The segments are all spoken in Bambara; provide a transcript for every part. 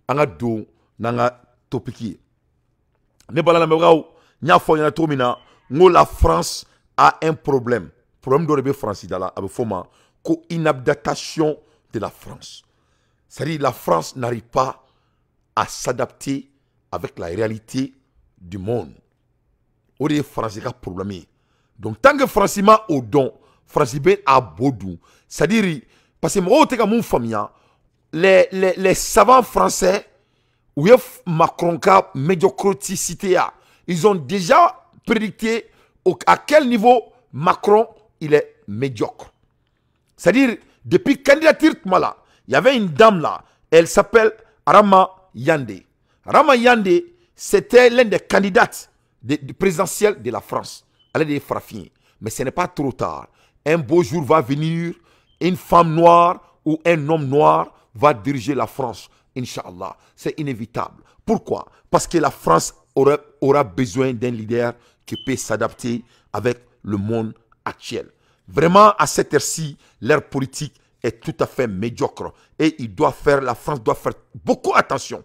An ka don n'an ka topic ye. Ne balalamɛbagaw, n y'a fɔ aw ɲɛna cogo min na, n ko la France a un problème. Problème dɔ de bɛ France da la, a bɛ f'o ma ko inadaptation de la France. C'est-à-dire la France n'arrive pas à s'adapter avec la réalité du monde. O de ye France ka problème ye. Donc tant que France ma o dɔn, France bɛ a bo dun. C'est-à-dire parce que mɔgɔw tɛ ka mun faamuya, les savants français u ye Macron ka médiocrité ya. Ils ont déjà prédicté à quel niveau Macron il est médiocre. C'est-à-dire depuis candidature tuma la, il y avait une dame là, elle s'appelle Rama Yandé. Rama Yandé, c'était l'un des candidates de présidentielle de la France. Elle est farafin. Mais ce n'est pas trop tard. Un beau jour va venir, une femme noire ou un homme noir va diriger la France. Inch'Allah. C'est inévitable. Pourquoi? Parce que la France aura besoin d'un leader qui peut s'adapter avec le monde actuel. Vraiment, à cette heure-ci, leur politique est tout à fait médiocre. Et il doit faire, la France doit faire beaucoup attention.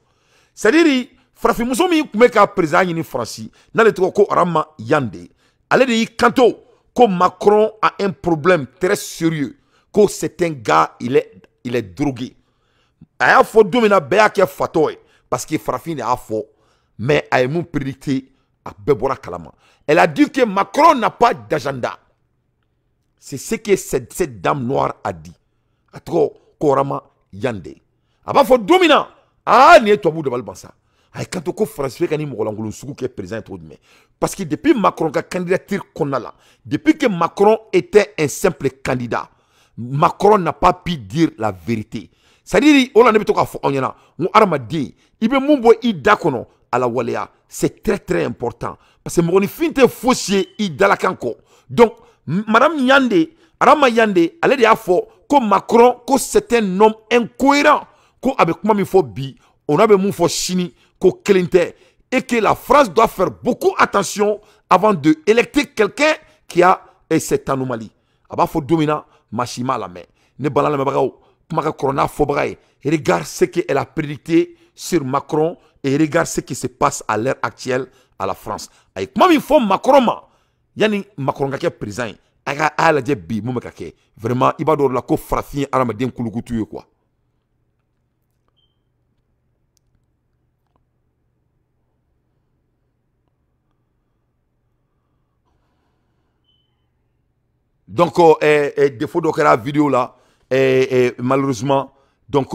C'est-à-dire, farafinmuso min tun bɛ ka président ɲini Faransi, n'ale tɔgɔ ko Rama Yandé, ale de y'i kanto ko Macron a un problème très sérieux, ko c'est un gars, il est drogué. A y'a fɔ don min na, bɛɛ y'a kɛ fatɔ ye, parce que farafin de y'a fɔ, mais a ye mun prédicté, a bɛɛ bɔra kalama. Elle a dit que Macron n'a pas d'agenda. C'est ce que cette dame noire a dit. A tɔgɔ ko Rama Yandé. A b'a fɔ don min na, aa nin ye tubabu dabali ban sa. A ye kanto ko Faransi bɛ ka ni mɔgɔlankolon sugu kɛ président ye cogo jumɛn? Parce que depuis Macron ka candidature kɔnɔna la, depuis que Macron était un simple candidat, Macron n'a pas pu dire la vérité. C'est-à-dire, o la ne bɛ to k'a fɔ aw ɲɛna, n ko hadamaden, i bɛ mun bɔ i da kɔnɔ a la waleya, c'est très très important. Parce que mɔgɔninfin tɛ fosi ye i dalakan kɔ. Donc, Madame Yandé, Rama Yandé, ale de y'a fɔ ko Macron, ko c'est un homme incohérent, ko a bɛ kuma min fɔ bi, o n'a bɛ mun fɔ sini, ko kelen tɛ, et que la France doit faire beaucoup attention avant de électer quelqu'un qui a cette anomalie. A b'a fɔ don min na, maa si m'a lamɛn. Ne bala lamɛnbagaw, kuma ka kɔrɔ n'a fɔbaga ye. Regarde ce qu'elle a prédicté sur Macron et regarde ce qui se passe à l'heure actuelle à la France. A ye kuma min fɔ Macron ma, yanni Macron ka kɛ président ye, a ka a lajɛ bi mun bɛ ka kɛ. Vraiment, i b'a dɔn o la ko farafin ye hadamaden kulukutu ye quoi. Donc, défaut dɔ kɛra vidéo la, malheureusement. Donc,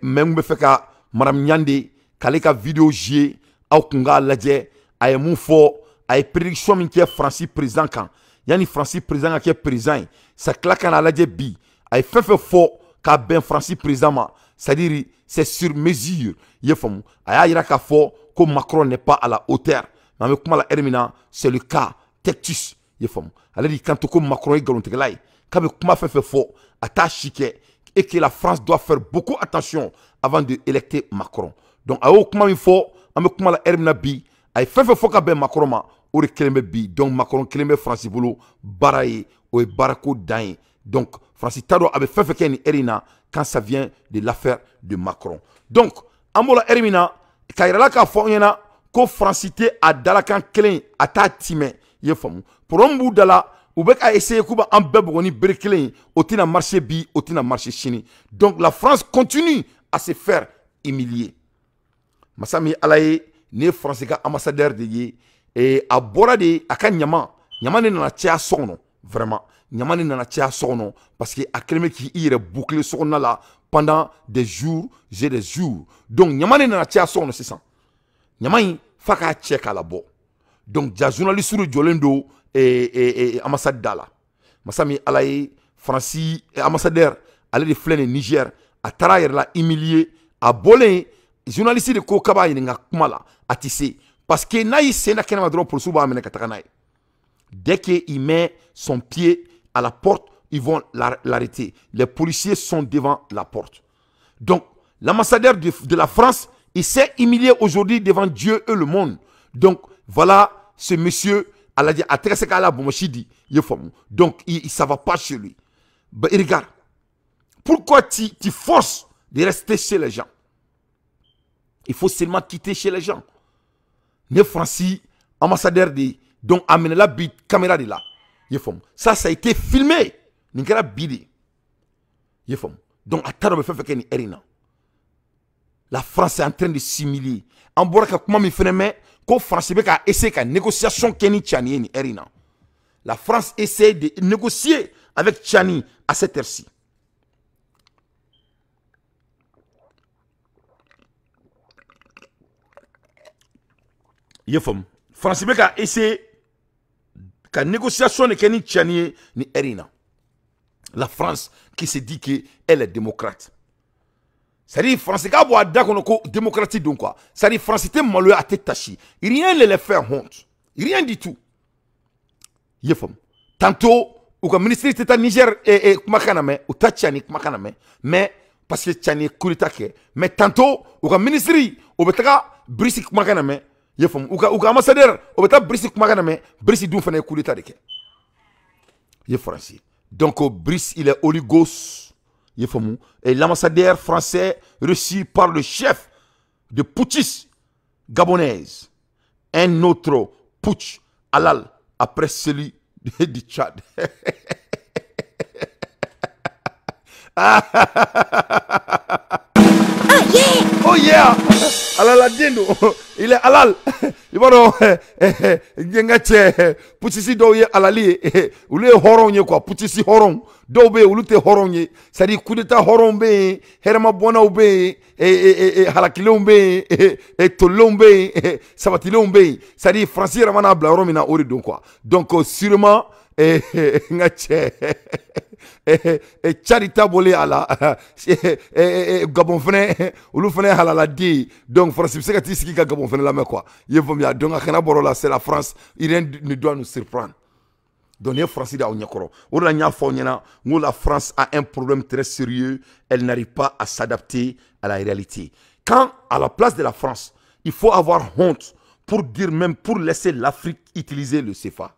même bɛ fɛ ka Madame Yandé k'ale ka vidéo jouer, aw kun k'a lajɛ, a ye mun fɔ, a ye prédiction min kɛ Faransi président kan, yanni Faransi président ka kɛ président ye, sa tila ka n'a lajɛ bi, a ye fɛn fɛn fɔ k'a bɛn Faransi président ma, c'est-à-dire c'est sur mesure, i ye faamu. A y'a yira k'a fɔ ko Macron n'est pas à la hauteur. Mais an bɛ kuma la heure min na, c'est le cas Tectus, i ye faamu. Ale de kanto ko Macron ye nkalontigɛla ye, k'a bɛ kuma fɛn fɛn fɔ, a t'a si kɛ, et que la France doit faire beaucoup attention avant de électer Macron. Donc a y'o kuma min fɔ, an bɛ kuma la heure min na bi, a ye fɛn fɛn fɔ ka bɛn Macron ma, o de kelen bɛ bi. Donc Macron kelen bɛ France bolo baara ye, o ye baarako dan ye. Donc France t'a dɔn a bɛ fɛn fɛn kɛ nin heure in na quand ça vient de l'affaire de Macron. Donc an b'o la heure min na, k'a yira la k'a fɔ an ɲɛna ko France tɛ a dalakan kelen, a t'a timɛ, i ye faamu. Problème b'u da la, u bɛ ka essayer k'u b'an bɛɛ bugɔ ni bere kelen ye, o tɛna marcher bi, o tɛna marcher sini. Donc la France continue à se faire humilier. Masa min ye Ala ye, nin ye France ka ambassadeur de ye, a bɔra de a ka ɲama, ɲama de nana caya so kɔnɔ, vraiment ɲama de nana caya so kɔnɔ, parce que a kɛlen bɛ k'i yɛrɛ boucler so kɔnɔna la pendant des jours et des jours. Donc ɲama de nana caya so kɔnɔ sisan, ɲama in f'a k'a cɛ k'a labɔ. Donc ja journaliste de jɔlen don ambassade da la. Masa min Ala ye, Faransi ambassadeur ale de filɛ nin Niger, a taara a yɛrɛ la humilier. A bɔlen journaliste de ko k'a b'a ɲininka kuma la, a tɛ se, parce que n'a y'i sen da kɛnɛma dɔrɔn, polisiw b'a minɛ ka taga n'a ye. Dès qu'il met son pied à la porte, ils vont l'arrêter. Les policiers sont devant la porte. Donc l'ambassadeur de la France, il s'est humilié aujourd'hui devant Dieu et le monde. Donc voilà ce monsieur, a tɛgɛ se k'a la bonbonsi di, i ye faamu. Donc il ça va pas chez lui. Bah, regarde, pourquoi tu forces de rester chez les gens? Il faut seulement quitter chez les gens. Ne Francis, ambassadeur de, donc amené la bi caméra de là. Ça, ça a été filmé. Nin bidi. Donc, a taara bɛ fɛn fɛn kɛ nin heure in na. La France est en train de s'humilier. An bɔra ka kuma min fɛnɛ mɛn ko France bɛ ka essayer ka négociation kɛ ni Tchani ye nin heure in na. La France essaie de négocier avec Tchani à cette heure-ci. I ye faamu? France bɛ ka essayer ka négociation de kɛ ni Tchani ye nin heure in na. La France qui se dit qu'elle est démocrate. C'est-à-dire, France ka bɔ a da kɔnɔ ko démocratie don quoi. C'est-à-dire, France tɛ maloya, a tɛ tasi. Rien ne les fait honte. Rien du tout. I ye faamu? Tantôt, u ka ministre tɛ taa Niger kumakan na mɛn, u ta Tchani kumakan na mɛn, mais parce que Tchani ye coup d'état kɛ. Mais tantôt, u ka ministre o bɛ taga Brice kumakan na mɛn. I ye faamu? U ka ambassadeur o bɛ taa Brice kumakan na mɛn, Brice dun fana ye coup d'état de kɛ. I ye Faransi. Donc Brice, il est oligos. Et l'ambassadeur français reçu par le chef de putschistes gabonaise. Un autre putsch halal après celui du Tchad. Oh yeah! Oh yeah! Halaladen don. Il est halal. I b'a dɔn n ka cɛ putschiste dɔw ye halali ye, olu ye hɔrɔnw ye quoi, putschiste hɔrɔnw dɔw bɛ yen, olu tɛ hɔrɔnw ye, c'est à dire coup d'état hɔrɔnw bɛ yen, hɛrɛmabɔnnaw bɛ yen, halakilenw bɛ yen, tolilenw bɛ yen, sabatilenw bɛ yen, c'est à dire Faransi yɛrɛ mana bila yɔrɔ min na o de don quoi. Donc sûrement n ka cɛ Tchad ta bɔlen a la, Gabon fɛnɛ, olu fɛnɛ ye halaladen ye, donc Faransi bɛ se ka t'i sigi ka Gabon fɛnɛ lamɛn quoi. I ye faamuya? Donc a kana bɔr'o la, c'est la France, rien ne doit nous surprendre. Donc nin ye Faransi de y'aw ɲɛkɔrɔ. O de la n y'a fɔ aw ɲɛna n ko la France a un problème très sérieux, elle n'arrive pas à s'adapter à la réalité. Quand à la place de la France, il faut avoir honte pour dire, même pour laisser l'Afrique utiliser le CFA.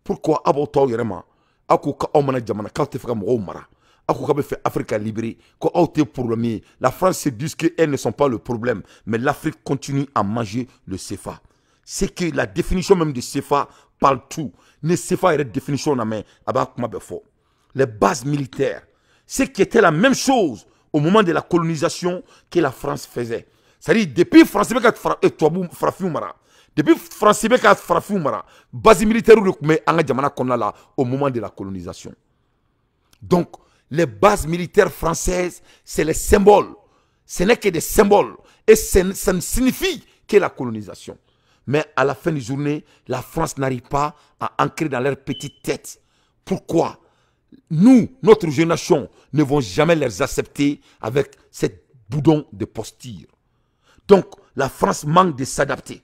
Pourquoi aw b'aw to aw yɛrɛ ma, aw ko k'aw mana jamana k'aw tɛ fɛ ka mɔgɔw mara, aw ko k'aw bɛ fɛ Afrique ka libérer, ko aw tɛ problème ye? La France se dit qu'elles ne sont pas le problème, mais l'Afrique continue à manger le CFA. C'est que la définition même de CFA parle tout. Ni CFA yɛrɛ définition na mɛn, a b'a kuma bɛɛ fɔ. Les bases militaires, ce qui était la même chose au moment de la colonisation que la France faisait. C'est-à-dire depuis France bɛ ka tubabu farafinw mara, depuis France bɛ ka farafinw mara, base militaire de tun bɛ an ka jamana kɔnɔna la au moment de la colonisation. Donc les bases militaires françaises, c'est les symboles. Ce n'est que des symboles et ça ne signifie que la colonisation. Mais à la fin de journée, la France n'arrive pas à ancrer dans leur petite tête pourquoi nous, notre génération, ne vont jamais les accepter avec cette boudon de posture. Donc la France manque de s'adapter.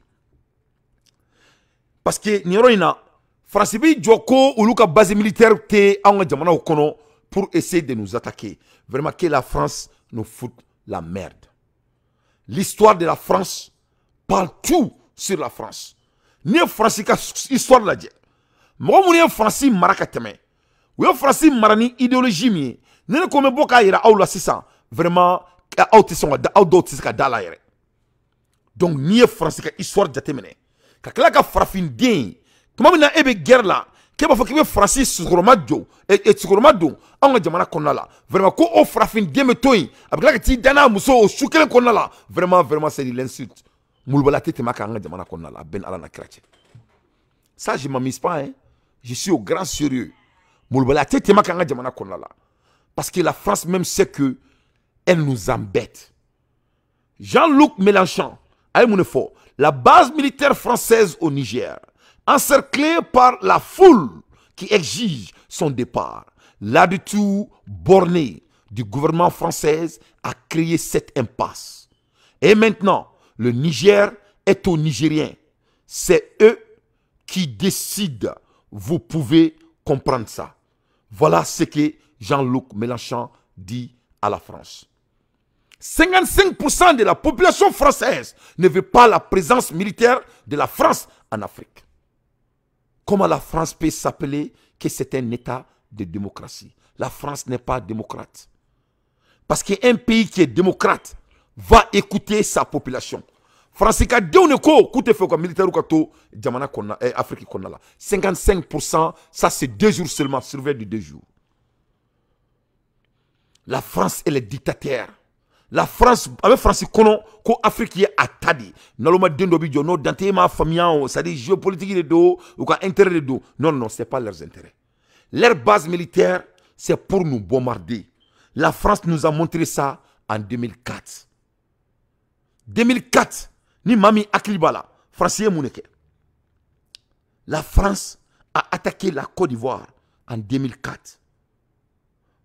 Parce que nin yɔrɔ in na, France b'i jɔ ko olu ka base militaire tɛ anw ka jamanaw kɔnɔ pour essayer de nous attaquer. Vraiment, que la France nous foute la merde. L'histoire de la France parle tout sur la France. N'i ye France ka histoire lajɛ, mɔgɔ minnu ye France mara ka tɛmɛ, u ye France mara ni idéologie min ye, ni ne ko n bɛ bɔ k'a yira aw la sisan, vraiment aw tɛ sɔn ka da, aw dɔw tɛ se ka da la yɛrɛ. Donc n'i ye France ka histoire jateminɛ ka tila ka farafinden, tuma min na e bɛ guerre la, k'e b'a fɔ k'i bɛ Faransi sukɔrɔma jɔ, sukɔrɔma don anw ka jamana kɔnɔna la, vraiment ko o farafinden bɛ to yen, a bɛ tila ka t'i da n'a muso o su kelen kɔnɔna la, vraiment vraiment c'est de l'insulte. Molobaliya tɛ tɛmɛ a kan an ka jamana kɔnɔna la, a bɛɛ ni Ala na kira cɛ. Ça, je m'amuse pas, hein, je suis au grand sérieux. Molobaliya tɛ tɛmɛ a kan an ka jamana kɔnɔna la, parce que la France même sait que elle nous embête. Jean-Luc Mélenchon a ye mun de fɔ? La base militaire française au Niger, encerclée par la foule qui exige son départ. L'attitude bornée du gouvernement français a créé cette impasse. Et maintenant, le Niger est aux Nigériens. C'est eux qui décident. Vous pouvez comprendre ça. Voilà ce que Jean-Luc Mélenchon dit à la France. 55% de la population française ne veut pas la présence militaire de la France en Afrique. Comment la France peut s'appeler que c'est un État de démocratie? La France n'est pas démocrate. Parce qu'un pays qui est démocrate Va écouter sa population. Faransi ka denw de ko k'u tɛ fɛ u ka militaire ka to jamana kɔnɔna Afrique kɔnɔna la. 55%, ça c'est 2 jours seulement, surveille de 2 jours. La France est le dictateur. La France, avec France kɔnɔ ko Afrique ye a ta de. Naloma den dɔ bi jɔ n'o dante ma faamuya o, c'est-à-dire géopolitique de don, u ka intérêt de don. Non, non, c'est pas leurs intérêts. Leur base militaire, c'est pour nous bombarder. La France nous a montré ça en 2004. 2004, ni mami hakili b'a la, France ye mun de kɛ? La France a attaqué la Côte d'Ivoire en 2004.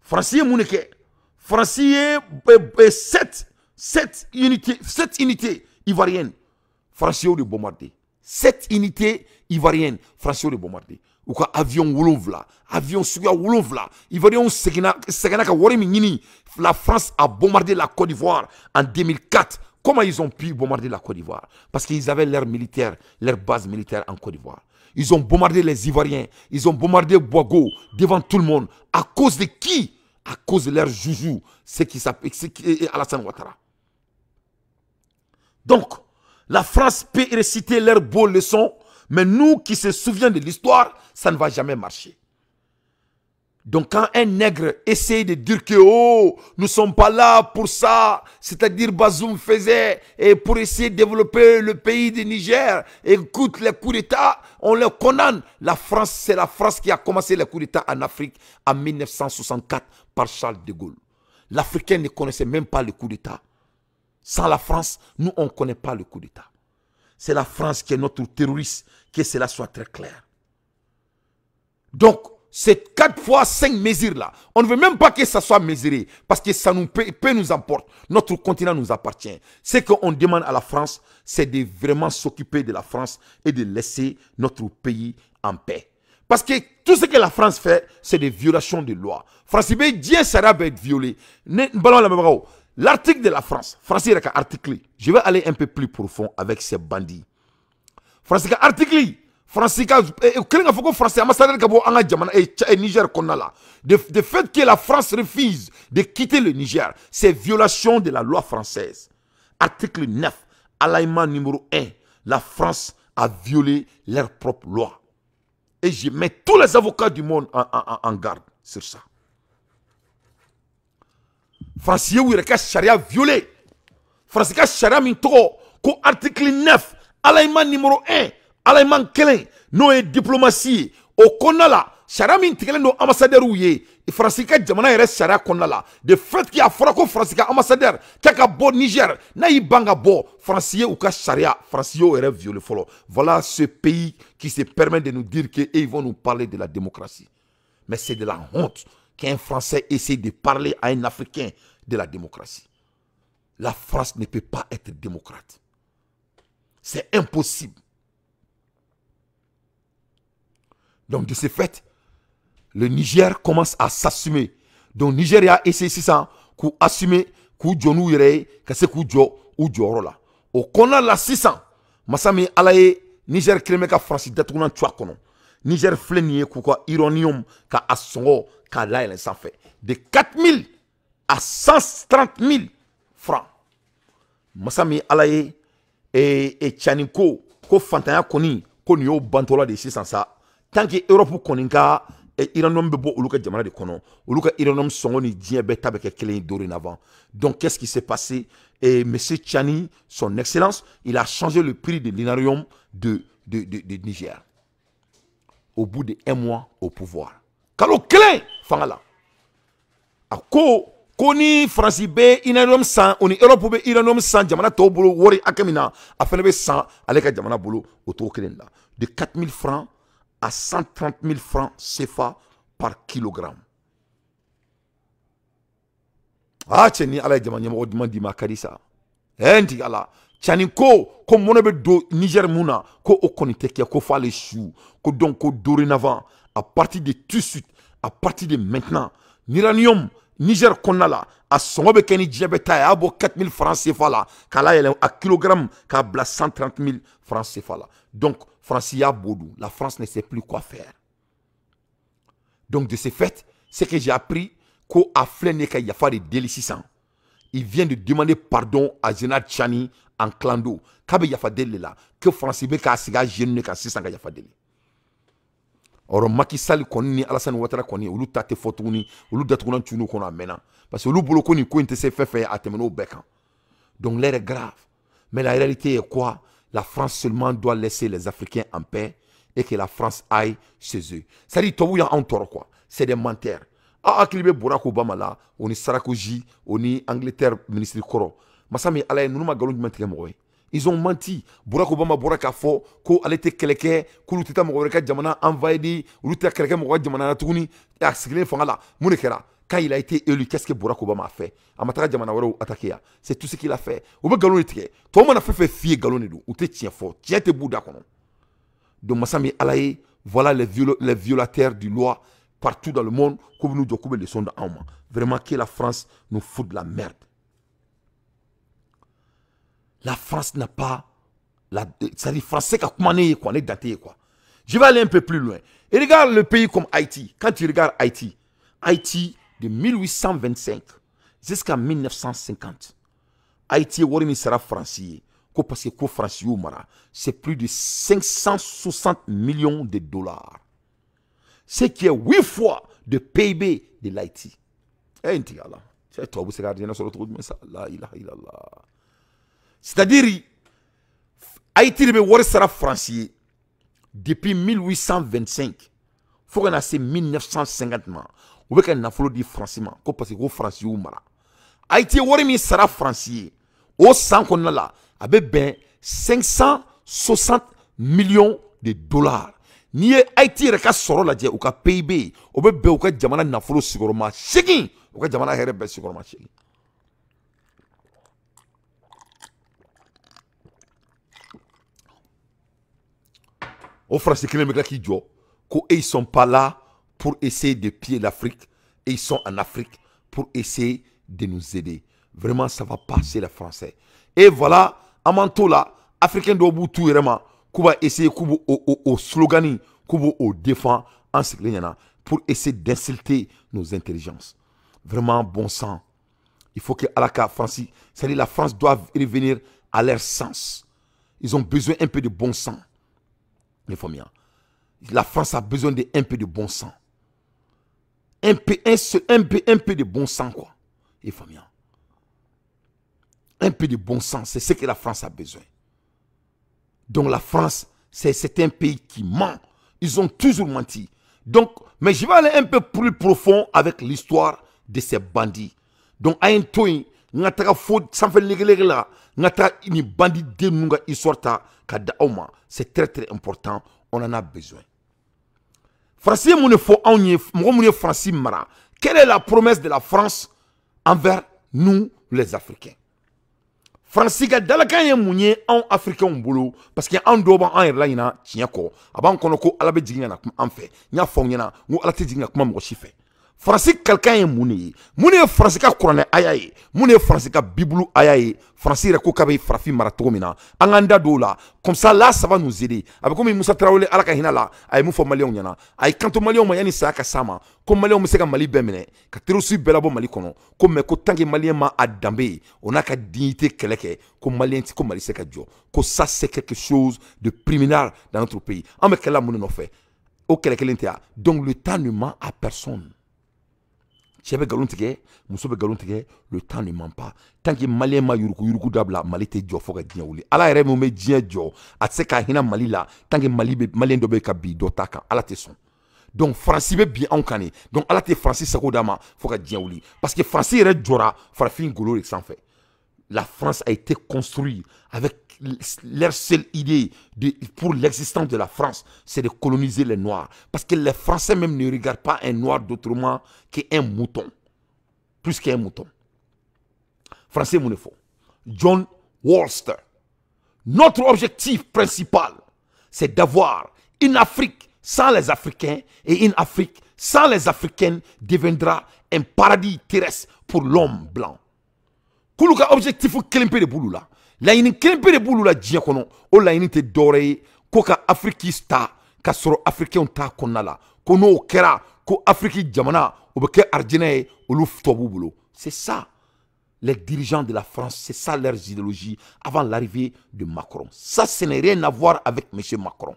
France ye mun de kɛ? France ye 7 unités ivoiriennes. France y'o de bombardé. 7 unités ivoiriennes, France y'o de bombardé. U ka avion 7, avion suguya 7, Ivoiriens seginna ka wari min ɲini. La France a bombardé la Côte d'Ivoire en 2004. Comment ils ont pu bombarder la Côte d'Ivoire? Parce qu'ils avaient leur militaire, leur base militaire en Côte d'Ivoire. Ils ont bombardé les Ivoiriens, ils ont bombardé Boago devant tout le monde. À cause de qui? À cause de leur joujou, ce qui s'appelle Alassane Ouattara. Donc, la France peut réciter leurs beaux leçons, mais nous qui se souvenons de l'histoire, ça ne va jamais marcher. Donc quand un nègre essaye de dire que oh, nous ne sommes pas là pour ça, c'est-à-dire Bazoum faisait et pour essayer de développer le pays du Niger, écoute les coups d'État, on les condamne. La France, c'est la France qui a commencé les coups d'État en Afrique en 1964 par Charles de Gaulle. L'Africain ne connaissait même pas le coup d'État. Sans la France, nous, on ne connaît pas le coup d'État. C'est la France qui est notre terroriste, que cela soit très clair. Donc, ces 4 fois 5 mesures-là, on ne veut même pas que ça soit mesuré, parce que ça nous peut nous importe. Notre continent nous appartient. Ce qu'on demande à la France, c'est de vraiment s'occuper de la France et de laisser notre pays en paix. Parce que tout ce que la France fait, c'est des violations de loi. France, Dieu sera être violé. L'article de la France, France article, je vais aller un peu plus profond avec ces bandits. France article, France français ambassadeur Niger là. De fait que la France refuse de quitter le Niger, c'est violation de la loi française. Article 9, alignement numéro 1, la France a violé leur propre loi. Et je mets tous les avocats du monde en garde sur ça. France y'u yɛrɛ ka sariya violé. France ka sariya min tɔgɔ ko article 9, alignement numéro 1, alignement kelen n'o ye diplomatie ye. O kɔnɔna la, sariya min tigɛlen don ambassadeur ye, France ka jamana yɛrɛ sariya kɔnɔna la, de fait qu'il a fɔra ko France ka ambassadeur k'a ka bɔ Niger, n'a y'i ban ka bɔ, France ye u ka sariya, France y'o yɛrɛ violé fɔlɔ. Voilà ce pays qui se permet de nous dire que ils vont nous parler de la démocratie. Mais c'est de la honte qu'un Français essaie de parler à un Africain de la démocratie. La France ne peut pas être démocrate. C'est impossible. Donc de ce fait, le Niger commence à s'assumer. Donc Niger a essayé 600 pour assumer k'u jɔ n'u yɛrɛ ye ka se k'u jɔ u jɔyɔrɔ la. O kɔnɔna la sisan, masa min Ala ye Niger kelen bɛ ka Faransi datugulan cu a kɔnɔ. Niger filɛ nin ye k'u ka uranium ka a sɔngɔ k'a layɛlɛn sanfɛ de 4 000 à 130 000 francs. Masa min Ala ye e Tiani ko ko fantanya kɔni ko nin y'o bantɔla de ye sisan sa. Tant que Europe kɔni ka uranium bɛ bɔ olu ka jamana de kɔnɔ, olu ka uranium sɔngɔ ni diɲɛ bɛɛ ta bɛ kɛ kelen ye dorénavant. Donc qu'est-ce qui s'est passé? Et monsieur Tiani, son excellence, il a changé le prix de l'uranium de Niger. Au bout de un mois au pouvoir. Kalo kelen fanga la. A ko ko ni Faransi bɛ uranium san, o ni Europe bɛ uranium san jamana tɔw bolo wari hakɛ min na, a fana bɛ san ale ka jamana bolo o cogo kelen la. De 4000 francs à 130 000 francs CFA par kilogramme. Ah, cɛ ni Ala ye jama ɲɛmɔgɔ duman d'i ma, a ka di sa. N tigi Ala. Tiani ko ko mɔnɛ bɛ don Niger mun na, ko o kɔni tɛ kɛ, ko f'ale su, ko donc ko dorénavant, à partir de tout de suite, à partir de maintenant, l'uranium Niger kɔnɔna la, a sɔngɔ bɛ kɛ ni diɲɛ bɛɛ ta ye, a y'a bɔ 4000 francs CFA la k'a layɛlɛn a kilogramme k'a bila 130 000 francs CFA la. Donc France y'a bodou, la France ne sait plus quoi faire. Donc de ce fait, ce que j'ai appris, ko a filɛ nin ye ka yafa de deli sisan. Il vient de demander pardon à Général Tchiani en clando. K'a bɛ yafa deli de la, que France bɛ k'a sigi a genou kan sisan ka yafa deli. Or Macky Sall kɔni ni Alassane Ouattara kɔni, olu ta tɛ fɔ tuguni, olu datugulan cun'u kɔnɔ a mɛnna. Parce que olu bolo ko nin ko in tɛ se fɛn fɛn ye, a tɛmɛn'o bɛɛ kan. Donc l'air est grave. Mais la réalité est quoi? La France seulement doit laisser les Africains en paix et que la France aille chez eux. C'est-à-dire, tubabu y'anw tɔɔrɔ quoi. C'est des menteurs. Aw hakili bɛ Barack Obama la, o ni Sarkozy, o ni Angleterre ministre kɔrɔ. Masa min Ala ye, ninnu ma nkalon jumɛn tigɛ mɔgɔ ye? Ils ont menti. Barack Obama bɔra k'a fɔ ko ale tɛ kɛlɛ kɛ, k'olu tɛ taa mɔgɔ wɛrɛ ka jamana envahir, olu tɛ kɛlɛ kɛ mɔgɔ ka jamana na tuguni. A sigilen fanga la, mun de kɛra? Quand il a été élu, qu'est-ce que Barack Obama a fait? A ma taga jamana wɛrɛw attaquer ya. C'est tout ce qu'il a fait. U bɛ nkalon de tigɛ. Tɔw mana fɛn fɛn f'i ye, nkalon de don. U tɛ tiɲɛ fɔ. Tiɲɛ tɛ b'u da kɔnɔ. Donc masa min Ala ye, voilà les violateurs du loi partout dans le monde k'u bɛ n'u jɔ k'u bɛ leçon d'anw ma. Vraiment que la France nous fout de la merde. La France n'a pas la, c'est-à-dire français ka kuma ne ye quoi, ne dan tɛ ye quoi. Je vais aller un peu plus loin. Et regarde le pays comme Haïti. Quand tu regardes Haïti, Haïti de 1825 jusqu'à 1950, Haïti ye wari min sara Faransi ye, ko parce que ko Faransi y'u mara, c'est plus de 560 millions de dollars. Ce qui est 8 fois le PIB de l'Haïti. Eh, n tigi ala. Cɛ, tubabu bɛ se ka arijinɛ sɔrɔ cogo jumɛn sa? La ilaha illallah. C'est-à-dire, Haïti de bɛ wari sara Faransi ye depuis 1825 fo ka na se 1950 ma. U bɛ ka nafolo di Faransi ma ko parce que ko Faransi y'u mara. Haïti ye wari min sara Faransi ye o san kɔnɔna la, a bɛ bɛn 560 millions de dollars. N'i ye Haïti yɛrɛ ka sɔrɔ lajɛ, u ka PIB, o bɛ bɛn u ka jamana nafolo sigiyɔrɔma 8, u ka jamana hɛrɛ bɛɛ sigiyɔrɔma 8. O Faransi kelen bɛ tila k'i jɔ ko ils sont pas là pour essayer de piller l'Afrique, et ils sont en Afrique pour essayer de nous aider. Vraiment, ça va passer les Français. Et voilà, an m'an to la, Africain dɔw b'u t'u yɛrɛ ma k'u b'a essayer k'u b'o o slogan k'u b'o o défend an sigilen ɲɛna pour essayer d'insulter nos intelligences. Vraiment, bon sang. Il faut que Ala ka France, c'est-à-dire la France doit revenir à leur sens. Ils ont besoin un peu de bon sang. Les familles. La France a besoin d'un peu de bon sang. Un peu, un, seul, un peu de bon sang, quoi. Les familles. Un peu de bon sens, c'est ce que la France a besoin. Donc la France, c'est un pays qui ment. Ils ont toujours menti. Donc, mais je vais aller un peu plus profond avec l'histoire de ces bandits. Donc, à un temps, n ka taga fo sanfɛ legelege la, n ka taga ni bandit den ninnu ka histoire ta ka da aw ma. C'est très très important, on en a besoin. Faransi ye mun de fɔ anw ye? Mɔgɔ minnu ye Faransi mara, quelle est la promesse de la France envers nous les Africains? Faransi ka dalakan ye mun ye anw Africains bolo? Parce que anw dɔw b'an yɛrɛ la ɲina tiɲɛ kɔ, a b'an kɔnɔ ko Ala bɛ jigin ka na kuma an fɛ. N y'a fɔ aw ɲɛna n ko Ala tɛ jigin ka kuma mɔgɔ si fɛ. Faransi kalikan ye mun de ye? Mun de ye Faransi ka kuranɛ aya ye? Mun de ye Faransi ka Bibulu aya ye? Faransi yɛrɛ ko k'a bɛ farafin mara cogo min na, an k'an da don o la. Comme ça là, ça va nous aider. A bɛ komi Musa Tarawele, Ala ka hinɛ la, a ye mun fɔ maliyɛnw ɲɛna? A ye kanto maliyɛnw ma yanni saya ka s'a ma ko maliyɛnw bɛ se ka Mali bɛɛ minɛ ka terroriste bɛɛ labɔ Mali kɔnɔ, ko mais ko tant que maliyɛn ma a danbe ye, o n'a ka dignité kɛlɛ kɛ, ko maliyɛn ko Mali se ka jɔ, ko ça c'est quelque chose de criminel dans notre pays. An bɛ kɛlɛ mun de nɔfɛ? O kɛlɛ kelen tɛ ya. Donc le temps ne ment à personne. Cɛ bɛ nkalon tigɛ, muso bɛ nkalon tigɛ, le temps ne ment pas. Tant que maliyɛn ma yuruku yuruku dabila, Mali tɛ jɔ fo ka diɲɛ wuli. Ala yɛrɛ min bɛ diɲɛ jɔ, a tɛ se ka hinɛ Mali la tant que Mali bɛ maliyɛn dɔ bɛ ka bin dɔ ta kan. Ala tɛ sɔn. Donc Faransi bɛ bin anw kan de. Donc Ala tɛ Faransi sago d'a ma fo ka diɲɛ wuli, parce que Faransi yɛrɛ jɔra farafin golo de sanfɛ. La France a été construite avec leur seule idée pour l'existence de la France, c'est de coloniser les Noirs. Parce que les Français même ne regardent pas un Noir d'autrement qu'un mouton. Plus qu'un mouton. Français mun de fɔ? John Vorster. Notre objectif principal, c'est d'avoir une Afrique sans les Africains et une Afrique sans les Africaines deviendra un paradis terrestre pour l'homme blanc. K'olu ka objectif kelen pe de b'olu la, laɲini kelen pe de b'olu la diɲɛ kɔnɔ, o laɲini tɛ dɔwɛrɛ ye ko ka Afiriki ta ka sɔrɔ Africains t'a kɔnɔna la, ko n'o kɛra ko Afiriki jamana o bɛ kɛ arijinɛ ye olu tubabuw bolo. C'est ça. Les dirigeants de la France, c'est ça leur idéologie avant l'arrivée de Macron. Ça, ce n'est rien à voir avec M. Macron.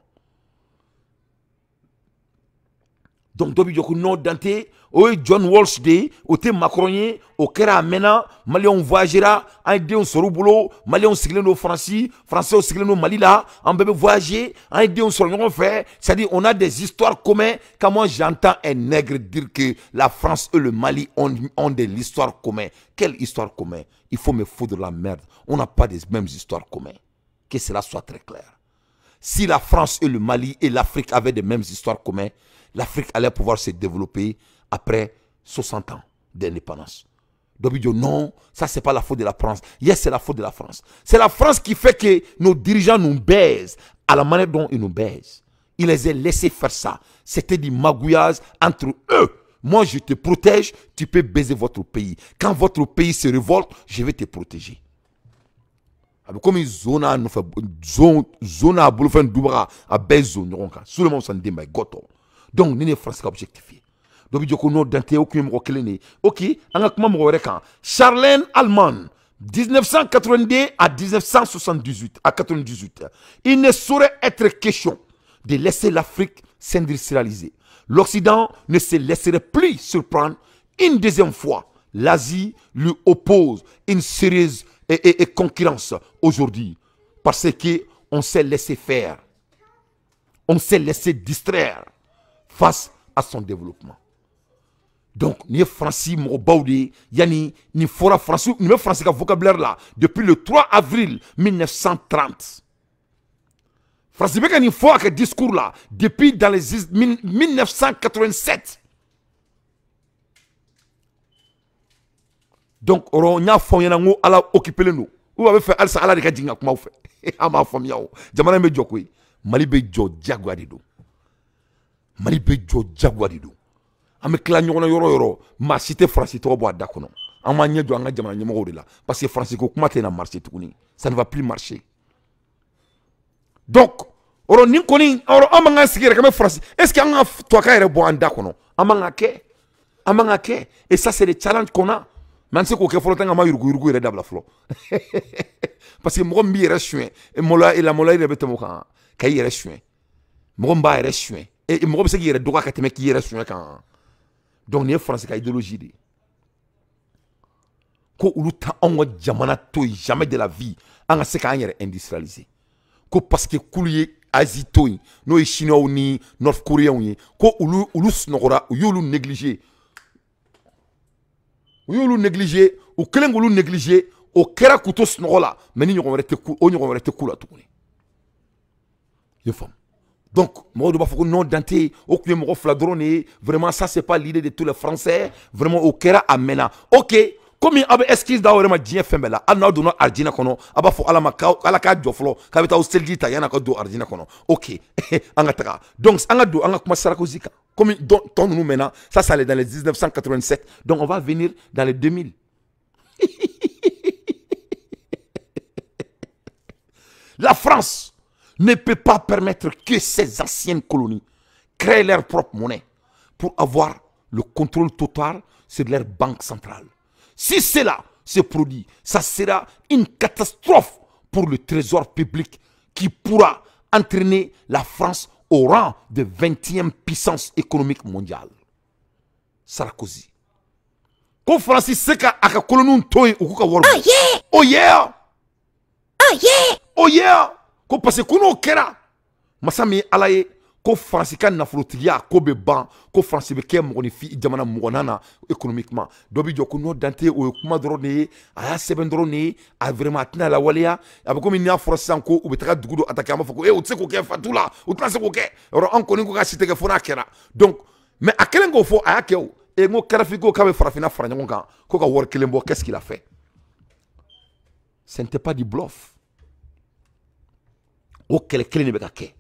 Donc, dɔ bi jɔ ko non, Dante, o ye John Walsh de ye, o tɛ Macron ye, o kɛra a mɛnna, Maliyɛnw voyagera, an ye denw sɔrɔ u bolo, Maliyɛnw sigilen don Faransi, Français sigilen don Mali la, an bɛɛ bɛ voyager, an ye denw sɔrɔ ɲɔgɔn fɛ, c'est-à-dire on a des histoires communes. Quand moi j'entends un nègre dire que la France et le Mali ont des histoires communes, quelle histoire commune? Il faut me foutre de la merde. On n'a pas des mêmes histoires communes. Que cela soit très clair. Si la France et le Mali et l'Afrique avaient des mêmes histoires communes, l'Afrique allait pouvoir se développer après 60 ans d'indépendance. Donc, il dit non, ça c'est pas la faute de la France. Yes, c'est la faute de la France. C'est la France qui fait que nos dirigeants nous baisent à la manière dont ils nous baisent. Il les a laissés faire ça. C'était du magouillage entre eux. Moi, je te protège, tu peux baiser votre pays. Quand votre pays se révolte, je vais te protéger. A bɛ komi zon n'a nɔfɛ, zon zon n'a bolofɛn dubaga, a bɛɛ zon ɲɔgɔn kan. Suleiman Sandemba gɔtɔ. Donc ni ne ye France ka objectif ye, dɔ bɛ jɔ ko n'o Dante, o tun ye mɔgɔ kelen de ye. Ok, an ka kuma mɔgɔ wɛrɛ kan. Charlène Allemand, 1982 à 1978 à 98. Il ne saurait être question de laisser l'Afrique s'industrialiser. L'Occident ne se laisserait plus surprendre une deuxième fois. L'Asie lui oppose une sérieuse et concurrence aujourd'hui parce qu'on s'est laissé faire. On s'est laissé distraire face à son développement. Donc, ni Francis mɔgɔbaw de ye, yani nin fɔra Faransi, nin bɛ Faransi ka vocabulaire la depuis le 3 avril 1930. Faransi bɛ ka nin fɔ a ka discours la depuis dans les 1987. Donc, o n y'a fɔ aw ɲɛna n ko Ala occupé don. Ou a bɛ fɛ halisa Ala de ka jigin ka kuma aw fɛ. An b'a faamuya o. Jamana in bɛ jɔ koyi. Mali bɛ jɔ diyagoya de don. Mali bɛ jɔ diyagoya de don. An bɛ tila ɲɔgɔn na yɔrɔ o yɔrɔ, maa si tɛ Faransi tɔgɔ bɔ a da kɔnɔ. An b'an ɲɛ jɔ an ka jamana ɲɛmɔgɔw de la. Parce que Faransi ko kuma tɛ na marcher tuguni. Ça ne va plus marcher. Donc, o nin kɔni, an man kan sigi yɛrɛ k'an bɛ Faransi. Est ce que an ka tubabukan yɛrɛ bɔ an da kɔnɔ? An man ka kɛ. An man ka kɛ. Et ça, c'est le challenge qu'on a. Mais an tɛ se k'o kɛ fɔlɔ tant qu'an ma yuruguyurugu yɛrɛ dabila fɔlɔ. Parce que mɔgɔ min b'i yɛrɛ suɲɛ, maloya la, maloya yɛrɛ bɛ tɛmɛ o kan ka i yɛrɛ suɲɛ. Mɔgɔ min b'a yɛrɛ suɲɛ, mɔgɔ bɛ se k'i yɛrɛ dɔgɔya ka tɛmɛ k'i yɛrɛ suɲɛ kan. Donc nin ye Faransi ka idéologie de ye. Ko olu ta anw ka jamana to yen, jamais de la vie an ka se k'an yɛrɛ industrialiser. Ko parce que k'olu ye Asie to yen, n'o ye Chinois ni Nord Coréens ye, ko olu sunɔgɔra, u y'olu négliger. U y'olu négliger, u kɛlen k'olu négliger, o kɛra k'u to sunɔgɔ la, mais ni ɲɔgɔn wɛrɛ tɛ ku, o ɲɔgɔn wɛrɛ tɛ ku la tuguni. I ye faamu? Donc, mɔgɔw de b'a fɔ ko non, Dante, o tun ye mɔgɔ fila dɔrɔn de ye, vraiment ça c'est pas l'idée de tous les Français, vraiment o kɛra a mɛnna. Ok, komi aw bɛ excuse d'aw yɛrɛ ma diɲɛ fɛn bɛɛ la, hali n'aw donna arijinɛ kɔnɔ, a b'a fɔ Ala ma k'Ala k'a jɔ fɔlɔ, k'a bɛ taa aw seliji ta yan'a ka don arijinɛ kɔnɔ. Ok, an ka taga. Donc, an ka don an ka kuma Sarkozy kan. Komi tɔ ninnu mɛnna, ça ça allait dans les 1987, donc on va venir dans les 2000. La France ne peut pas permettre que ces anciennes colonies créent leur propre monnaie pour avoir le contrôle total sur leur banque centrale. Si cela se produit, ça sera une catastrophe pour le trésor public qui pourra entraîner la France au rang de 20e puissance économique mondiale. Sarkozy. Ko Francis se ka a ka colonies to yen, u k'u ka wari bɔ. Oh yeah! Oh yeah! Oh yeah! Oh yeah! Ko parce que ko n'o kɛra, masa min ye Ala ye, ko Faransi ka nafolotigiya ko bɛ ban, ko Faransi bɛ kɛ mɔgɔninfin jamana mɔgɔnan na économiquement. Dɔ bɛ jɔ ko n'o Dante, o ye kuma dɔrɔn de ye, a y'a sɛbɛn dɔrɔn de ye, a vraiment a tɛna lawaleya. A bɛ komi n'a fɔra sisan ko u bɛ taga dugu dɔ attaquer, an b'a fɔ ko u tɛ se k'o kɛ Fatu la, u tɛna se k'o kɛ. Yɔrɔ an kɔni ko k'a si tɛ kɛ fo n'a kɛra. Donc, mais a kɛlen k'o fɔ, a y'a kɛ o. N ko Kadafi ko k'a bɛ farafinna fara ɲɔgɔn kan, ko ka wari kelen bɔ, qu'est-ce qu'il a fait? Ce n'était pas du bluff. O kɛlɛ kelen de bɛ ka kɛ.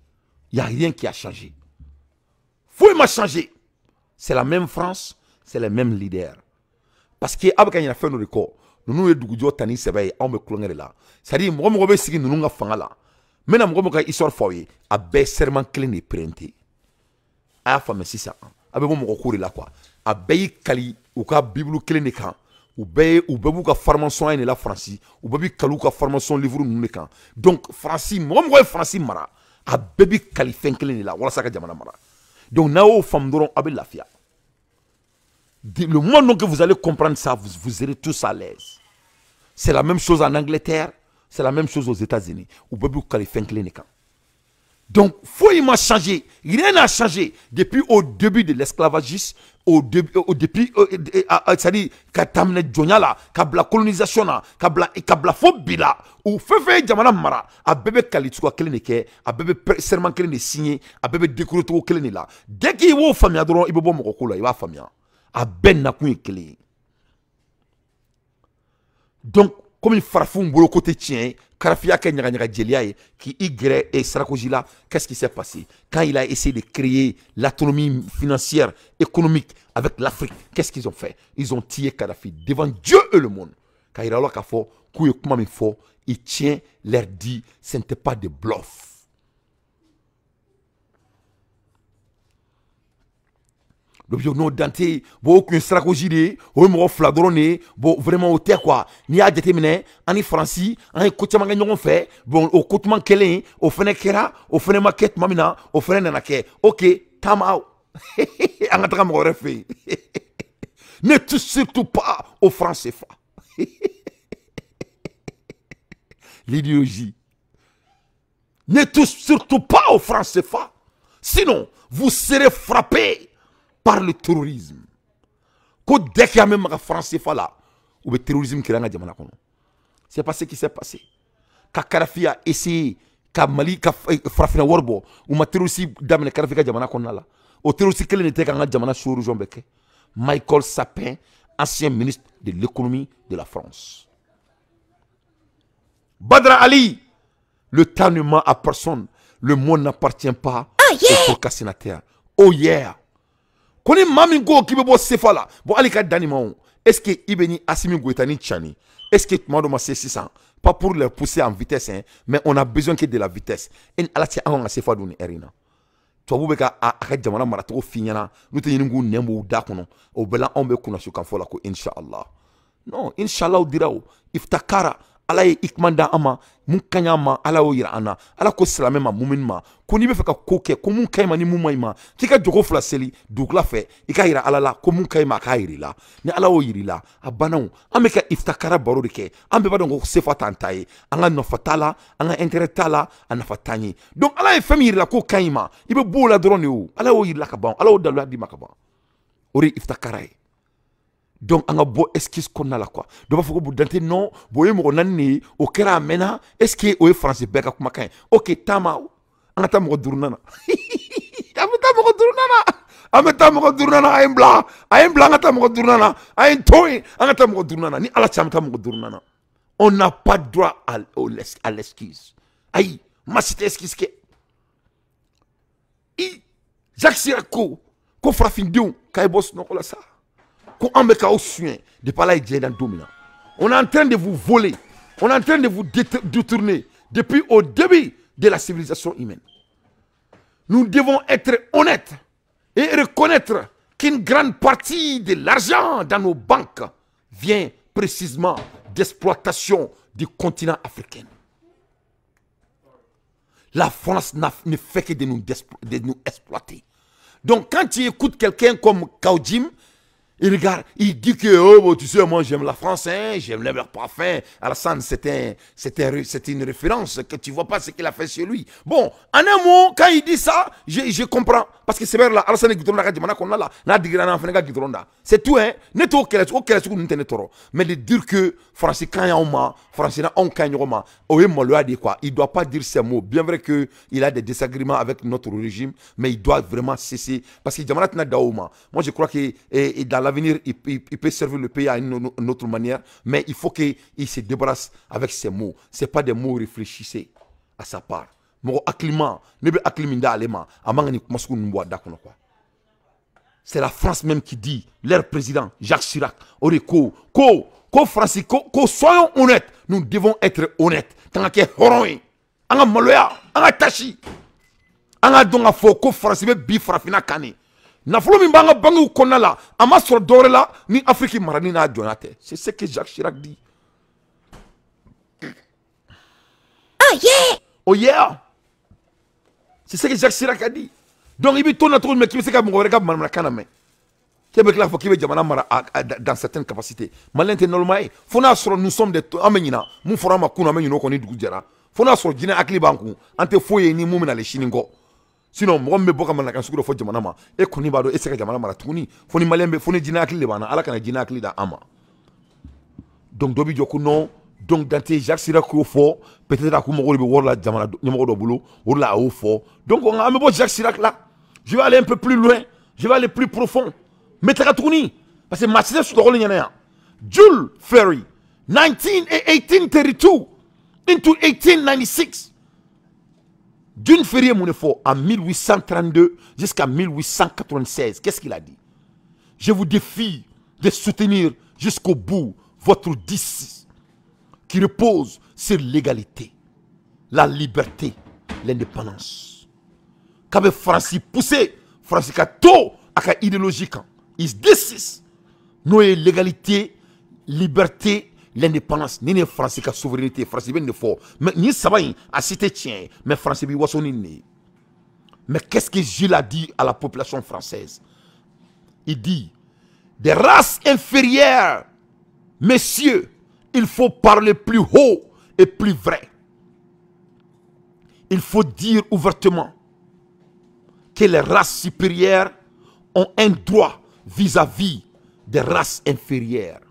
Il n'y a rien qui a changé. Foyi ma changé. C'est la même France, c'est les mêmes leaders. Parce que a bɛ ka ɲinɛ fɛn dɔ de kɔ. Ninnu ye dugujɔ ta ni sɛbɛ ye, anw bɛ kulonkɛ de la. C'est à dire mɔgɔ mɔgɔ bɛ sigi ninnu ka fanga la. N bɛna mɔgɔ mɔgɔ ka histoire fɔ aw ye, a bɛɛ serment kelen de prêté. A y'a faamuya sisan. A bɛ bɔ mɔgɔ ko de la quoi. A bɛɛ y'i kali u ka Bible kelen de kan. U bɛɛ b'u ka formation de la Faransi, u bɛɛ bɛ kali u ka formation livre ninnu de kan. Donc Faransi, mɔgɔ mɔgɔ ye Faransi mara, a bɛɛ bɛ kali fɛn kelen de la walasa ka jamana mara. Donc n'a y'o faamu dɔrɔn, a bɛ lafiya. Le moment que vous allez comprendre ça, vous serez tous à l'aise. C'est la même chose en Angleterre, c'est la même chose aux États-Unis. U bɛɛ b'u kali fɛn kelen de kan. Donc, foyi ma changé. Rien n'a changé. Depuis au début de l'esclavagisme, au début, c'est-à-dire, ka daminɛ jɔnya la, ka bila colonisation na, ka bila fo bi la, u fɛn fɛn ye jamana mara, a bɛɛ bɛ kali cogoya kelen de kɛ, a bɛɛ bɛ serment kelen de signer, a bɛɛ bɛ décorer cogo kelen de la. Dès qu'il y'o faamuya dɔrɔn, i bɛ bɔ mɔgɔ ko la, i b'a faamuya. A bɛɛ nakun ye kelen ye. Donc, komi farafinw bolo ko tɛ tiɲɛ ye, Kadhafi y'a kɛ ɲagaɲaga jeliya ye k'i gɛrɛ et Sarkozy la. Qu'est-ce qui s'est passé? Quand il a essayé de créer l'autonomie financière, économique avec l'Afrique, qu'est-ce qu'ils ont fait? Ils ont tué Kadhafi devant Dieu et le monde. K'a yira la k'a fɔ k'u ye kuma min fɔ, il tient leur dit, ce n'était pas des bluffs. Donc, non, Dante, bon, aucun Sarkozy de ye, o ye mɔgɔ fila dɔrɔn de ye, bon, vraiment o tɛ quoi. N'i y'a jateminɛ, an ni Faransi, an ye ko caman kɛ ɲɔgɔn fɛ, bon, o ko caman kɛlen, o fɛnɛ kɛra, o fɛnɛ ma kɛ tuma min na, o fɛnɛ nana kɛ. Ok, time out. An ka taga mɔgɔ wɛrɛ fɛ yen. Ne touche surtout pas au franc CFA. L'idéologie. Ne touche surtout pas au franc CFA. Sinon, vous serez frappés par le terrorisme. Ko dès qu'il y a même un franc CFA là, ou le terrorisme qui est dans le. C'est pas ce qui s'est passé. Ka Kadhafi a essayé, ka Mali, ka Farafina wari bɔ, u ma terroriste daminɛ Kadhafi ka jamana kɔnɔna la. O terroriste kelen de tɛ k'an ka jamana sous-région bɛɛ kɛ. Michael Sapin, ancien ministre de l'économie de la France. Badra Ali, le temps ne ment à personne. Le monde n'appartient pas aux procrastinateurs. Oh yeah! Koni maa min ko k'i bɛ bɔ CFA la, bon hali ka dan nin ma o, est-ce que i bɛ ni Assimi Goïta ni Tchani, est-ce que tuma dɔ ma se sisan, pas pour les pousser en vitesse hein, mais on a besoin que de la vitesse. E ni Ala cɛ, an kan ka CFA dun nin heure in na. Tubabu bɛ ka a ka jamana maracogo f'i ɲɛna, n'u tɛ ɲini k'u nɛn bɔ u da kɔnɔ, o bɛɛ la anw bɛ kunnasiw kan fɔ la ko inshallah. Non, inshallah dira o, iftakara. Ala ye hikman da an ma, mun ka ɲi an ma, Ala y'o yira an na. Ala ko silamɛ ma, mumini ma, ko n'i bɛ fɛ ka ko kɛ, ko mun ka ɲi ma ni mun ma ɲi ma, k'i ka jogo fila seli dugukila fɛ, i ka yira Ala la ko mun ka ɲi ma, a k'a yira i la. Ni Ala y'o yira i la, a banna o. An bɛ ka iftakara baro de kɛ. An bɛɛ b'a dɔn ko CFA t'an ta ye, an ka nafa t'a la, an ka intérêt t'a la, a nafa t'an ye. Donc Ala ye fɛn min yira i la k'o ka ɲi ma, i bɛ b'o la dɔrɔn de o. Ala y'o yira i la ka ban, Ala y'o daluya d'i ma ka ban. O de ye iftakara ye. Donc an ka bɔ excuse kɔnɔna la quoi. Dɔ b'a fɔ ko Dante non, bon o ye mɔgɔ naani de ye, o kɛra a mɛnna, est-ce que o ye Faransi bɛɛ ka kumakan ye? Ok, taama, an ka taa mɔgɔ duurunan na. An bɛ taa mɔgɔ duurunan na. An bɛ taa mɔgɔ duurunan na, a ye n bila, a ye n bila an ka taa mɔgɔ duurunan na, a ye n to yen, an ka taa mɔgɔ duurunan na. Ni Ala cɛ, an bɛ taa mɔgɔ duurunan na. On n'a pas droit à l'excuse. Ayi, maa si tɛ excuse kɛ. I Jacques Chirac ko farafindenw k'a ye bɔ sunɔgɔ la sa. On est en train de vous voler, on est en train de vous détourner depuis au début de la civilisation humaine. Nous devons être honnêtes et reconnaître qu'une grande partie de l'argent dans nos banques vient précisément d'exploitation du continent africain. La France ne fait que de nous exploiter. Donc quand tu écoutes quelqu'un comme Kaoudjim, il regarde, il dit que, oh, bon, tu sais, moi j'aime la France, hein, j'aime leur parfum. Alassane, c'est une référence, que tu vois pas ce qu'il a fait chez lui. Bon, en un mot, quand il dit ça, je comprends. Parce que c'est vrai là, Alassane c'est tout, hein. Mais de dire que Français quand Français quoi. Il doit pas dire ces mots. Bien vrai que il a des désagréments avec notre régime, mais il doit vraiment cesser. Parce que moi je crois que et dans l'avenir, il peut servir le pays à une autre manière, mais il faut qu'il se débarrasse avec ces mots. Ce n'est pas des mots réfléchissés à sa part. C'est la France même qui dit, leur président, Jacques Chirac, ko, soyons honnêtes, nous devons être honnêtes. Tant que hɔrɔn ye, an ka maloya, an ka tasi, an ka dɔn k'a fɔ ko France bɛ bi farafinna kan de. Nafolo min b'an ka banques kɔnɔna la, a ma sɔrɔ dɔwɛrɛ la ni Afrique marani n'a jɔnya tɛ. C'est ce que Jacques Chirac dit. Oh yeah! Oh yeah! C'est ce que Jacques Chirac a dit. Donc il bɛ to na cogo min k'i bɛ se ka mɔgɔ wɛrɛ ka manamanakan lamɛn. K'e bɛ tila k'a fɔ k'i bɛ jamana mara dans certaines capacités. Malien tɛ normal ye. Fo n'a sɔrɔ nous sommes des, an bɛ ɲina mun fɔra an ma kunun, an bɛ ɲinɛ o kɔ ni dugu jɛra. Fo n'a sɔrɔ jinɛ hakili b'an kun, an tɛ foyi ye ni mun bɛna sini kɔ. Sinon mɔgɔ min bɛ bɔ ka manamanakan sugu dɔ fɔ jamana ma, e kɔni b'a dɔn e tɛ se ka jamana mara tuguni. Fo ni malien bɛ, fo ni jinɛ hakili de b'an na. Ala kana jinɛ hakili da an ma. Donc dɔ b'i jɔ ko non. Donc Dante, Jacques Chirac y'o fɔ, peut-être a k'u mago de bɛ wari la jamana ɲɛmɔgɔ dɔ bolo, o de la a y'o fɔ. Donc an bɛ bɔ Jacques Chirac la. Je vais aller un peu plus loin, je vais aller plus profond. N bɛ taga tuguni parce que maa si tɛ sunɔgɔli ɲɛna yan. Jules Ferry, 1832 into 1896. Jules Ferry ye mun de fɔ en 1832 jusqu'à 1896? Qu'est-ce qu'il a dit? Je vous défie de soutenir jusqu'au bout votre discours qui repose sur l'égalité, la liberté, l'indépendance. K'a bɛ Faransi poussé, Faransi ka to a ka idéologie kan. Is this is n'o ye l'égalité, liberté, l'indépendance. Nin de ye Faransi ka souveraineté. Faransi bɛ nin de fɔ. Mais nin saba in a si tɛ tiɲɛ ye, mais Faransi b'i waso ni nin de ye. Mais qu'est-ce que Jules a dit à la population française? Il dit, des races inférieures, messieurs, il faut parler plus haut et plus vrai. Il faut dire ouvertement que les races supérieures ont un droit vis-à-vis des races inférieures.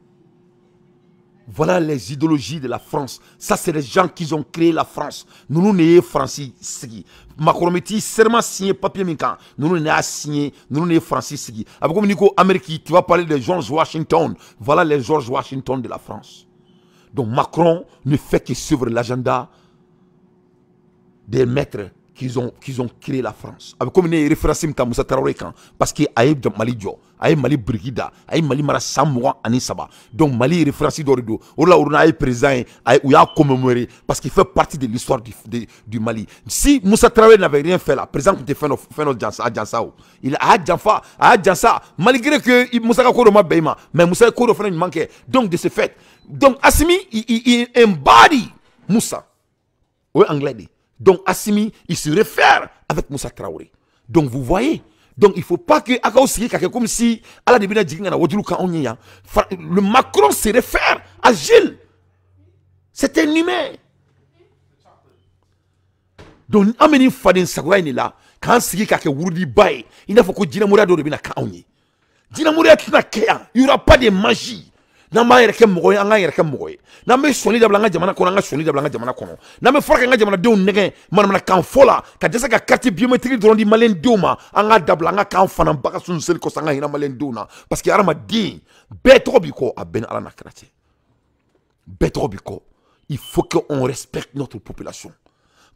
Voilà les idéologies de la France. Ça, c'est les gens qui ont créé la France. Nous, nous, nous, Francis sigi. Macron meti serment signé papier min kan. Nous, nous, nous, signé. Nous, nous, Francis sigi. Avec comme Nico Amérique, tu vas parler de George Washington. Voilà les George Washington de la France. Donc Macron ne fait que suivre l'agenda des maîtres qu'ils ont créé la France. Avec comme une référence à Moussa Traoré kan, parce que aye Mali jɔ, aye Mali biriki da, aye Mali mara san 23. Donc Mali référence dɔ de don. O de la o aye président ye, aye u y'a commémoré parce qu'il fait partie de l'histoire du Mali. Si Moussa Traoré n'avait rien fait là, président tun tɛ fɛn dɔ jansa, a jansa o. Il a janfa, a y'a jansa malgré que Moussa ka ko dɔ ma bɛn i ma, mais Moussa ye ko dɔ fana ɲuman kɛ. Donc de ce fait, donc Assimi il embody Moussa. O ye anglais de. Donc Assimi, il se réfère avec Moussa Traoré. Donc vous voyez, donc il ne faut pas que Akao sigi ka kɛ comme si Ala de bɛna jigin ka na wajulu kan anw ye yan. Le Macron se réfère à Gilles. C'est un humain. Donc an bɛ nin faden sagoya in de la k'an sigi ka kɛ wurudiba ye i n'a fɔ ko jinɛmoriya dɔ de bɛna kɛ anw ye. Jinɛmoriya tɛna kɛ yan. Il n'y aura pas de magie. N'an b'an yɛrɛ kɛ mɔgɔ ye, an k'an yɛrɛ kɛ mɔgɔ ye. N'an bɛ sɔnni dabila an ka jamana kɔnɔ, an ka sɔnni dabila an ka jamana kɔnɔ. N'an bɛ fura kɛ an ka jamanadenw nɛgɛn manamanakan fɔ la, ka dɛsɛ ka carte biométrique dɔrɔn di maliyɛndenw ma, an k'a dabila, an ka k'an fana baga sun seli kɔsɔn, an ka hinɛ maliyɛndenw na. Parce que hadamaden bɛɛ tɔgɔ b'i kɔ, a bɛɛ ni Ala n'a kira cɛ. Bɛɛ tɔgɔ b'i kɔ. Il faut qu'on respecte notre population.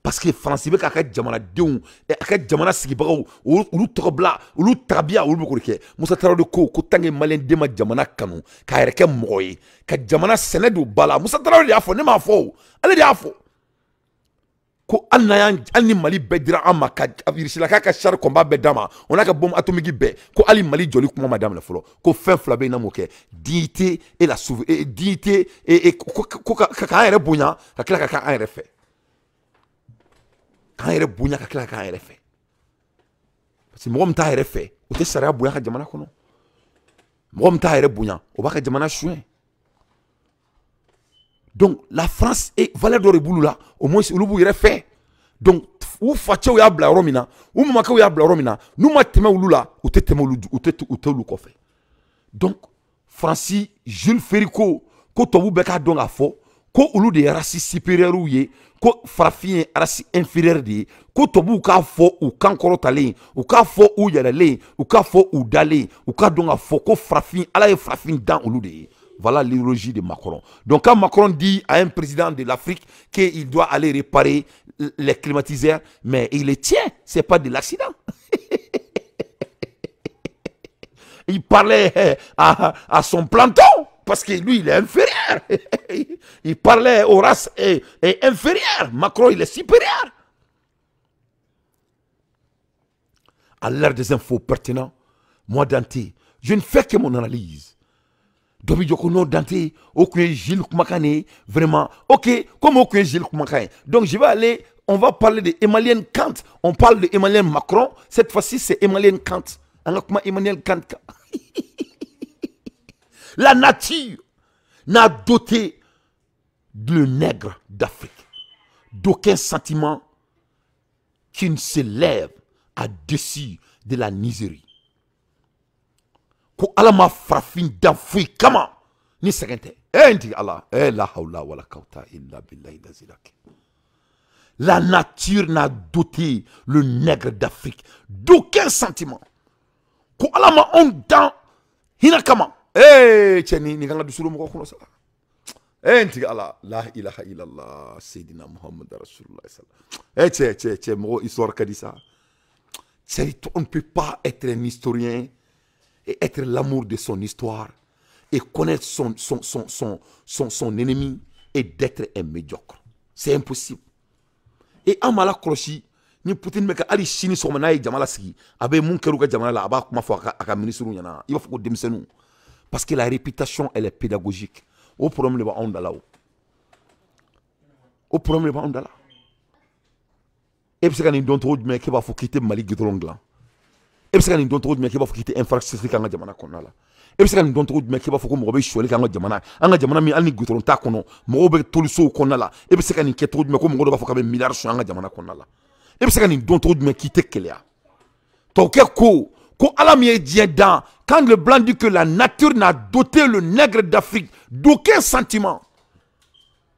Parce que Faransi bɛ k'a ka jamanadenw, a ka jamana sigibagaw, olu tɔgɔ bila, olu tabiya, olu bɛ k'o de kɛ. Moussa Traoré ko tant que maliyɛnden ma jamana kanu, k'a yɛrɛ kɛ mɔgɔ ye, ka jamana sɛnɛ don ba la. Moussa Traoré de y'a fɔ, ne m'a fɔ o, ale de y'a fɔ. Ko hali n'a y'an, hali ni Mali bɛɛ dira an ma, ka Russie k'a ka char combat bɛɛ d'a ma, o n'a ka bombe atomique bɛɛ, ko hali Mali jɔli kuma ma daminɛ fɔlɔ. Ko fɛn fila bɛ yen n'a m'o kɛ, dignité et la souveraineté, dignité et ko k'an yɛrɛ bonya, ka tila ka k'an yɛrɛ fɛ. K'an yɛrɛ bonya ka tila k'an yɛrɛ fɛ. Parce que mɔgɔ min t'a yɛrɛ fɛ, o tɛ sariya bonya ka jamana kɔnɔ. Mɔgɔ min t'a yɛrɛ bonya, o b'a ka jamana suɲɛ. Donc la France est valeur dɔ de b'olu la, au moins olu b'u yɛrɛ fɛ. Donc u facɛw y'a bila yɔrɔ min na, u mamakɛw y'a bila yɔrɔ min na, n'u ma tɛmɛ olu la, u tɛ tɛmɛ olu, u tɛ olu kɔfɛ. Donc Faransi, Jules Ferry ko tubabu bɛɛ k'a dɔn k'a fɔ ko olu de ye race supérieure ye, ko farafin ye race inférieure de ye, ko tubabuw k'a fɔ u kan kɔrɔtalen, u k'a fɔ u yɛlɛlen, u k'a fɔ u dalen, u k'a dɔn k'a fɔ ko farafin, Ala ye farafin dan olu de ye. Voilà l'idéologie de Macron. Donc quand Macron dit à un président de l'Afrique qu'il doit aller réparer les climatiseurs, mais il les tient, c'est pas de l'accident. Il parlait à son planton, parce que lui, il est inférieur. Il parlait aux races inférieures. Macron, il est supérieur. À l'ère des infos pertinentes, Moi, Dante, je ne fais que mon analyse. Dɔ b'i jɔ ko non, Dante, o kun ye Gilles kumakan de ye vraiment. Ok, comme o kun ye Gilles kumakan ye, donc je vais aller, on va parler de Emmanuel Kant. On parle de Emmanuel Macron, cette fois-ci c'est Emmanuel Kant. An ka kuma Emmanuel Kant kan. La nature n'a doté le nègre d'Afrique d'aucun sentiment qui ne s'élève à-dessus de la misérie. Ko Ala ma farafin dan foyi kama ni sɛgɛn tɛ. Eh, n tigi Ala, eh, la hawla wala quwwata illa billahi al-azim. La nature n'a doté le nègre d'Afrique d'aucun sentiment. Ko Ala ma anw dan hinɛ kama. Eh, cɛ, ni kan ka dusu don mɔgɔ kɔnɔ sa. Eh, n tigi Ala, la ilaha illallah, Seydina Muhammad Rasulullah sallallahu. Eh, cɛ, cɛ, cɛ, mɔgɔ histoire ka di sa. C'est, on ne peut pas être un historien et être l'amour de son histoire et connaître son ennemi et d'être un médiocre. C'est impossible. Et an m'a la kɔlɔsi ni Poutine bɛ ka hali sini sɔgɔma n'a ye jama lasigi, a bɛ mun kɛra u ka jamana la, a b'a kuma fɔ a ka ministre ɲɛna, i b'a fɔ ko denmisɛnninw, parce que la réputation, elle est pédagogique. O problème de b'anw da la, o problème de b'anw da la. E bɛ se ka nin dɔn cogo jumɛn k'e b'a fɔ k'i tɛ Mali goudron dilan? E bɛ se ka nin dɔn cogo jumɛn k'e b'a fɔ k'i tɛ infrastructure k'an ka jamana kɔnɔna la? E bɛ se ka nin dɔn cogo jumɛn k'e b'a fɔ ko mɔgɔ bɛ sonyali k'an ka jamana, an ka jamana min hali ni goudron t'a kɔnɔ, mɔgɔw bɛ tolisow kɔnɔna la? E bɛ se ka nin kɛ cogo jumɛn ko mɔgɔ dɔ b'a fɔ k'a bɛ miliyari sonyɛ an ka jamana kɔnɔna la? E bɛ se ka nin dɔn cogo jumɛn k'i tɛ keleya? Tubabukɛ ko Ala min ye diɲɛ dan, quand le blanc dit que la nature n'a doté le nègre d'Afrique d'aucun sentiment,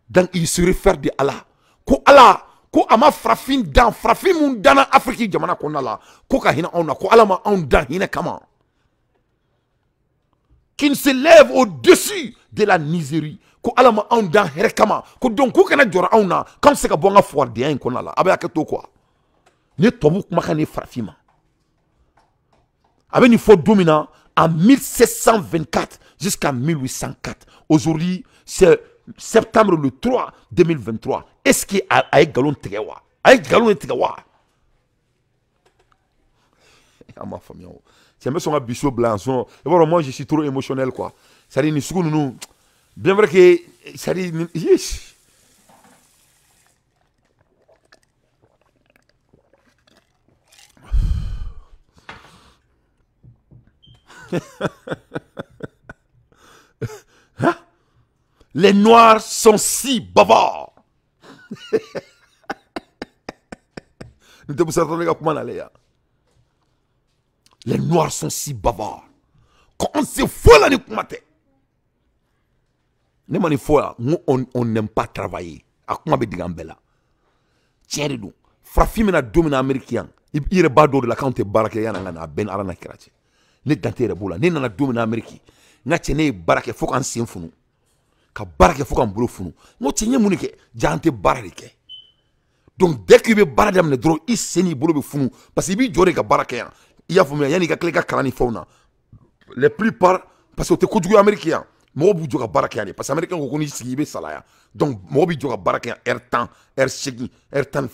donc il se réfère de Allah. Ko Ala ko a ma farafin dan, farafin mun danna Afrique jamana kɔnɔna la, ko ka hinɛ anw na, ko Ala ma anw dan hinɛ kama, qui ne s'élève au-dessus de la misérie, ko Ala ma anw dan hɛrɛ kama, ko donc k'u kana jɔrɔ anw na, k'anw tɛ se ka bɔ an ka fugaridenya in kɔnɔna la. A bɛ hakɛ to quoi. Ni tubabu kumakan ni farafin ma, a bɛ nin fɔ don min na, en 1724 jusqu'à 1804, aujourd'hui c'est septembre le 3 2023. Est-ce que a ye nkalon tigɛ wa? A ye nkalon de tigɛ wa? An m'a faamuya o. Cɛ, n bɛ sɔn ka biso bila yan sinon i b'a dɔn, moi je suis trop émotionnel quoi. C'est à dire nin sugu ninnu, bien vrai que, c'est à dire yes. Hein? Les Noirs sont si bavards. Nin tɛ Musa ka kuma n'ale ya. Les Noirs sont si bavards. Quand on se fout la ni kuma tɛ. Ne ma nin fɔ yan, n ko on n'aime pas travailler. A kuma bɛ digi an bɛɛ la. Tiɲɛ de don. Farafin bɛna don min na Amérique yan, i yɛrɛ b'a dɔn o de la k'anw tɛ baara kɛ yanni an ka na, a bɛɛ ni Ala n'a kira cɛ. Ne Dante yɛrɛ b'o la. Ne nana don min na Amérique, n ka cɛ, ne ye baara kɛ fo k'an sen funu. Ka baara kɛ fo k'an bolo funu. N ko cɛ, n ye mun de kɛ? Ja an tɛ baara de kɛ. Donc dès k'i bɛ baara daminɛ dɔrɔn, i sen n'i bolo bɛ funu. Parce que i b'i jɔ de ka baara kɛ yan. I y'a faamuya, yanni i ka tila i ka kalan ni fɛnw na. Les plupart, parce que o tɛ kojugu ye Amérique yan. Mɔgɔw b'u jɔ ka baara kɛ yan de. Parce que Américain ko n'i sigi i bɛ salaya. Donc mɔgɔw b'i jɔ ka baara kɛ yan heure 10, heure 8, heure 12.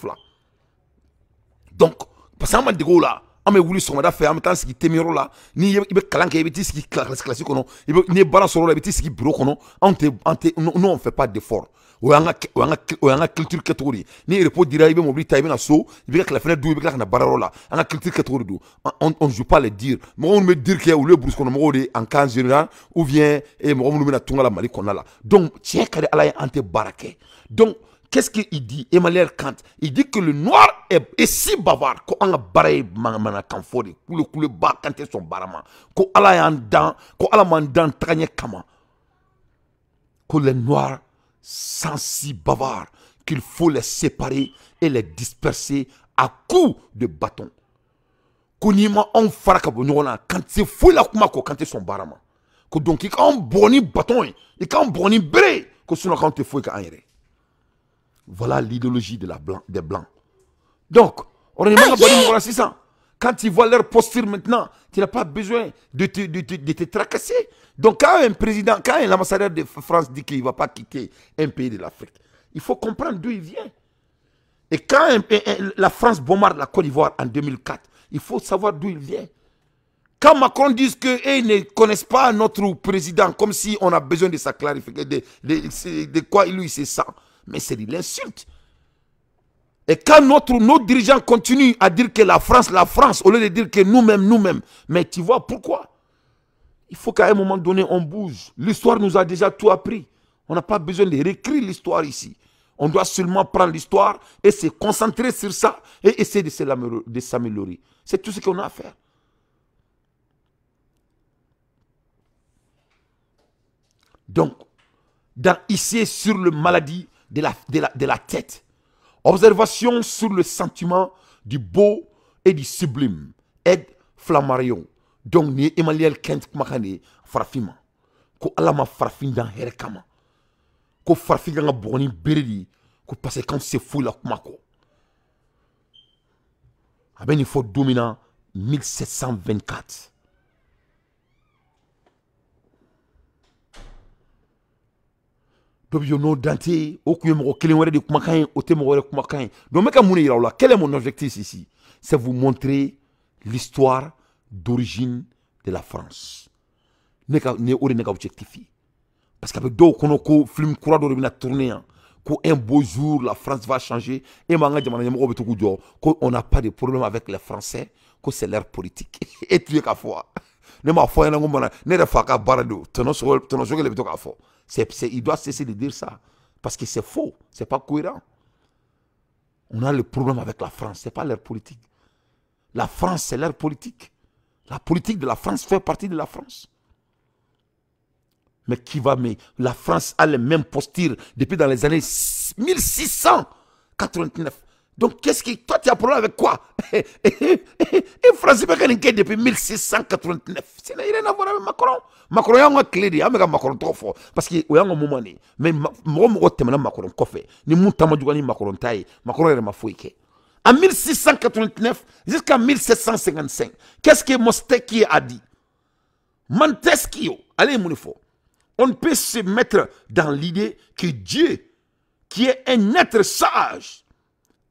Donc parce que an ma dege o la. An bɛ wuli sɔgɔmada fɛ, an bɛ taa sigi temiyɔrɔ la. Ni i bɛ kalan kɛ, i bɛ t'i sigi kilasi kɔnɔ. I bɛ n'i ye baara sɔrɔ o la, i bɛ t'i sigi bureau kɔnɔ. Anw tɛ, an tɛ, nous on fait pas d'effort. O y'an ka culture kɛcogo de ye. Ni repos dira, i bɛ mobili ta, i bɛ na so, i bɛ ka tilafana dun, i bɛ tila ka na baarayɔrɔ la. An ka culture kɛcogo de don. On joue pas les dires. Mɔgɔ minnu bɛ dire kɛ, olu ye brousse kɔnɔ mɔgɔw de ye en cas général, ou bien mɔgɔ minnu bɛ na tunga la Mali kɔnɔna la. Donc tiɲɛ ka di Ala ye, an tɛ baara kɛ. Donc qu'est-ce qu'il dit, Emmanuel Kant? Il dit que le noir est si bavard ko an ka baara ye manamanakan fɔ de, kule kule ba kan tɛ sɔn baara ma. Ko Ala y'an dan, ko Ala m'an dan tagaɲɛ kama. Ko les noirs sont si bavards qu'il faut les séparer et les disperser à coups de bâton. Ko n'i ma anw fara ka bɔ ɲɔgɔn na, kan tɛ foyi la kuma kɔ, kan tɛ sɔn baara ma. Ko donc i k'anw bugɔ ni bâton ye, i k'anw bugɔ ni bere ye, ko sinon k'anw tɛ foyi kɛ an yɛrɛ. Voilà l'idéologie des Blancs. Donc, on est ah, quand tu vois leur posture maintenant, tu n'as pas besoin de te tracasser. Donc, quand un président, quand un ambassadeur de France dit qu'il ne va pas quitter un pays de l'Afrique, il faut comprendre d'où il vient. Et quand la France bombarde la Côte d'Ivoire en 2004, il faut savoir d'où il vient. Quand Macron dit qu'ils ne connaissent pas notre président, comme si on a besoin de sa clarification, de quoi lui il se sent. Mais c'est de l'insulte. Et quand nos dirigeants continuent à dire que la France, au lieu de dire que nous-mêmes, nous-mêmes. Mais tu vois pourquoi? Il faut qu'à un moment donné, on bouge. L'histoire nous a déjà tout appris. On n'a pas besoin de réécrire l'histoire ici. On doit seulement prendre l'histoire et se concentrer sur ça et essayer de s'améliorer. C'est tout ce qu'on a à faire. Donc, dans ici sur le maladie de la tête, observation sur le sentiment du beau et du sublime, Ed Flammarion. Donc, ni Emmanuel Kant kumakane farafima. Ko ala ma farafin dan hɛrɛ kama. Ko farafin kan ka bɔgɔ ni bere de ye. Ko parce que k'anw se foyi la kuma kɔ. A bɛ nin fɔ don min na 1724. Dɔ bɛ n'o dante o kun ye mɔgɔ kelen wɛrɛ de kumakan ye, o tɛ mɔgɔ wɛrɛ kumakan ye. Donc n bɛ ka mun de yira aw la? Quel est mon objectif ici? C'est vous montrer l'histoire d'origine de la France. Ne ka ne o de ne ka objectif ye. Parce que a bɛ dɔw kɔnɔ ko film kura dɔ de bɛna tourner yan, ko un beau jour la France va changer. E m'an ka jamana ɲɛmɔgɔw bɛ to k'u jɔ ko on n'a pas de problème avec les Français, ko c'est leur politique. E tu ye k'a fɔ wa? Ne m'a fɔ ɲɛna ko mana ne yɛrɛ fa ka baara don, tɔnɔ Sogɛl de bɛ to k'a fɔ. Il doit cesser de dire ça parce que c'est faux, c'est pas cohérent. On a le problème avec la France, c'est pas leur politique. La France, c'est leur politique. La politique de la France fait partie de la France. Mais qui va, mais la France a les mêmes postures depuis dans les années 1689. Donc, qu'est-ce qui... Toi, tu as un problème avec quoi? Et France, depuis 1689. Ça n'a rien à voir avec Macron. Macron, il y a une clé. Il y a un Macron trop fort. Parce qu'il y a un moment. Mais moi, je suis Macron kɔfɛ. Ni mun tama jugu ni Macron ta ye. Macron yɛrɛ ma foyi kɛ. En 1689 jusqu'en 1755, qu'est-ce que Montesquieu a dit? Montesquieu, allez, mon fort. On ne peut se mettre dans l'idée que Dieu, qui est un être sage,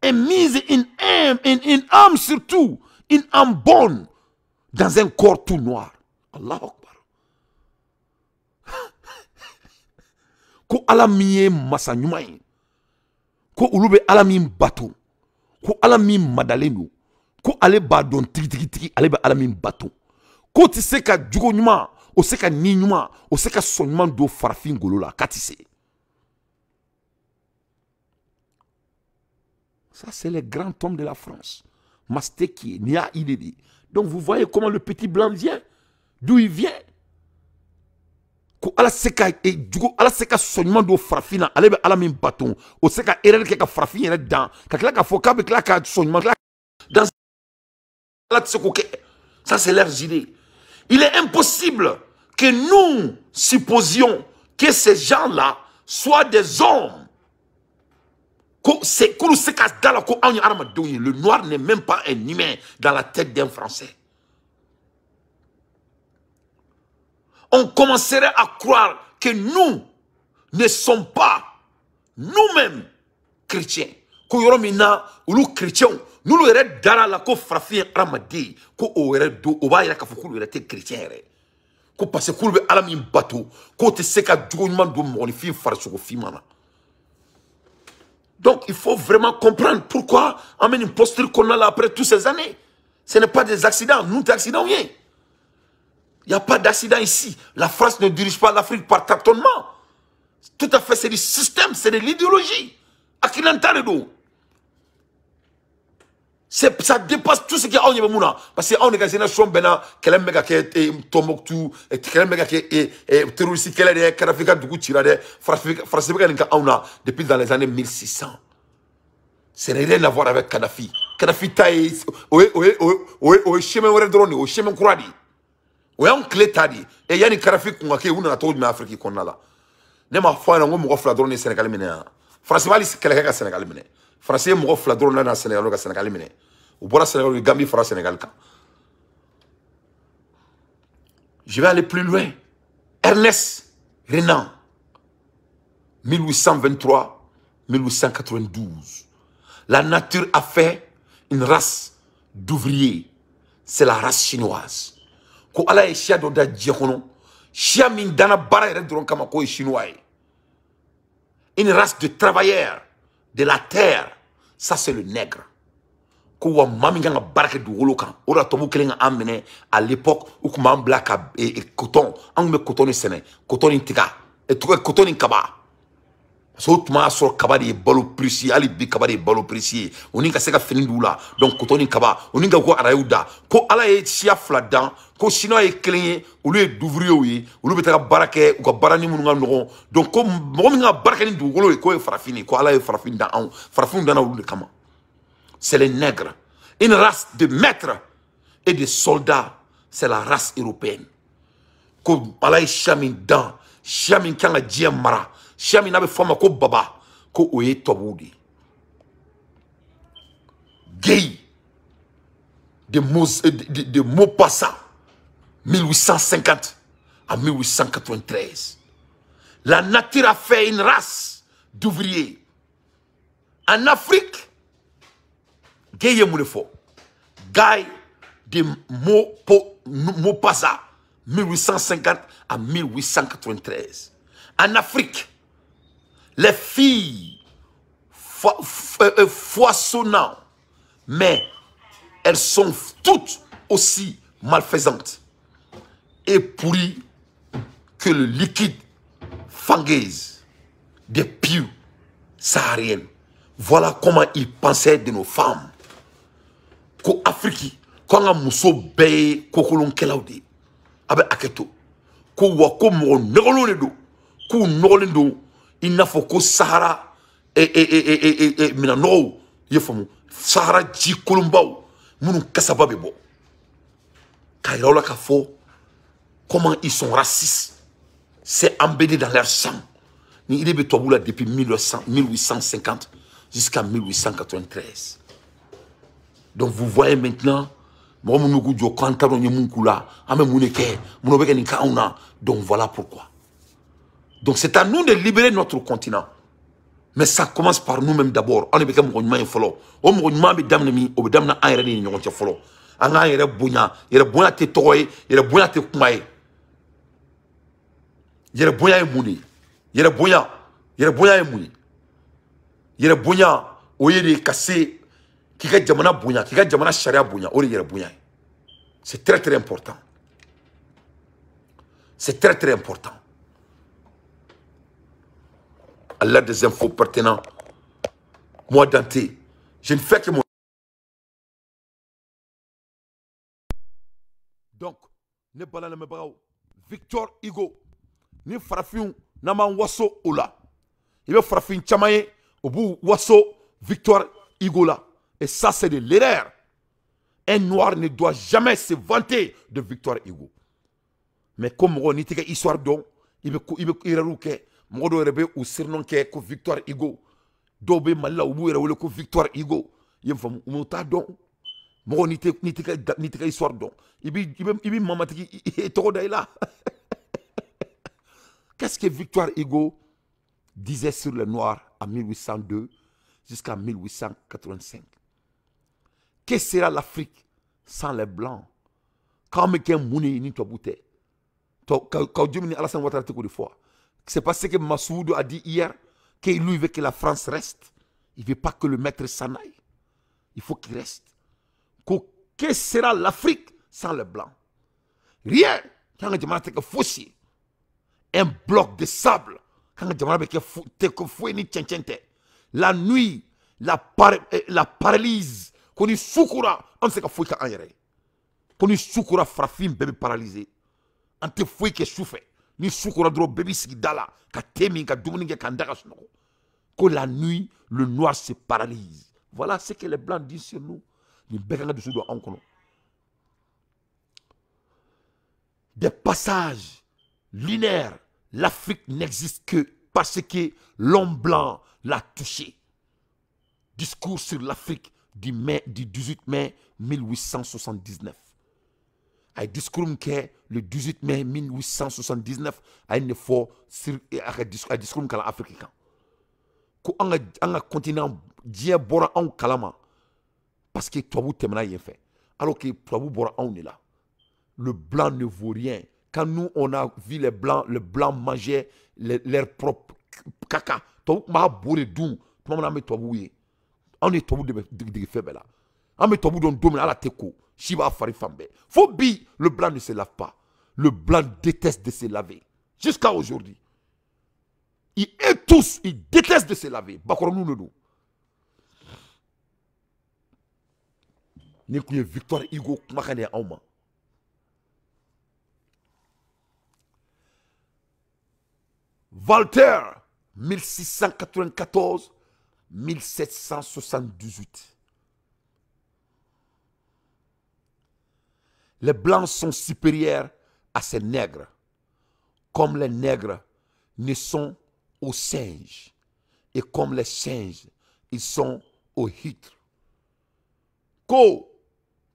ait mis une âme surtout, une âme bonne, dans un corps tout noir. Allah Akbar. Ko ala min ye masa ɲuman ye, ko olu bɛ ala min bato, ko ala min madalen don, ko ale b'a dɔn tigitigi, ale bɛ ala min bato, k'o tɛ se ka jogo ɲuman, o se ka ni ɲuman, o se ka sɔn ɲuman don farafin golo la, k'a tɛ se. Ça, c'est les grands hommes de la France. Masteki, Nia Idedi. Donc, vous voyez comment le petit blanc vient, d'où il vient. Ko ala se ka jugo, ala se ka sɔn ɲuman don farafin na, ale bɛ ala min bato, o se ka erreur kɛ ka farafin yɛrɛ dan, ka tila k'a fɔ k'a bɛ tila ka sɔn ɲuman tila dans ala tɛ se k'o kɛ. Ça, c'est leurs idées. Il est impossible que nous supposions que ces gens-là soient des hommes. Le noir n'est même pas un humain dans la tête d'un Français. On commencerait à croire que nous ne sommes pas nous-mêmes chrétiens. Ko yɔrɔ min na olu chrétiens n'olu yɛrɛ dara la ko farafin ye hadamaden, ko o yɛrɛ don, o b'a yira k'a fɔ k'olu yɛrɛ tɛ chrétien yɛrɛ, ko parce que k'olu bɛ ala min bato, k'o tɛ se ka jogo ɲuman don mɔgɔninfin farisogo finman na. Donc il faut vraiment comprendre pourquoi on met une posture qu'on a là après toutes ces années. Ce n'est pas des accidents, nous t'es accidents rien. Il n'y a pas d'accident ici. La France ne dirige pas l'Afrique par tâtonnement. Tout à fait, c'est du système, c'est de l'idéologie. Ça dépasse tout ce qui est en Yémemouna. Parce que on est génération bena, kɛlɛ bɛ ka kɛ Tombouctou, kɛlɛ bɛ ka kɛ terroriste kɛlɛ de, Kadhafi ka dugu cira dɛ, Faransi bɛ ka nin kɛ anw na depuis dans les années 1600. Ça n'a rien à voir avec Kadhafi. Kadhafi ta ye o ye chemin wɛrɛ dɔrɔn de ye, o ye chemin kura de ye. O y'anw tile ta de ye. Et yanni Kadhafi kun ka kɛ, u nana cogo jumɛn Afrique kɔnɔna la? Ne m'a fɔ a ɲɛna ko mɔgɔ fila dɔrɔn de ye Sénégal minɛ yan. Faransi b'ali kɛlɛ kɛ ka Sénégal minɛ. Faransi ye mɔgɔ fila dɔrɔn nana Sénégal ka Sénégal minɛ. U bɔra Sénégal, u ye Gambie fara Sénégal kan. Je vais aller plus loin. Ernest Renan, 1823-1892. La nature a fait une race d'ouvriers. C'est la race chinoise. Ko Ala ye siya dɔ da diɲɛ kɔnɔ, siya min danna baara yɛrɛ dɔrɔn kama, k'o ye chinois ye. Une race de travailleurs de la terre, ça c'est le nègre. Ko wa maa min kan ka baara kɛ dugukolo kan, o de la tubabu kɛlen ka an minɛ à l'époque, u tun b'an bila ka coton, an tun bɛ coton de sɛnɛ, coton ni tiga, coton ni kaba. Parce que o tun b'a sɔrɔ kaba de ye balo précieux ye, hali bi kaba de ye balo précieux ye, o ni ka se ka fini d'u la. Donc coton ni kaba, o ni ka ko arayiw da. Ko Ala ye siya fila dan, ko chinois ye kelen ye, olu ye ouvriers ye, olu bɛ taga baara kɛ u ka baara ni minnu ka nɔgɔn. Donc ko mɔgɔ min ka baara kɛ ni dugukolo ye, k'o ye farafin ye, ko Ala ye farafin dan anw, farafinw danna olu de kama. C'est les nègres. Une race de maîtres et de soldats, c'est la race européenne. Ko Ala ye siya min dan, siya min kan ka diɲɛ mara, siya min n'a bɛ fɔ a ma ko baba, ko o ye tubabuw de ye. Guy de Maupassant, 1850 à 1893. La nature a fait une race d'ouvriers. En Afrique, Guy ye mun de fɔ? Guy de Maupassant, 1850 à 1893. En Afrique, les filles foisonnant, mais elles sont toutes aussi malfaisantes et pourries que le liquide fangaise des pieux sahariennes. Voilà comment ils pensaient de nos femmes. Ko Afrique, ko an ka muso bɛɛ ye kokolonkɛlaw de ye. A bɛ hakɛ to. Ko wa ko mɔgɔ nɔgɔlenw de don. K'u nɔgɔlen don i n'a fɔ ko Sahara minɛnɔgɔw, i ye faamu, Sahara ji kolonbaw minnu kasaba bɛ bɔ. K'a yira aw la k'a fɔ comment ils sont racistes. C'est embeddé dans leur sang. Ni idée bɛ tubabu la depuis 1850 jusqu'à 1893. Donc vous voyez maintenant, mɔgɔ minnu k'u jɔ k'an t'a dɔn n ye mun k'u la, an bɛ mun de kɛ, mun bɛ kɛ nin kɛ anw na. Donc voilà pourquoi. Donc c'est à nous de libérer notre continent. Mais ça commence par nous-mêmes d'abord. An de bɛ kɛ mɔgɔ ɲuman ye fɔlɔ. O mɔgɔ ɲuman bɛ daminɛ min, o bɛ daminɛ an yɛrɛ de ni ɲɔgɔn cɛ fɔlɔ. An k'an yɛrɛ bonya. Yɛrɛ bonya tɛ tɔgɔ ye, yɛrɛ bonya tɛ kuma ye. Yɛrɛ bonya ye mun de ye? Yɛrɛ bonya, yɛrɛ bonya ye mun ye? Yɛrɛ bonya o ye de ka se k'i ka jamana bonya, k'i ka jamana sariya bonya, o de ye yɛrɛ bonya ye. C'est très très important. C'est très très important. À l'aide des infos pertinentes, moi Dante, je ne fais que mon... Donc, ne bala lamɛnbagaw, Victor Hugo, ni farafinw n'an m'an waso o la, i bɛ farafin caman ye, o b'u waso Victor Hugo la. Et ça, c'est de l'erreur. Un noir ne doit jamais se vanter de Victor Hugo. Mais comme mɔgɔ n'i tɛ ka histoire dɔn, i bɛ erreur kɛ. Mɔgɔ dɔw yɛrɛ bɛ u surnom kɛ ko Victor Hugo. Dɔw bɛ Mali la, u b'u yɛrɛ wele ko Victor Hugo. I ye faamu, u t'a dɔn. Mɔgɔ n'i tɛ ka histoire dɔn, i bɛ mamatigi tɔgɔ da i la. Qu'est-ce que Victor Hugo disait sur les Noirs en 1802 jusqu'en 1885? Que sera l'Afrique sans les Blancs? Quand bɛ kɛ mun de ye ni tubabu tɛ? Kaw Jumi ni Alassane Ouattara tɛ k'o de fɔ. C'est pas ce que Massoud a dit hier, que lui veut que la France reste. Il veut pas que le maître s'en aille. Il faut qu'il reste. Que sera l'Afrique sans les Blancs? Rien. Quand jamana tɛ kɛ fosi ye. Un bloc de sable. Quand jamana bɛ kɛ tɛ kɛ foyi ni cɛncɛn tɛ. La nuit, la paralyse. Ko ni su kora, an tɛ se ka foyi kɛ an yɛrɛ ye. Ko ni su kora, farafin bɛɛ bɛ paralyser. An tɛ foyi kɛ su fɛ. Ni su kora dɔrɔn, bɛɛ b'i sigi da la ka te min, ka dumuni kɛ, k'an da ka sunɔgɔ. Ko la nuit, le noir se paralyse. Voilà ce que les Blancs disent sur nous. Nin bɛɛ kan ka dusu don anw kɔnɔ. Des passages lunaires, l'Afrique n'existe que parce que l'homme blanc l'a touché. Discours sur l'Afrique du 18 mai 1879. A ye discours min kɛ le 18 mai 1879, a ye nin fɔ sur a ka discours, a ye discours min kalan Afrique kan. Ko an ka continent diɲɛ bɔra anw kalama parce que tubabu tɛmɛna yen fɛ, alors que tubabu bɔra anw de la. Le blanc ne vaut rien. Quand nous, on a vu les blancs, le blanc mangeait leur propre caca. Tubabu tun b'a bo de dun tuma min na an bɛ tubabuw ye. Anw de tubabu de bɛ dege fɛn bɛɛ la. An bɛ tubabu dɔn don min na ala tɛ ko. Si b'a fari fan bɛɛ. Fo bi, le blanc ne se lave pas. Le blanc déteste de se laver. Jusqu'à aujourd'hui. Ils et tous, ils détestent de se laver. Bakɔrɔninw de don. Nin tun ye Victor Hugo kumakan de ye anw ma. Voltaire, 1694-1778. Les blancs sont supérieurs à ces nègres, comme les nègres ne sont aux singes, et comme les singes, ils sont aux huîtres. Ko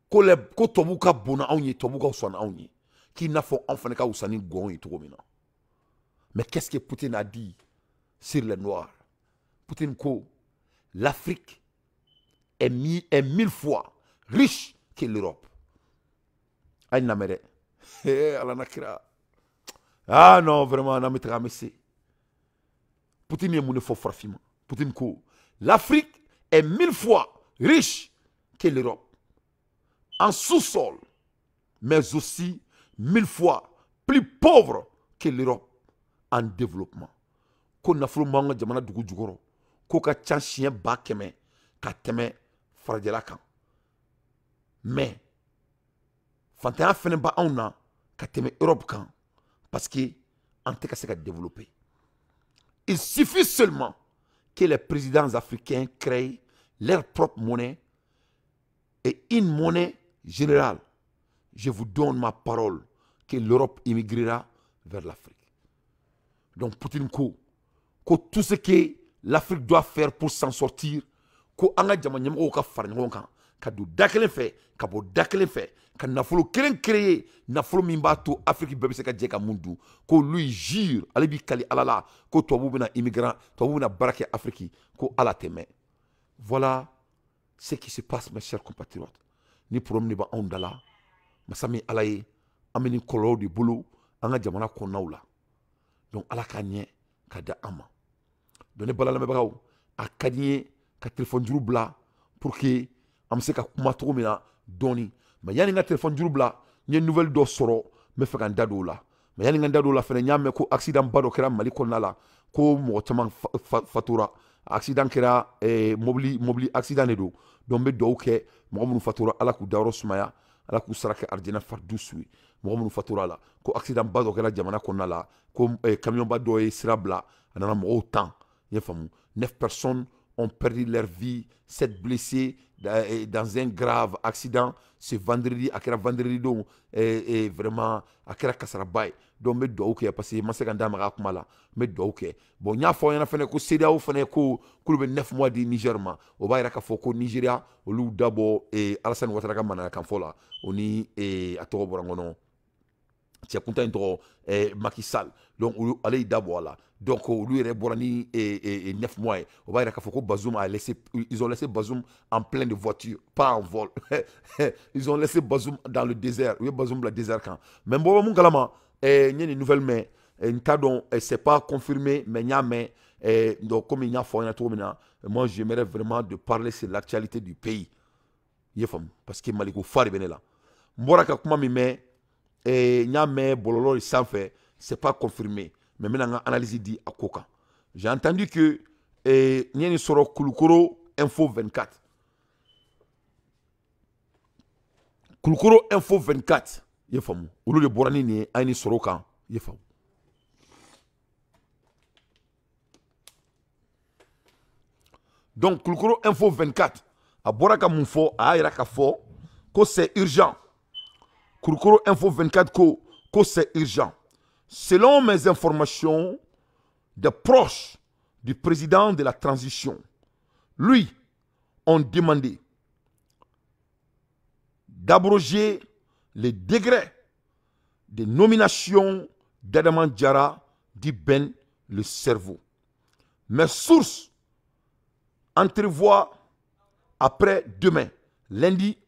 ko le ko tubabu ka bon na anw ye, tubabu ka fisa ni anw ye, k'i n'a fɔ anw fana ka fisa ni gɔn ye cogo min na. Mais qu'est-ce que Poutine a dit sur les Noirs? Poutine ko, l'Afrique est 1000 fois riche que l'Europe. Ayi lamɛn dɛ. Ala na kira. Ah non, vraiment, n'an bɛ taga an bɛ se. Poutine ye mun de fɔ farafin ma? Poutine ko, l'Afrique est 1000 fois riche que l'Europe en sous-sol, mais aussi 1000 fois plus pauvre que l'Europe en développement. Ko nafolo m'an ka jamana dugu jukɔrɔ, k'o ka ca siɲɛ 100 000 ka tɛmɛ farajɛla kan. Mais fantanya fɛnɛ b'anw na ka tɛmɛ Europe kan, parce que an tɛ ka se ka développer. Il suffit seulement que les présidents africains créent leur propre monnaie et une monnaie générale. Je vous donne ma parole que l'Europe immigrera vers l'Afrique. Donc Poutine ko, ko tout ce que l'Afrique doit faire pour s'en sortir, ko an ka jama ɲɛmɔgɔw ka fara ɲɔgɔn kan, ka don da kelen fɛ, ka bɔ da kelen fɛ, ka nafolo kelen créer, nafolo min b'a to Afrique bɛɛ bɛ se ka jɛ ka mun dun. Ko lui jure, ale b'i kali Ala la, ko tubabuw bɛna immigrant, tubabuw bɛna baara kɛ Afrique, ko Ala tɛ mɛn. Voilà ce qui se passe, mes chers compatriotes. Ni problème de b'anw da la, masa min Ala ye, an bɛ nin kɔlɔlɔw de bolo an ka jamana kɔnɔnaw la. Donc Ala k'a ɲɛ ka da an ma. Donc ne bala lamɛnbagaw, a ka di n ye ka téléphone juru bila pour que an bɛ se ka kuma cogo min na dɔɔni. Mais yanni n ka téléphone juru bila, n ye nouvelle dɔ sɔrɔ, n bɛ fɛ ka n da don o la. Mais yanni n ka n da don o la fɛnɛ, n y'a mɛn ko accident ba dɔ kɛra Mali kɔnɔna la, ko mɔgɔ caman fatura. Accident kɛra mobili accident de don. Donc n bɛ dugawu kɛ mɔgɔ minnu fatura, Ala k'u dayɔrɔ sumaya, Ala k'u sara kɛ arijinɛ faridusu ye. Mɔgɔ minnu fatura la, ko accident ba dɔ kɛra jamana kɔnɔna la, ko camion ba dɔ ye sira bila, a nana mɔgɔw tan. I y'a faamu, 9 personnes ont perdu leur vie, 7 blessés dans un grave accident ce vendredi. A kɛra vendredi don, vraiment a kɛra kasaraba ye. Donc n bɛ dugawu kɛ, parce que n ma se ka n da maga a kuma la, n bɛ dugawu kɛ. Bon, n y'a fɔ aw ɲɛna fɛnɛ ko CEDEAO fɛnɛ ko k'olu bɛ 9 mois di Niger ma. O b'a yira k'a fɔ ko Nigeria olu dabɔ Alassane Ouattara ka mananakan fɔ la, o ni a tɔgɔ bɔra n kɔnɔ, cɛ kuntan in tɔgɔ, Macky Sall. Donc olu ale y'i da bɔ a la. Donc olu yɛrɛ bɔra ni 9 mois ye. O b'a yira k'a fɔ ko Bazoum a laissé, ils ont laissé Bazoum en plein de voiture, pas en vol. Ils ont laissé Bazoum dans le désert. U ye Bazoum bila désert kan. Mais n bɔ mun kalama, n ye nin nouvelle mɛn, n t'a dɔn, c'est pas confirmé, mais n y'a mɛn. Donc comme n y'a fɔ aw ɲɛna cogo min na, moi j'aimerais vraiment de parler sur l'actualité du pays. I y'a faamu, parce que Maliko fa de bɛ ne la. N bɔra ka kuma min mɛn, n y'a mɛn bɔlɔlɔ de sanfɛ, c'est pas confirmé, mais n bɛna n ka analyse di a ko kan. J'ai entendu que n ye nin sɔrɔ Kulukoro Info 24, Kulukoro Info 24, i y'a faamu, olu de bɔra ni nin ye, an ye nin sɔrɔ o kan, i y'a faamu. Donc Kulukoro Info 24 a bɔra ka mun fɔ? A y'a yira k'a fɔ ko c'est urgent. Kulukoro Info 24 ko c'est urgent. Selon mes informations, des proches du président de la transition lui ont demandé d'abroger les décrets de nomination d'Adama Diarra dit Ben le cerveau. Mes sources entrevoient après demain, lundi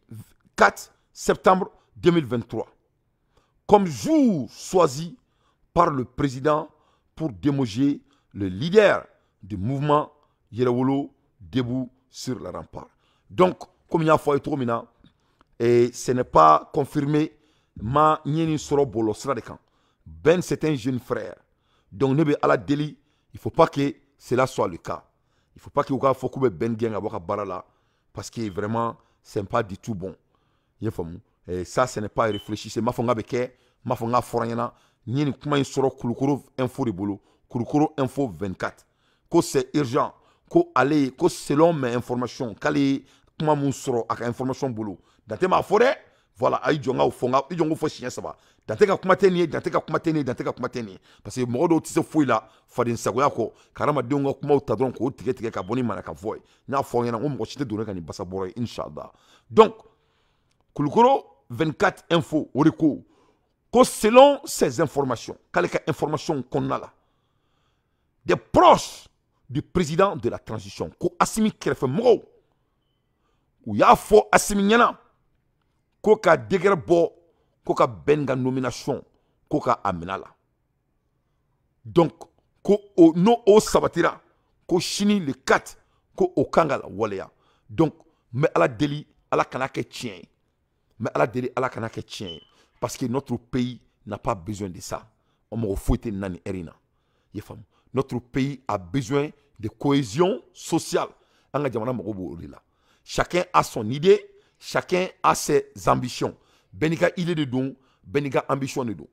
4 septembre 2023. comme jour choisi par le président pour démoger le leader du mouvement Yɛrɛwolo debout sur la rempart. Donc, comme il y a fɔ cogo min na, et ce n'est pas confirmé, ma ɲɛ nin sɔrɔ bɔlɔlɔsira de kan. Ben, c'est un jeune frère. Donc ne bɛ Ala deli, il faut pas que cela soit le cas. Il faut pas que u k'a fɔ k'u bɛ Ben gɛn ka bɔ ka baara la, parce que vraiment c'est pas du tout bon. I y'a faamu? Et ça, ce n'est pas réfléchi. C'est m'a fɔ n k'a bɛ kɛ, m'a fɔ n k'a fɔra n ɲɛna. N ye nin kuma in sɔrɔ Kulukoro Info de bolo, Kulukoro Info 24. Ko c'est urgent, ko ale, ko selon mes informations, k'ale ye kuma mun sɔrɔ a ka information bolo. Dante m'a fɔ dɛ. Voilà, a y'i jɔ n ka fɔ, n ka i jɔ n k'o fɔ siɲɛ saba. Dante ka kuma tɛ nin ye, Dante ka kuma tɛ nin ye, Dante ka kuma tɛ nin ye. Parce que mɔgɔ dɔw tɛ se foyi la faden sagoya kɔ, ka hadamadenw ka kumaw ta dɔrɔn k'o tigɛ tigɛ ka bɔ ni manaka fɔ ye. N y'a fɔ aw ɲɛna n ko mɔgɔ si tɛ don ne ka nin basa bɔrɔ ye, inshallah. Donc, Kulukoro 24 Info, o de ko ko selon ces informations, k'ale ka information kɔnɔna la, des proches du président de la transition, ko Assimi kɛrɛfɛmɔgɔw, u y'a fɔ Assimi ɲɛna ko ka décret bɔ ko ka Ben ka nomination ko ka a minɛ a la. Donc ko o n'o o sabatira, ko sini le 4, ko o kan ka waleya. Donc n bɛ Ala deli, Ala kana kɛ tiɲɛ ye. N bɛ Ala deli, Ala kana kɛ tiɲɛ ye, parce que notre pays n'a pas besoin de ça. O mɔgɔ foyi tɛ nin na nin heure in na. I ye faamu? Notre pays a besoin de cohésion sociale. An ka jamana mago b'o de la. Chacun a son idée, chacun a ses ambitions. Bɛɛ n'i ka idée de don, bɛɛ n'i ka ambition de don.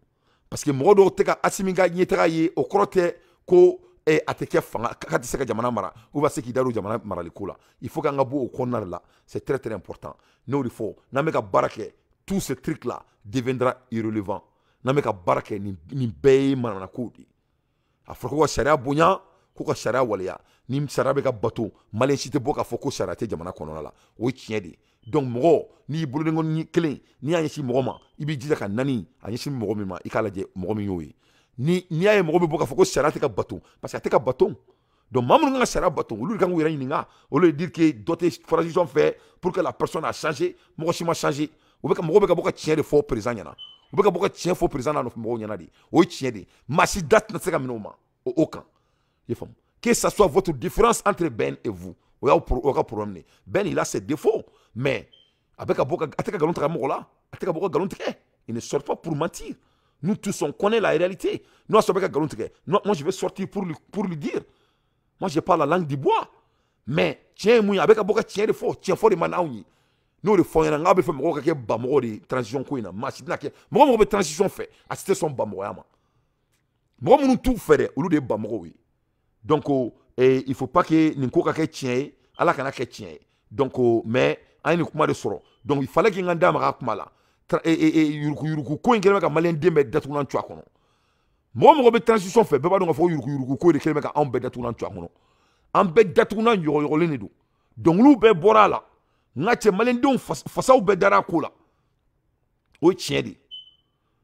Parce que mɔgɔ dɔw tɛ ka Assimi ka ɲɛtaga ye, o kɔrɔ tɛ ko a tɛ kɛ fanga k'a tɛ se ka jamana mara ou va se k'i da don jamana marali ko la. Il faut k'an ka bɔ o kɔnɔna de la. C'est très très important. N'o de fɔ, n'an bɛ ka baara kɛ, tout ce truc là deviendra irrelevant. N'an bɛ ka baara kɛ, nin bɛɛ ye manamana kow de ye. A fɔra ko ka sariya bonya, ko ka sariya waleya. Ni sariya bɛ ka bato, malien si tɛ bɔ k'a fɔ ko sariya tɛ jamana kɔnɔna la. O ye tiɲɛ de ye. Donc mɔgɔ n'i y'i bolodenkɔni kelen, n'i y'a ɲɛsin mɔgɔ ma, i b'i jija ka naani a ɲɛsin mɔgɔ min ma, i k'a lajɛ mɔgɔ min y'o ye. Ni n'i y'a ye mɔgɔ bɛ bɔ k'a fɔ ko sariya tɛ ka bato, parce que a tɛ ka bato. Donc maa minnu kan ka sariya bato, olu de kan k'u yɛrɛ ɲininka. Au lieu de dire que dɔ tɛ transition fɛ pour que la personne a changé, mɔgɔ si ma changé. U bɛ ka mɔgɔ bɛ ka bɔ ka tiɲɛ de fɔ président ɲɛna. U bɛ ka bɔ ka tiɲɛ fɔ président n'a nɔfɛ mɔgɔw ɲɛna de. O ye tiɲɛ de ye. Maa si da tɛna se ka minɛ o ma o kan. I ye faamu? Que ça soit votre différence entre Ben et vous, o y'aw o ka problème de ye. Ben, il a ses défauts, mais a bɛ ka bɔ ka a tɛ ka nkalon tigɛ mɔgɔ la, a tɛ ka bɔ ka nkalon tigɛ. Il ne sort pas pour mentir. Nous tous, on connaît la réalité. Nous, on bɛ ka nkalon tigɛ. Moi, je vais sortir pour lui dire. Moi, je parle la langue du bois. Mais tiɲɛ ye mun ye? A bɛ ka bɔ ka tiɲɛ de fɔ. Tiɲɛ fɔ de man d'anw ye. N'o de fɔ ɲɛna, n k'a bɛ fɛ mɔgɔw ka kɛ bamɔgɔw de ye transition ko in na. Maa si tɛna kɛ mɔgɔ mɔgɔ bɛ transition fɛ, a si tɛ sɔn bamɔgɔya ma. Mɔgɔ minnu t'u fɛ dɛ, olu de ye bamɔgɔw ye. Donc il faut pas que nin ko ka kɛ tiɲɛ ye, Ala kana kɛ tiɲɛ ye. Donc mais an ye nin kuma de sɔrɔ. Donc il fallait que n ka da maga a kuma la. Yuruku yuruku ko in kɛlen bɛ ka malien den bɛɛ datugulan cu a kɔnɔ. Mɔgɔ mɔgɔ bɛ transition fɛ, bɛɛ b'a dɔn k'a fɔ yuruku yuruku ko de kɛlen bɛ ka anw bɛɛ datugulan cu a kɔnɔ. An bɛɛ datugulan yɔgɔyɔgɔlen de don. Dɔnkiliw bɛɛ bɔra a la. N ka cɛ, maliyɛndenw fasaw bɛɛ dara a ko la. O ye tiɲɛ de ye.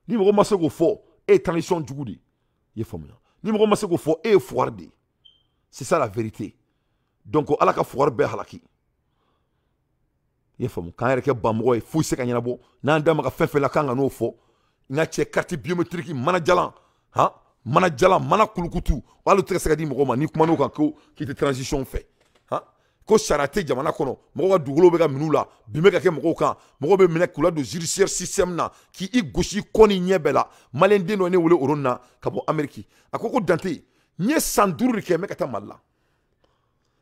Ni mɔgɔ ma se k'o fɔ, e ye transition jugu de ye. I ye faamuya? Ni mɔgɔ ma se k'o fɔ, e ye fugari de ye. C'est ça la vérité. Donc Ala ka fugari bɛɛ halaki. I ye faamu? K'an yɛrɛ kɛ bamɔgɔ ye, foyi se ka ɲɛnabɔ. N'an da maga fɛn fɛn la, k'an ka n'o fɔ. N ka cɛ, carte biométrique manajalan, han, manajalan, mana kulukutu, hali o tɛ se ka di mɔgɔw ma n'i kuman'o kan ko k'i tɛ transition fɛ. Han, ko sariya tɛ jamana kɔnɔ, mɔgɔw ka dugukolo bɛ ka minɛ u la, bin bɛ ka kɛ mɔgɔw kan, mɔgɔw bɛ minɛ k'u ladon judiciaire système na, k'i gosi kɔ ni ɲɛ bɛɛ la. Maliyɛn den dɔ ye ne wele o yɔrɔnin na ka bɔ Amérique. A ko ko Dante, n ye san 5 de kɛ n bɛ ka taa Mali la n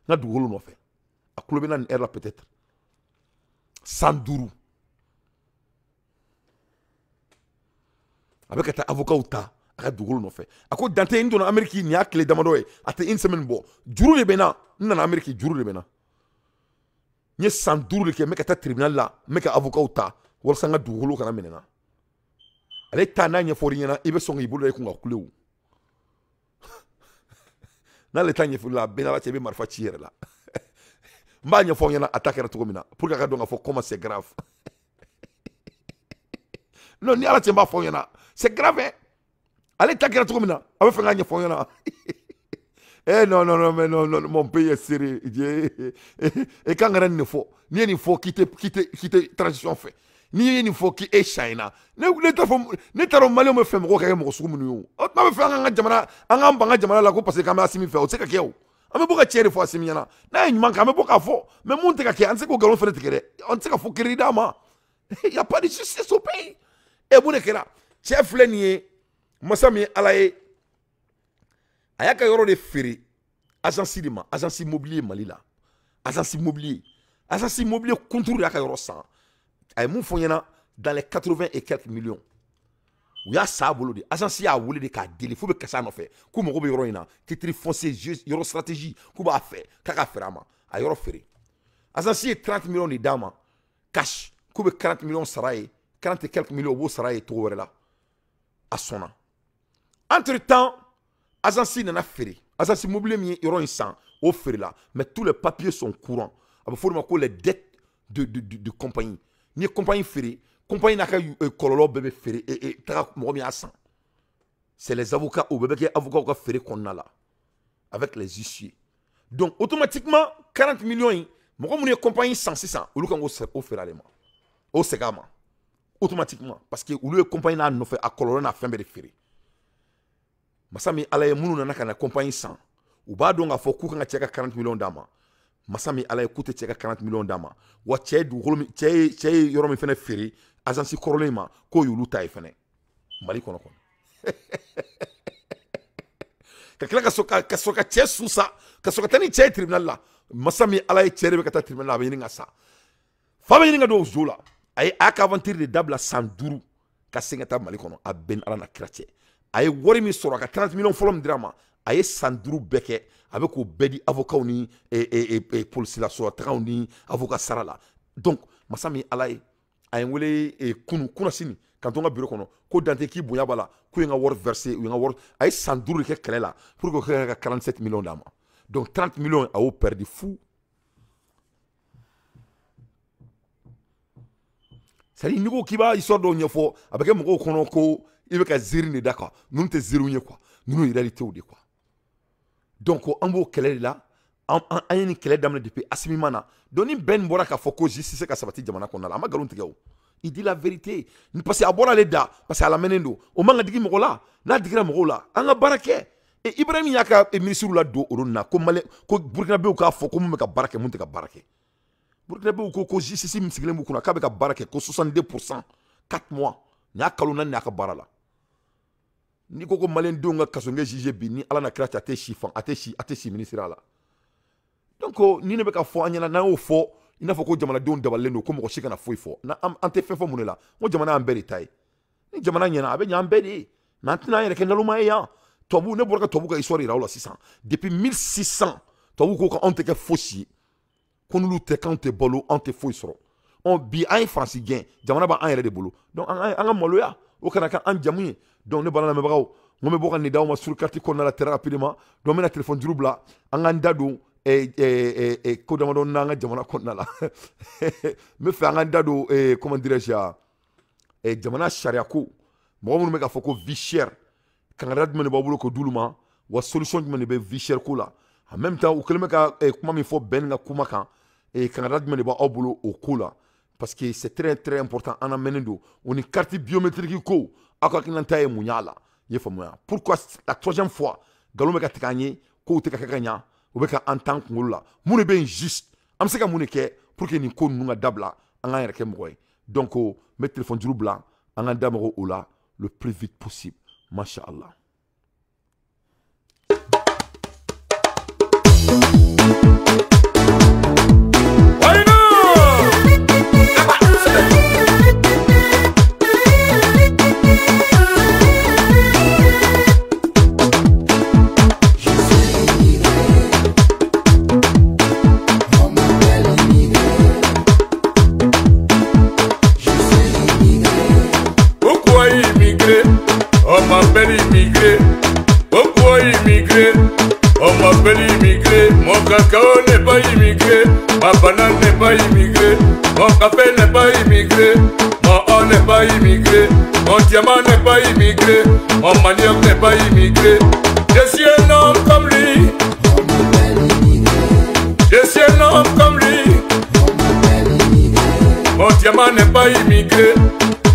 ka dugukolo nɔfɛ. A tulo bɛ na nin heure la peut-être. San 5 a bɛ ka taa avocat ta a ka dugukolo nɔfɛ. A ko Dante, n donna Amérique nin y'a tile damadɔ ye, a tɛ une semaine bɔ, juru de bɛ n na. N nana Amérique, juru de bɛ n na. N ye san 5 de kɛ n bɛ ka taa tribunal la, n bɛ ka avocat ta walasa n ka dugukolo kana minɛ n na. Ale ta n'a ɲɛfɔr'i ɲɛna, i bɛ sɔn k'i bolo da i kun ka kule o. N'ale ta ɲɛfɔli la, a bɛɛ n'Ala cɛ, i bɛ marifa ci i yɛrɛ la. N b'a ɲɛfɔ aw ɲɛna a ta kɛra cogo min na, pour que a ka dɔn k'a fɔ comment c'est grave. Non, ni Ala cɛ, n b'a fɔ aw ɲɛna, c'est grave hein. Ale ta kɛra cogo min na, a bɛ fɛ k'a ɲɛfɔ aw ɲɛna. Eh non, non, non, mais non, non, mon pays est sérieux. E kan ka nin de fɔ. N'i ye nin fɔ k'i tɛ transition fɛ. N'i ye nin fɔ k'e sayina, ne t'a fɔ, ne t'a dɔn maliyɛnw bɛ fɛ mɔgɔw ka kɛ mɔgɔ sugu minnu ye o. O tuma bɛ fɛ an ka jamana, an k'an ban ka jamana la ko parce que k'an bɛ Asimi fɛ, o tɛ se ka kɛ o. An bɛ bɔ ka tiɲɛ de fɔ Asimi ɲɛna. N'a ye ɲuman kɛ, an bɛ bɔ k'a fɔ. Mais mun tɛ ka kɛ, an tɛ se k'o nkalon fana tigɛ dɛ. An tɛ se ka fɔ crédit d'a ma. Il y a pas de justice au pays. E mun de kɛra? Cɛ filɛ nin ye, masa min ye Ala ye, a y'a ka yɔrɔ de feere agence de ma, agence immobilier Mali la. Agence immobilier. Agence immobilier kunturu de y'a ka yɔrɔ san. A ye mun fɔ n ɲɛna dans les 80 et quelques millions. U y'a san a bolo de. Agence y'a wele de k'a deli f'u bɛ kasi a nɔfɛ k'u mago bɛ yɔrɔ in na, titre foncier, yɔrɔ stratégie, k'u b'a fɛ k'a ka feere a ma. A yɔrɔ feere. Agence ye 30 millions de d'a ma cash, k'u bɛ 40 millions sara ye, 40 et quelques millions u b'o sara ye cogo wɛrɛ la. A sɔnna. Entre temps, agence nana feere. Agence immobilier min ye yɔrɔ in san, o feerela. Mais tous les papiers sont courants. A bɛ fɔ o de ma ko les dettes de compagnie. N'i ye compagnie feere, compagnie n'a ka kɔlɔlɔ bɛɛ bɛ feere taga mɔgɔ min y'a san. C'est les avocats, o bɛɛ bɛ kɛ avocats ka feere kɔnɔna la avec les huissiers. Donc automatiquement 40 millions in, mɔgɔ minnu ye compagnie san sisan, olu kan k'o feere ale ma, o segin a ma automatiquement parce que olu ye compagnie n'a nɔfɛ a kɔlɔlɔ n'a fɛn bɛɛ de feere. Masa min Ala ye, minnu nana ka na compagnie san, u b'a dɔn k'a fɔ k'u kan ka cɛ ka 40 millions d'a ma. Masa min Ala ye, k'u tɛ cɛ ka 40 millions d'a ma. Wa cɛ ye dugukolo min, cɛ ye yɔrɔ min fɛnɛ feere agence kɔrɔlen in ma, k'o y'olu ta ye fɛnɛ Mali kɔnɔ kɔni. Ka tila ka sɔrɔ ka cɛ su sa, ka sɔrɔ ka taa ni cɛ ye tribunal la. Masa min Ala ye, cɛ de bɛ ka taa tribunal la, a bɛ ɲini ka sa. Fa bɛ ɲini ka don o zo la. A ye a ka aventure de dabila san 5 ka segin ka taa Mali kɔnɔ. A bɛɛ ni Ala na kira cɛ. A ye wari min sɔrɔ, a ka 30 millions fɔlɔ min dira a ma, a ye san 5 bɛɛ kɛ, a bɛ k'o bɛɛ di avocats ni polisi la sɔrɔtagaw ni avocat sara la. Donc masa min Ala ye, a ye n wele kunu kunasini ka to n ka bureau kɔnɔ ko Dante k'i bonya b'a la, k'u ye n ka wari verser, u ye n ka wari. A ye san 5 de kɛ kɛlɛ la pour que o ka 47 millions d'a ma. Donc 30 millions a y'o perdu fu. C'est-à-dire n'i ko k'i b'a histoire dɔw ɲɛfɔ, a bɛ kɛ mɔgɔw kɔnɔ ko i bɛ ka ziiri de da quoi. Ninnu tɛ ziiriw ye quoi, ninnu ye réalités de quoi. Donc an b'o kɛlɛ de la. An ye nin kɛlɛ daminɛ depuis Asimi ma na. Donc ni bɛn bɔra k'a fɔ ko justice ka sabati jamana kɔnɔna la, a ma nkalon tigɛ o. Il dit la vérité. Parce que a bɔra ale da, parce que a lamɛnnen don. O man ka digi mɔgɔ la. N'a digira mɔgɔw la, an ka baara kɛ. Et Ibrahim y'a ka ministre la don o na ko Mali, ko Burkinabéw k'a fɔ ko mun bɛ ka baara kɛ, mun tɛ ka baara kɛ. Burkinabéw ko justice min sigilen b'u kunna k'a bɛ ka baara kɛ ko 62% 4 mois. Nin y'a kalo 4 y'a ka baara la. N'i ko maliyɛndenw ka kasonkɛ juge bi, ni Ala na kira cɛ, a tɛ si fan, a tɛ si ministre la. Donc ni ne bɛ ka fɔ an ɲɛna, n'an y'o fɔ, i n'a fɔ ko jamanadenw dabalilen don, ko mɔgɔ si kana foyi fɔ. An tɛ fɛn fɔ mun de la? N ko jamana y'an bɛɛ de ta ye. Ni jamana ɲɛna, a bɛ ɲɛ an bɛɛ de ye. Mais an tɛna an yɛrɛ kɛ naloma ye yan. Tubabu, ne bɔra ka tubabu ka histoire yira aw la sisan. Depuis 1600, tubabu ko k'anw tɛ kɛ fosi ye. Ko n'olu tɛ, k'anw tɛ balo, anw tɛ foyi sɔrɔ. Ɔ bi an ye Faransi gɛn, jamana b'an yɛrɛ de bolo. Donc an ka maloya, o kana kɛ an jamu ye. Donc ne bala lamɛnbagaw, n ko n bɛ bɔ ka nin d'aw ma sur carte kɔnɔna la très rapidement. Donc n bɛna téléphone juru bila, an k'an da don ko damadɔ n'an ka jamana kɔnɔna la. N bɛ fɛ an k'an da don, comment dirais-je, jamana sariya ko. Mɔgɔ minnu bɛ k'a fɔ ko vie chère, kangariya jumɛn de b'aw bolo k'o d'olu ma, wa solution jumɛn de bɛ vie chère ko la. En même temps, u kɛlen bɛ ka kuma min fɔ bɛn ka kuma kan, kangariya jumɛn de b'aw bolo o ko la. Parce que c'est très très important, an lamɛnnen don. O ni carte biométrique ko, aw ka hakilinata ye mun y'a la? I ye faamuya? Pourquoi la troisième fois, nkalon bɛ ka tigɛ an ye, kow tɛ ka kɛ ka ɲa, u bɛ ka an tan kunkolo la. Mun de bɛ yen juste? An bɛ se ka mun de kɛ pour que nin ko ninnu ka dabila, an k'an yɛrɛ kɛ mɔgɔ ye. Donc n bɛ téléphone juru bila, an k'an da mago o la le plus vite possible. Masha Allah. On m'appelle immigré, pourquoi immigré? On m'appelle immigré, mon cacao n'est pas immigré, ma banane n'est pas immigré, mon café n'est pas immigré, mon or n'est pas immigré, mon diamant n'est pas immigré, mon manioc n'est pas immigré. Je suis un homme comme lui, je suis un homme comme lui, Mon diamant n'est pas immigré,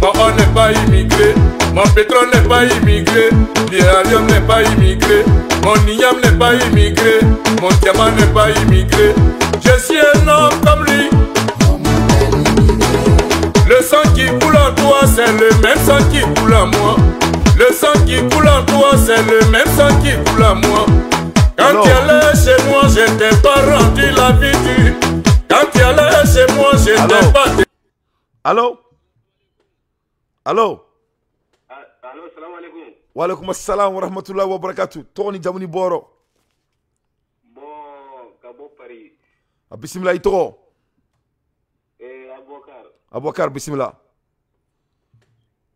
mon or n'est pas immigré, mon pétrole n'est pas immigré, l'uranium n'est pas immigré, mon igname n'est pas immigré, mon diamant n'est pas immigré. Je suis un homme comme lui. Le sang qui coule en toi, c'est le même sang qui coule en moi. Le sang qui coule en toi, c'est le même sang qui coule en moi. Quand tu allais chez moi, je t'ai pas rendu la vie dure. Quand tu allais chez moi, je t'ai pas... Allô? Allô? Allô, salam alaikum. Wa alaikum assalam wa rahmatullahi wa barakatuh. Tɔgɔ ni jamu ni bɔyɔrɔ? Bon, ka bɔ Paris. A bisimila, i tɔgɔ? Abubakar. Abubakar, bisimila.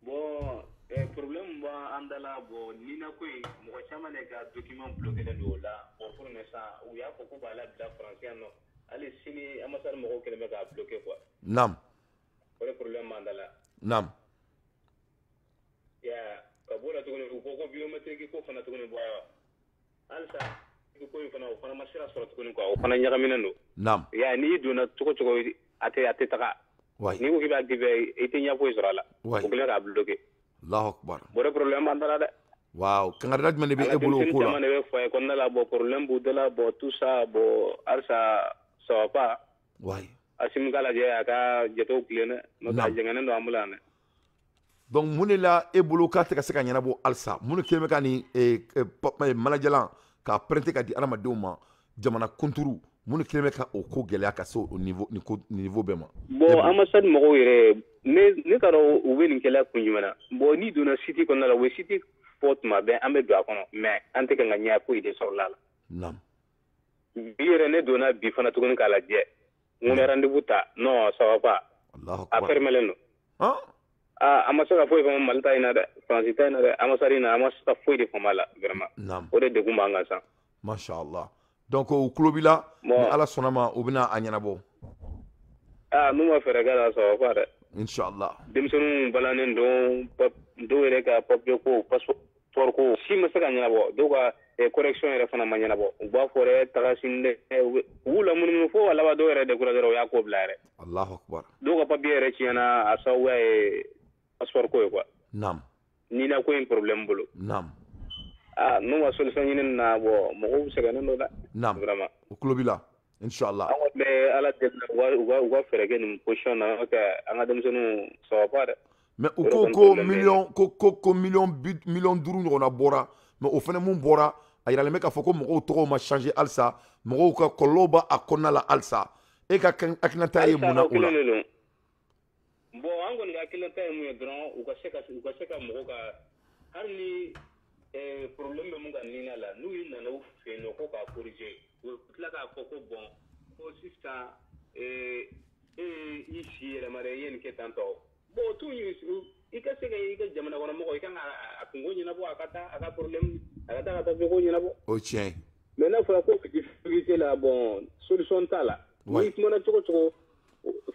Bon, problème b'an da la, bon, Nina ko in, mɔgɔ caman de ka document bloqué don o la. Bon, pour l'instant, u y'a fɔ k'u b'a labila France yan nɔ. Hali sini ambassade mɔgɔw kɛlen bɛ k'a bloqué quoi. Naam. O de problème b'an da la. Naam. Ya, ka b'o la tuguni, u ko ko biométrique ko fana tuguni, bon, halisa ko in fana, o fana ma sira sɔrɔ tuguni quoi, o fana ɲagaminen don. Naam. Ya, n'i donna cogo cogo, a tɛ taga. N'i ko k'i b'a activer, i tɛ ɲɛ foyi sɔrɔ a la. Ouais. O kɛlen k'a bloqué. Allahu akbar. Bon, o de problème b'an da la dɛ. Waaw, kangarida jumɛn de bɛ e bolo o ko la? Caman de bɛ foyer kɔnɔna la, bon, problème b'u da la, bon, tout ça, bon, halisa ça va pas. Ouais. Assimi k'a lajɛ a ka jatew tilen dɛ, n'o tɛ a jɛngɛnnen don an bolo yan dɛ. Donc mun de la e bolo k'a tɛ ka se ka ɲɛnabɔ halisa? Mun de kɛlen bɛ ka nin manajalan k'a printer ka di adamadenw ma, jamana kunturu, mun de kɛlen bɛ ka o ko gɛlɛya ka se o niveau, nin ko niveau bɛɛ ma? Bon, ambassade mɔgɔw yɛrɛ, ne t'a dɔn u bɛ nin kɛlɛ kun jumɛn na. Bon, n'i donna site kɔnɔna la, u bɛ site fɔ tuma bɛɛ, an bɛ don a kɔnɔ, mais an tɛ kan ka ɲɛ foyi de sɔrɔ la. Naam. Bi yɛrɛ ne donna bi fana tuguni k'a lajɛ, n ko n bɛ rendez-vous ta, non, ça va pas. Allahu A akbar. fermelen don. Han? Ah, an ma se ka foyi faamu Mali ta in na dɛ, Faransi ta in na dɛ, ambassade in na, an ma se ka foyi de faamu a la vraiment. Naam. O de degun b'an kan sisan. Masha Allah. Donc o tulo b'i la, ni Bon. Ala sɔnna ma, u bɛna a ɲɛnabɔ. Ah, n'u ma fɛɛrɛ k'a la, ça va pas dɛ. Inshallah. Denmisɛnninw balannen don, dɔw yɛrɛ ka papier ko, passeport ko si ma se ka ɲɛnabɔ, dɔw ka correction yɛrɛ fana ma ɲɛnabɔ. U b'a fɔ dɛ, taga sini dɛ, u b'u lamunumunu fo a laban, dɔw yɛrɛ découragé, u y'a ko bila yɛrɛ. Allahu akbar. Dɔw ka papier yɛrɛ tiɲɛna, a sababuya ye passeport ko ye quoi. Naam. Nina ko in problème bolo. Naam. Ah, n'u ma solution ɲini nin na, bon, mɔgɔw sɛgɛnnen don dɛ. Naam. Vraiment. O tulo b'i la. Inshallah. An kɔni bɛ Ala deli u ka fɛɛrɛ kɛ nin position na, n'o tɛ an ka denmisɛnninw, ça va pas dɛ. Mais u O de ko kɔni ko problème bɛ yen. miliyɔn ko miliyɔn 5 ɲɔgɔnna bɔra, mais o fana mun bɔra, a yiralen bɛ k'a fɔ ko mɔgɔw tɔgɔw ma changer halisa, mɔgɔw ka kɔlɔlɔw b'a a kɔnɔna la halisa. E ka hakilinata ye Halisa mun na o o la? kelen de don. Bon, an kɔni ka hakilinata ye mun ye dɔrɔn, u ka se ka mɔgɔw ka, hali ni problème bɛ mun ka Nina la, n'u yi nana u fɛ yen nɔ ko k'a corriger, u tila k'a fɔ ko bon, ko sisan e ye i si yɛlɛma dɛ, i ye nin kɛ tan tɔ. Bon, o t'u i ka se ka i ka jamana kɔnɔ mɔgɔ, i kan ka a kungo ɲɛnabɔ, a ka taa a ka problème, a ka taa ka papier ko ɲɛnabɔ. O ye tiɲɛ ye. Mais n'a fɔra ko difficulté la, bon, solution t'a la. N'i kumana cogo cogo,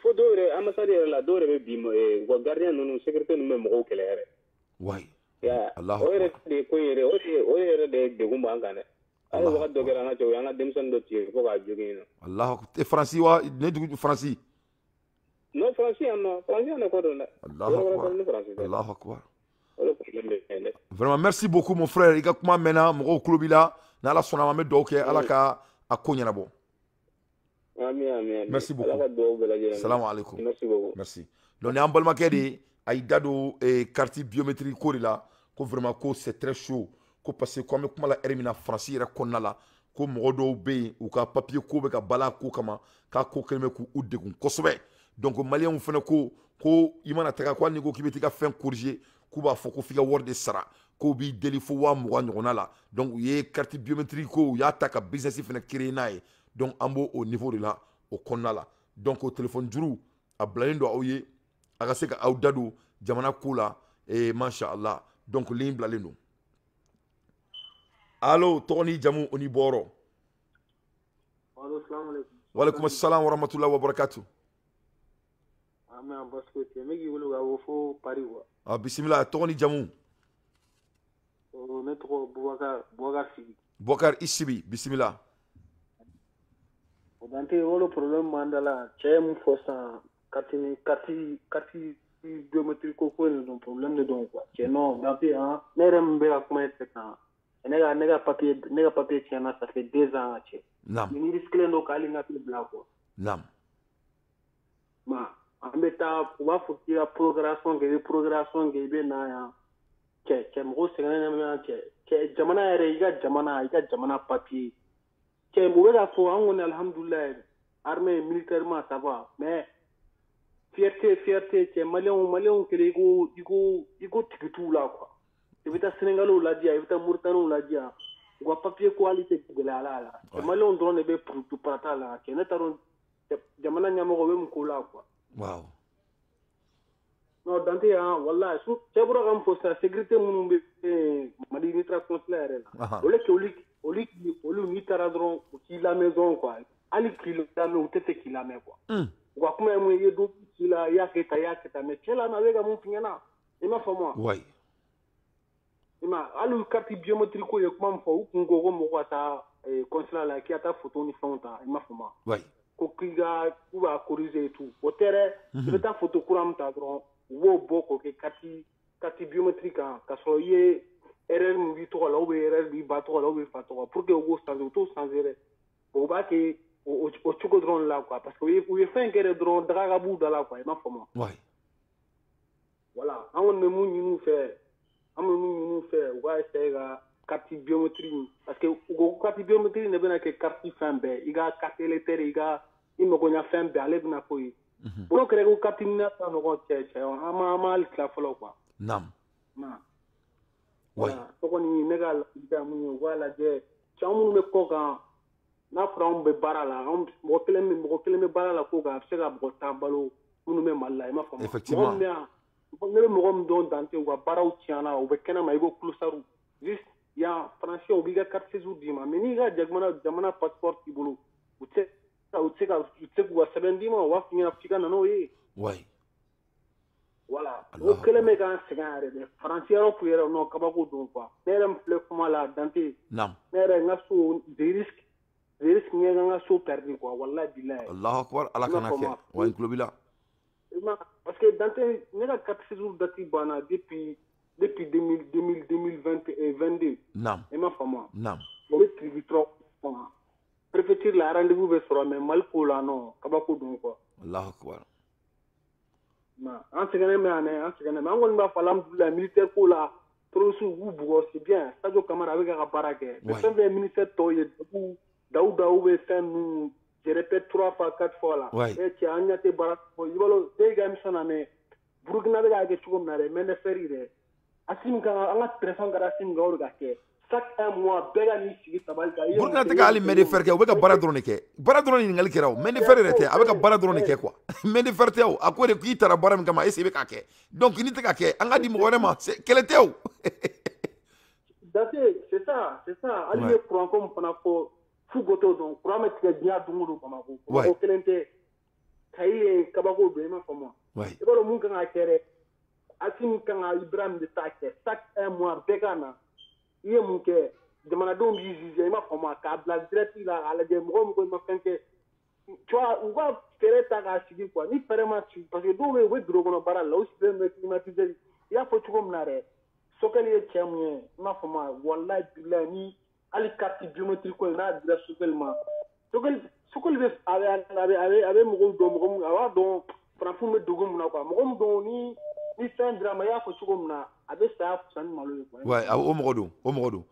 fo dɔw yɛrɛ, ambassade yɛrɛ la, dɔw yɛrɛ bɛ bin, u ka gardien ninnu, sécurité ninnu bɛ mɔgɔw kɛlɛ yɛrɛ. Ya, Allahu o yɛrɛ akbar. de ye ko in yɛrɛ, o yɛrɛ de ye degun b'an kan dɛ. Hali Allahu wagati dɔ akbar. kɛra an ka cɛ, u y'an ka denmisɛnnin dɔ tigɛ fo k'a jogin yen nɔ. Allahu akbar. E Faransi wa ne dugu Faransi? Non, Faransi yan nɔ, Faransi yan nɔ ko don dɛ. Allahu Yɔrɔ wɛrɛ akbar. tɛ ni Faransi tɛ. Allahu akbar. O de problème bɛ yen dɛ. Vraiment, merci beaucoup, mon frère. I ka kuma mɛnna, mɔgɔw tulo b'i la. N'Ala sɔnna ma, an bɛ dugawu kɛ Ala ka a ko ɲɛnabɔ. Ami, ami, ami. Merci beaucoup. Ala ka dugawu bɛɛ lajɛlen minɛ. Salam alaikum. Merci beaucoup. Merci. Donc ni an balimakɛ de ye, a y'i da don carte biométrique ko de la, ko vraiment ko c'est très chaud, ko parce que ko an bɛ kuma la heure min na, Faransi yɛrɛ kɔnɔna la, ko mɔgɔ dɔw bɛ yen, u ka papier ko bɛ ka bala ko kama, k'a ko kɛlen bɛ k'u degun kosɛbɛ. Donc maliyɛnw fana ko i mana taga, ko hali n'i ko k'i bɛ t'i ka fɛn corriger, k'u b'a fɔ ko f'i ka wari de sara, k'u b'i deli fo 20,000 ɲɔgɔnna la. Donc u ye carte biométrique ko, u y'a ta ka business fana créer n'a ye. Donc an b'o o niveau de la o kɔnɔna la. Donc o téléphone juru a bilalen don aw ye, a ka se ka aw da don jamana ko la. Masha Allah. Donc ligne bilalen don. Allo, tɔgɔ ni jamu, o ni bɔyɔrɔ? Allo, salam alaikum. Walaikum assalam wa rahmatullahi wa barakatuh. Ah, mais parce que tu es k'i wele ka bɔ fo Paris quoi. Ah, bisimila, tɔgɔ ni jamu? Oh, ne tɔgɔ Boubacar, Boubacar Sibi. Boubacar Isibi, bisimila. O Dante, o le problème m'an da la, cɛ ye mun fɔ sisan. Carte biométrique ko ko nin problème de don quoi. Cɛ non Dante hein, ne yɛrɛ min bɛ ka kuma e fɛ tan, ne ka papier tiɲɛna, ça fait 2 ans cɛ. Naam. Ni risque don k'ale n ka papier bila quoi. Naam. Ma an bɛ taa u b'a fɔ k'i ka programmation kɛ, i bɛ programmation kɛ, i bɛ na yan. Cɛ mɔgɔw sɛgɛnnen bɛ yan cɛ. Cɛ jamana yɛrɛ, i ka jamana papier. Cɛ u bɛ k'a fɔ an kɔni alhamdulilayi, armée militairement ça va, mais fierté cɛ maliyɛnw kɛlen i ko tigi t'u la quoi. I bɛ taa Sénégalais lajɛ, i bɛ taa Mauritaniens lajɛ, u ka papier ko hali tɛ gɛlɛya la. Maliyɛnw dɔrɔn de bɛ purutu parata la cɛ, ne t'a dɔn jamana ɲɛmɔgɔ bɛ mun ko la quoi. Waaw. Non Dante hein, wallahi su cɛ bɔra ka mun fɔ sisan, sécurité minnu bɛ Mali n'i taara consulat yɛrɛ la, au lieu que olu n'i taara dɔrɔn u k'i lamɛn dɔrɔn quoi, hali k'i lamɛn u tɛ fɛ k'i lamɛn quoi. U ka kuma ye mun ye, i ye dɔ ci la, i y'a kɛ tan, i y'a kɛ tan, mais cɛ la a bɛ ka mun f'i ɲɛna, i m'a faamu wa? Oui. I ma hali carte biométrique ko ye kuma min fɔ, u kun ko ko mɔgɔ ka taa consulat la k'i ka taa photo ni fɛnw ta, i m'a faamu wa? Oui. Ko k'i ka k'u b'a corriger et tout, o tɛ dɛ, i bɛ taa photo kura min ta dɔrɔn u b'o bɔ k'o kɛ carte biométrique kan, k'a sɔrɔ i ye erreur min b'i tɔgɔ la, ou bien erreur b'i ba tɔgɔ la, ou bien fa tɔgɔ, pour que u k'o changer, u t'o changer dɛ. Bon, u b'a kɛ o cogo dɔrɔn la quoi, parce que u ye fɛn kɛ de dɔrɔn daga ka b'u da la quoi, i m'a faamu. Oui. Voilà, an kɔni bɛ mun ɲini u fɛ, u k'a essayer ka carte biométrique, parce que u ko carte biométrique de bɛna kɛ carte fɛn bɛɛ, i ka carte électeur, i ka i mago ɲɛ fɛn bɛɛ, ale bɛna k'o ye. N'o kɛra ko carte NINA ta nɔgɔn cɛ an ma hali tila fɔlɔ quoi. Naam. Oui. O kɔni ne ka laadilikan mun ye, u k'a lajɛ cɛ minnu bɛ kɔ kan, n'a fɔra anw bɛ baara la, mɔgɔ kelen bɛ baara la ko kan, a bɛ se ka mɔgɔ 10 balo minnu bɛ Mali la, i m'a faamu. Effectivement. Mɔgɔ min bɛ yan, ne bɛ mɔgɔ min dɔn Dante, u ka baaraw tiɲɛna, u bɛ kɛnɛma i ko kulosariw. Juste yan français u b'i ka carte séjour d'i ma, mais n'i ka jamana passeport t'i bolo, u tɛ se k'u ka sɛbɛn d'i ma, u b'a f'i ɲɛna f'i ka na n'o ye. Oui. Voilà. O kɛlen bɛ k'an sɛgɛn yɛrɛ dɛ. Faransi yɔrɔ k'u yɛrɛ non kabako don quoi. Ne yɛrɛ min filɛ kuma la Dante. Naam. Ne yɛrɛ n ka so des risques n ye n ka so perdu quoi, wallahi bilahi. Allahu akbar, Ala kana kɛ. Wa n tulo b'i la. Parce que Dante ne ka carte séjour date banna depuis 2022. Naam. I m'a faamu. Naam. O bɛ tribu trop. Préfecture la rendez-vous bɛ sɔrɔ, mais Mali ko la non kabako don quoi. Allahu akbar. An sɛgɛnnen bɛ yan dɛ, an sɛgɛnnen bɛ. An kɔni b'a fɔ alhamdulilayi militaire ko la, terroriste u b'u bugɔ, c'est bien. Sadio Kamara a bɛ k'a ka baara kɛ. Mais fɛn fɛn ye ministère tɔw ye, Dawuda ou bɛ fɛn ninnu, je répète 3 fois 4 fois la. E cɛ an ɲɛ tɛ baara, i b'a dɔn e ka émission na mɛ, Burukina bɛ k'a kɛ cogo min na dɛ, main de fer dɛ. Assimi kan an ka pression kɛra Assimi kan, o de ka kɛ. Chaque un mois bɛɛ ka n'i sigi tabali kan. Burukina tɛ ka hali main de fer kɛ, u bɛ ka baara dɔrɔn de kɛ. Baara dɔrɔn de ɲininkali kɛra o, main de fer yɛrɛ tɛ, a bɛ ka baara dɔrɔn de kɛ quoi. Main de fer tɛ o, a ko de k'i taara baara min kama, est-ce que i bɛ k'a kɛ? Donc n'i tɛ k'a kɛ, an k'a di mɔgɔ wɛrɛ ma, kɛlɛ tɛ o. Dante, c'est ça, c'est ça. Hali ye courant ko min fana fɔ, fu ko t'o dɔn, courant bɛ tigɛ diɲɛ don o don Bamakɔ. Bamakɔ kelen tɛ, Kayi ye kabako don, i m'a faamu wa? I b'a dɔn mun kan ka kɛ dɛ, Assimi kan ka Ibrahim de ta kɛ, chaque un mois bɛɛ ka na. I ye mun kɛ, jamanadenw b'i juger, i m'a faamu, k'a bila direct la, k'a lajɛ mɔgɔ o mɔgɔ i ma fɛn kɛ, tu vois, u ka fɛɛrɛ ta k'a sigi quoi. Ni fɛɛrɛ ma sigi, parce que dɔw bɛ yen, u bɛ bureau kɔnɔ baara la, u sigilen bɛ climatiseur, i y'a fɔ cogo min na dɛ, Sokɛli ye cɛ mun ye, i m'a faamu, walahi bilahi, ni hali carte biométrique ko in n'a dira Sokɛli ma, Sokɛli bɛ a bɛ mɔgɔw dɔn, mɔgɔ min a b'a dɔn farafin bɛ dugu min na quoi, mɔgɔ min dɔn ni fɛn dira ma, i y'a fɔ cogo min na, a bɛ saya fisa ni malo ye quoi. Ouais, o mɔgɔ don, o mɔgɔ don.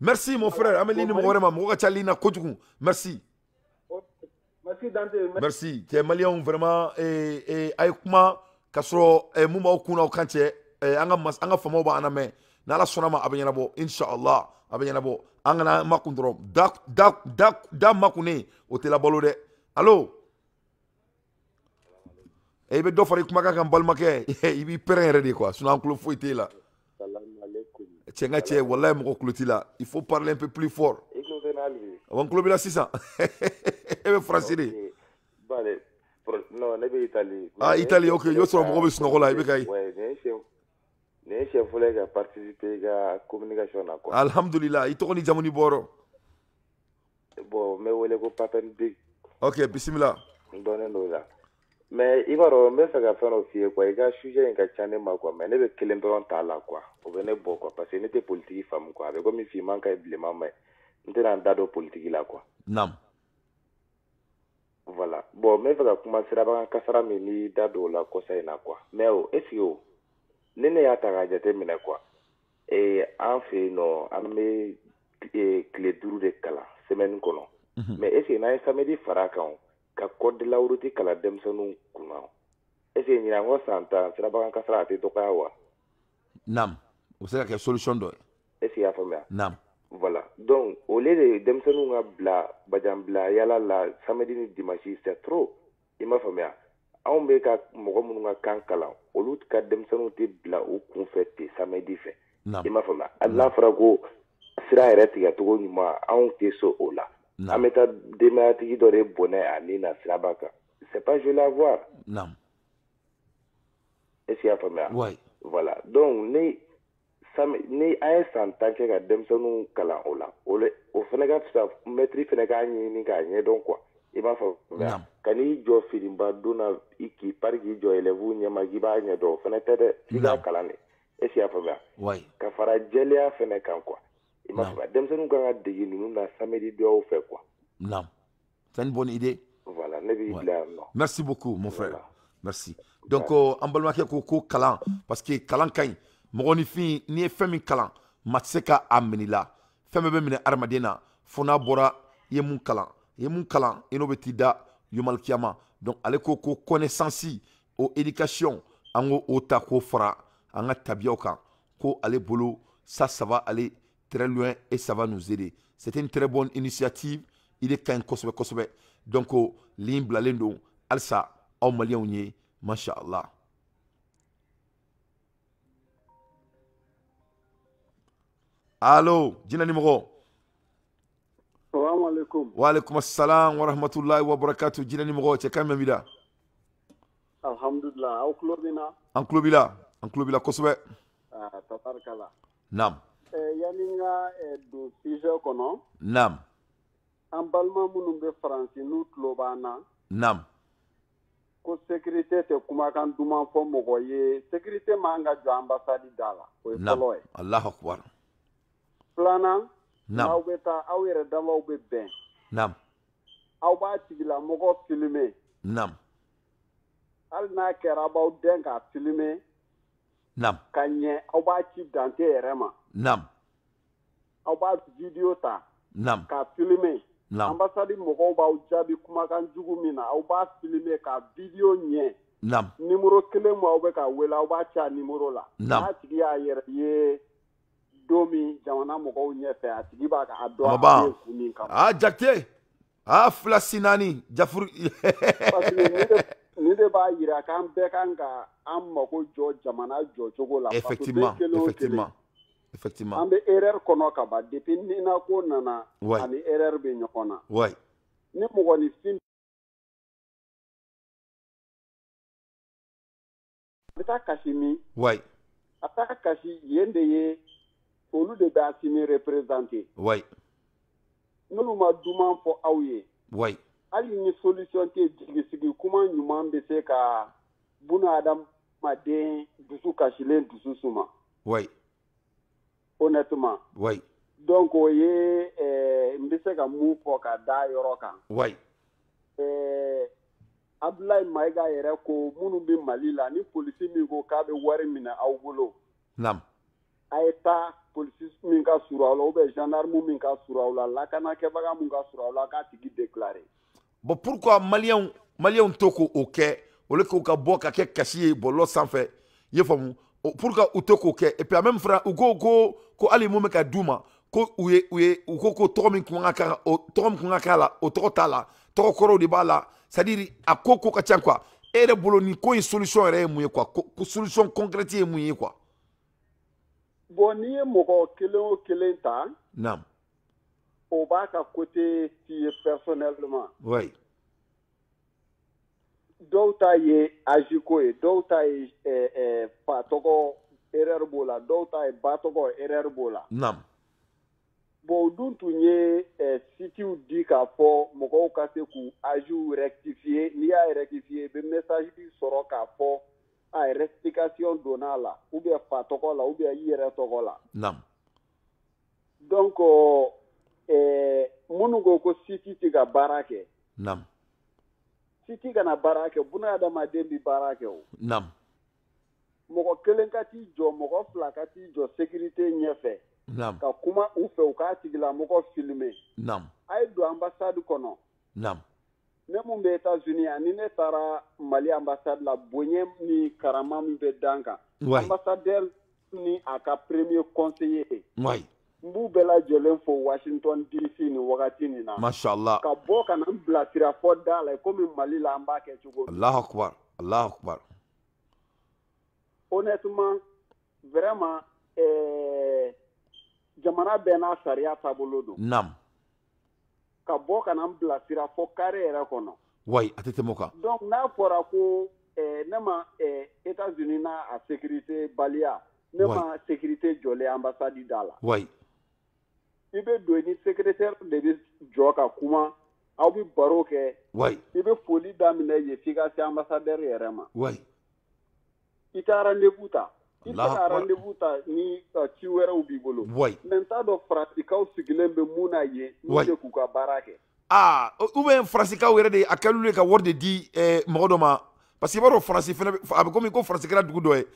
Merci mon frère, an bɛ ligne mɔgɔ wɛrɛ ma, mɔgɔ ka ca ligne na kojugu. Merci. Merci Dante. Merci. Cɛ maliyɛnw vraiment a ye kuma k'a sɔrɔ mun b'aw kun n'aw kan cɛ, an ka faamaw b'an lamɛn. N'Ala sɔnna ma a bɛ ɲɛnabɔ, inshallah a bɛ ɲɛnabɔ. An kana makun dɔrɔn, da makunnen o tɛ labalo dɛ. Allo. I bɛ dɔ fara i kumakan kan balimakɛ, i b'i pɛrɛn yɛrɛ de quoi, sinon an tulo foyi t'e la. Cɛ n ka cɛ, walahi mɔgɔ tulo t'i la, il faut parler un peu plus fort. I tulo tɛ n na hali bi? Awɔ, n tulo b'i la sisan. E bɛ faransi de? Non, ne bɛ Italie. Ah Italie, ok, i bɛ sɔrɔ mɔgɔ bɛ sunɔgɔ la, i bɛ ka ye. Nin ye siɲɛ fɔlɔ ye ka participer i ka communication na quoi. Alhamdulillah, i tɔgɔ ni jamu ni bɔyɔrɔ? Bon, n bɛ wele ko Papen Big. Ok, bisimila. N dɔnnen don o la. Mais i b'a dɔn n bɛ fɛ ka fɛn dɔ f'i ye quoi, i ka sujet in ka ca ne ma quoi, mais ne bɛ kelen dɔrɔn t'a la quoi, o bɛ ne bɔ quoi, parce que ne tɛ politique faamu quoi, a bɛ komi finman ka ɲi bilenman ma ɲi, n tɛna n da don politique la quoi. Naam. Voilà, bon n bɛ fɛ ka kuma sirabakan kasara min n'i da don o la kɔsa in na quoi, mais o est ce que o ni ne y'a ta k'a jate minɛ quoi, an fɛ yen nɔ an bɛ tile 5 de kalan semaine kɔnɔ, mais est ce que n'an ye samedi fara a kan o, ka code de la route kalan denmisɛnninw kunna, est ce que ɲinan kɔ san 10 sirabakan kasara a tɛ dɔgɔya wa? Naam, o bɛ se ka kɛ solution dɔ ye. Est ce que i y'a faamuya? Naam. Voilà, donc au lieu de denmisɛnninw ka bila bajanbila yala la samedi ni dimanche c'est trop, i m'a faamuya? Anw bɛ ka mɔgɔ minnu ka kan kalan olu ka denmisɛnninw tɛ bila u kun fɛ ten samedi fɛ. I m'a faamuya? Hali n'a fɔra ko sira yɛrɛ tigɛcogo ɲuman anw tɛ se o la. An bɛ taa denbayatigi dɔ de bɔnɛ a ni na siraba kan, c'est pas joli à voir. Naam. Est-ce que i y'a faamuya? Oui. Voilà, donc ni an ye san 10 kɛ ka denmisɛnninw kalan o la, o fana ka fisa mɛtiri fana k'a ɲɛɲini k'a ɲɛdɔn quoi, i b'a faamuya? Ka n'i jɔ finiba don na i k'i pari k'i jɔ élèves ɲɛma k'i b'a ɲɛdɔn, o fana tɛ dɛ, f'i k'a kalan de. Est-ce que i y'a faamuya? Oui. Ka fara jɛlenya fana kan quoi. I m'a faamuya? Denmisɛnninw kan ka dege ninnu na samedi dɔw fɛ quoi. Naam. C'est une bonne idée. Voilà, ne b'i bila yan nɔ. Merci beaucoup mon frère. Voilà. Merci. Donc an balimakɛ ko kalan, parce que kalan ka ɲi. Mɔgɔninfin n'i ye fɛn min kalan, maa tɛ se ka a minɛ i la. Fɛn bɛɛ bɛ minɛ hadamaden na fo n'a bɔra i ye mun kalan. I ye mun kalan i n'o bɛ t'i da yomalikiyama. Donc ale ko connaissance o éducation an k'o ta k'o fara an ka tabiyaw kan, ko ale bolo ça va aller très loin et ça va nous aider. C'était une très bonne initiative. Il est quand kosɛbɛ kosɛbɛ. Donc ligne bilalen don halisa aw maliyɛnw ye, masha Allah. Allo, jinɛ ni mɔgɔ. Salamu alaikum. Wa alaikum assalam wa rahmatullahi wa barakatuh. Jinɛ ni mɔgɔ, cɛ kan mɛn b'i la? Alhamdulillah, aw tulo bɛ n na? An tulo b'i la, an tulo b'i la kosɛbɛ. Ah, tabarikala. Naam. Yanni n ka don sujet kɔnɔ. Naam. An balima minnu bɛ Faransi n'u tulo b'an na. Naam. Ko sécurité tɛ kumakan duman fɔ mɔgɔ ye, sécurité man ka jɔ ambassade da la, o ye fɔlɔ ye. Allahu akbar. Filanan. Naam. Aw bɛ taa aw yɛrɛ damaw bɛ bɛn. Naam. Aw b'a tigilamɔgɔ filmer. Naam. Hali n'a kɛra aw b'aw dɛn k'a filmer. Naam. Ka ɲɛ aw b'a ci Dante yɛrɛ ma. Naam. Aw b'a vidéo ta. Naam. K'a filmer. Naam. Ambassade mɔgɔw b'aw jaabi kumakan jugu min na, aw b'a filmer k'a vidéo ɲɛ. Naam. Numéro kelen mun aw bɛ k'a wele, aw b'a ci a numéro la. Naam. N'a tigi y'a yɛrɛ ye don min jamana mɔgɔw ɲɛfɛ, a tigi b'a a dɔn a bɛ kun min kama. Ah Jakite, ah 2 si 4 Jafuru. Parce que nin de b'a yira k'an bɛɛ kan ka an mako jɔ jamana jɔcogo la. Effectivement, effectivement. Effectivement. An bɛ erreur kɔnɔ ka ban depuis Nina ko nana ani erreur bɛ ɲɔgɔn na. Ouais. Ni mɔgɔninfin a bɛ taa kasi min? Ouais. A taa kasi yen de ye olu de bɛ Asimi représenter. Ouais. N'olu ma duman fɔ aw ye. Ouais. Hali ni solution tɛ jigisigi kuma ɲuman bɛ se ka buna adamaden dusu kasilen dusu suma. Ouais. Honnêtement. Oui. Donc o ye n bɛ se ka mun fɔ ka da yɔrɔ kan. Oui. Abdoulaye Maïga yɛrɛ ko minnu bɛ Mali la ni polisi min ko k'a bɛ wari minɛ aw bolo. Naam. A ye taa polisi min ka surun aw la ou bien gendarme min ka surun aw la, lakanakɛbaga min ka surun aw la, k'a tigi déclarer. Bon, pourquoi Maliens to k'o kɛ au lieu k'u ka bɔ ka kɛ kasi ye bɔlɔlɔ sanfɛ, i ye faamu? Pourquoi u tɛ k'o kɛ? Et puis a même frère u ko ko hali mun bɛ ka d'u ma ko u ye u ko tɔgɔ min kun ka kan, o tɔgɔ min kun ka k'a la, o tɔgɔ t'a la, tɔgɔ kɔrɔw de b'a la, c'est à dire a ko ka ca quoi. E yɛrɛ bolo nin ko in solution yɛrɛ ye mun ye quoi? Ko solution concrète ye mun ye quoi? Bon, n'i ye mɔgɔ kelen o kelen ta. Naam. O b'a ka côté f'i ye personnellement. Oui. Dɔw ta ye âge ko ye, dɔw ta ye fa tɔgɔ erreur b'o la, dɔw ta ye ba tɔgɔ erreur b'o la. Naam. Bon, o dun tun ye sitew di k'a fɔ mɔgɔw ka se k'u âge rectifier. N'i y'a rectifier, i bɛ message sɔrɔ k'a fɔ a rectification donna a la, ou bien fa tɔgɔ la, ou bien i yɛrɛ tɔgɔ la. Donc minnu ko site tɛ ka baara kɛ. Site kana baara kɛ, buna adamaden bɛ baara kɛ o. Mɔgɔ kelen ka t'i jɔ, mɔgɔ fila ka t'i jɔ sécurité ɲɛfɛ. Ka kuma u fɛ, u k'a tigilamɔgɔ filmer. A ye don ambassade kɔnɔ. Ne mun bɛ États-Unis yan, ni ne taara Mali ambassade la, bonya ni karama min bɛ d'an kan. Ambassadeur ni a ka premier conseiller. N b'u bɛɛ lajɛlen fo Washington DC nin wagati nin na. Masha Allah. Ka bɔ ka na n bilasira fɔ da la komi Mali la an b'a kɛ cogo min. Allahu akbar, Allahu akbar. Honnêtement, vraiment, jamana bɛɛ n'a sariya taabolo don. Ka bɔ ka na n bilasira fɔ carré yɛrɛ kɔnɔ. Wayi, a tɛ tɛmɛ o kan. Donc n'a fɔra ko ne ma États-Unis n'a a sécurité baliya, ne ma sécurité jɔlen ambassade da la. I bɛ don, ni secrétaire de bɛ jɔ ka kuma, aw bɛ baro kɛ. I bɛ foli daminɛ yen f'i ka se ambassadeur yɛrɛ ma. I tɛ rendez-vous ta. I tɛ ka rendez-vous ta ni ci wɛrɛw b'i bolo. Mais n t'a dɔn Faransikaw sigilen bɛ mun na yen, n'u tɛ k'u ka baara kɛ. Ah, ou bien Faransikaw yɛrɛ de a kɛlen ye ka wari de di mɔgɔ dɔ ma. Parce que i b'a dɔn Faransi fɛnɛ, a bɛ komi ko Faransi kɛra dugu dɔ ye.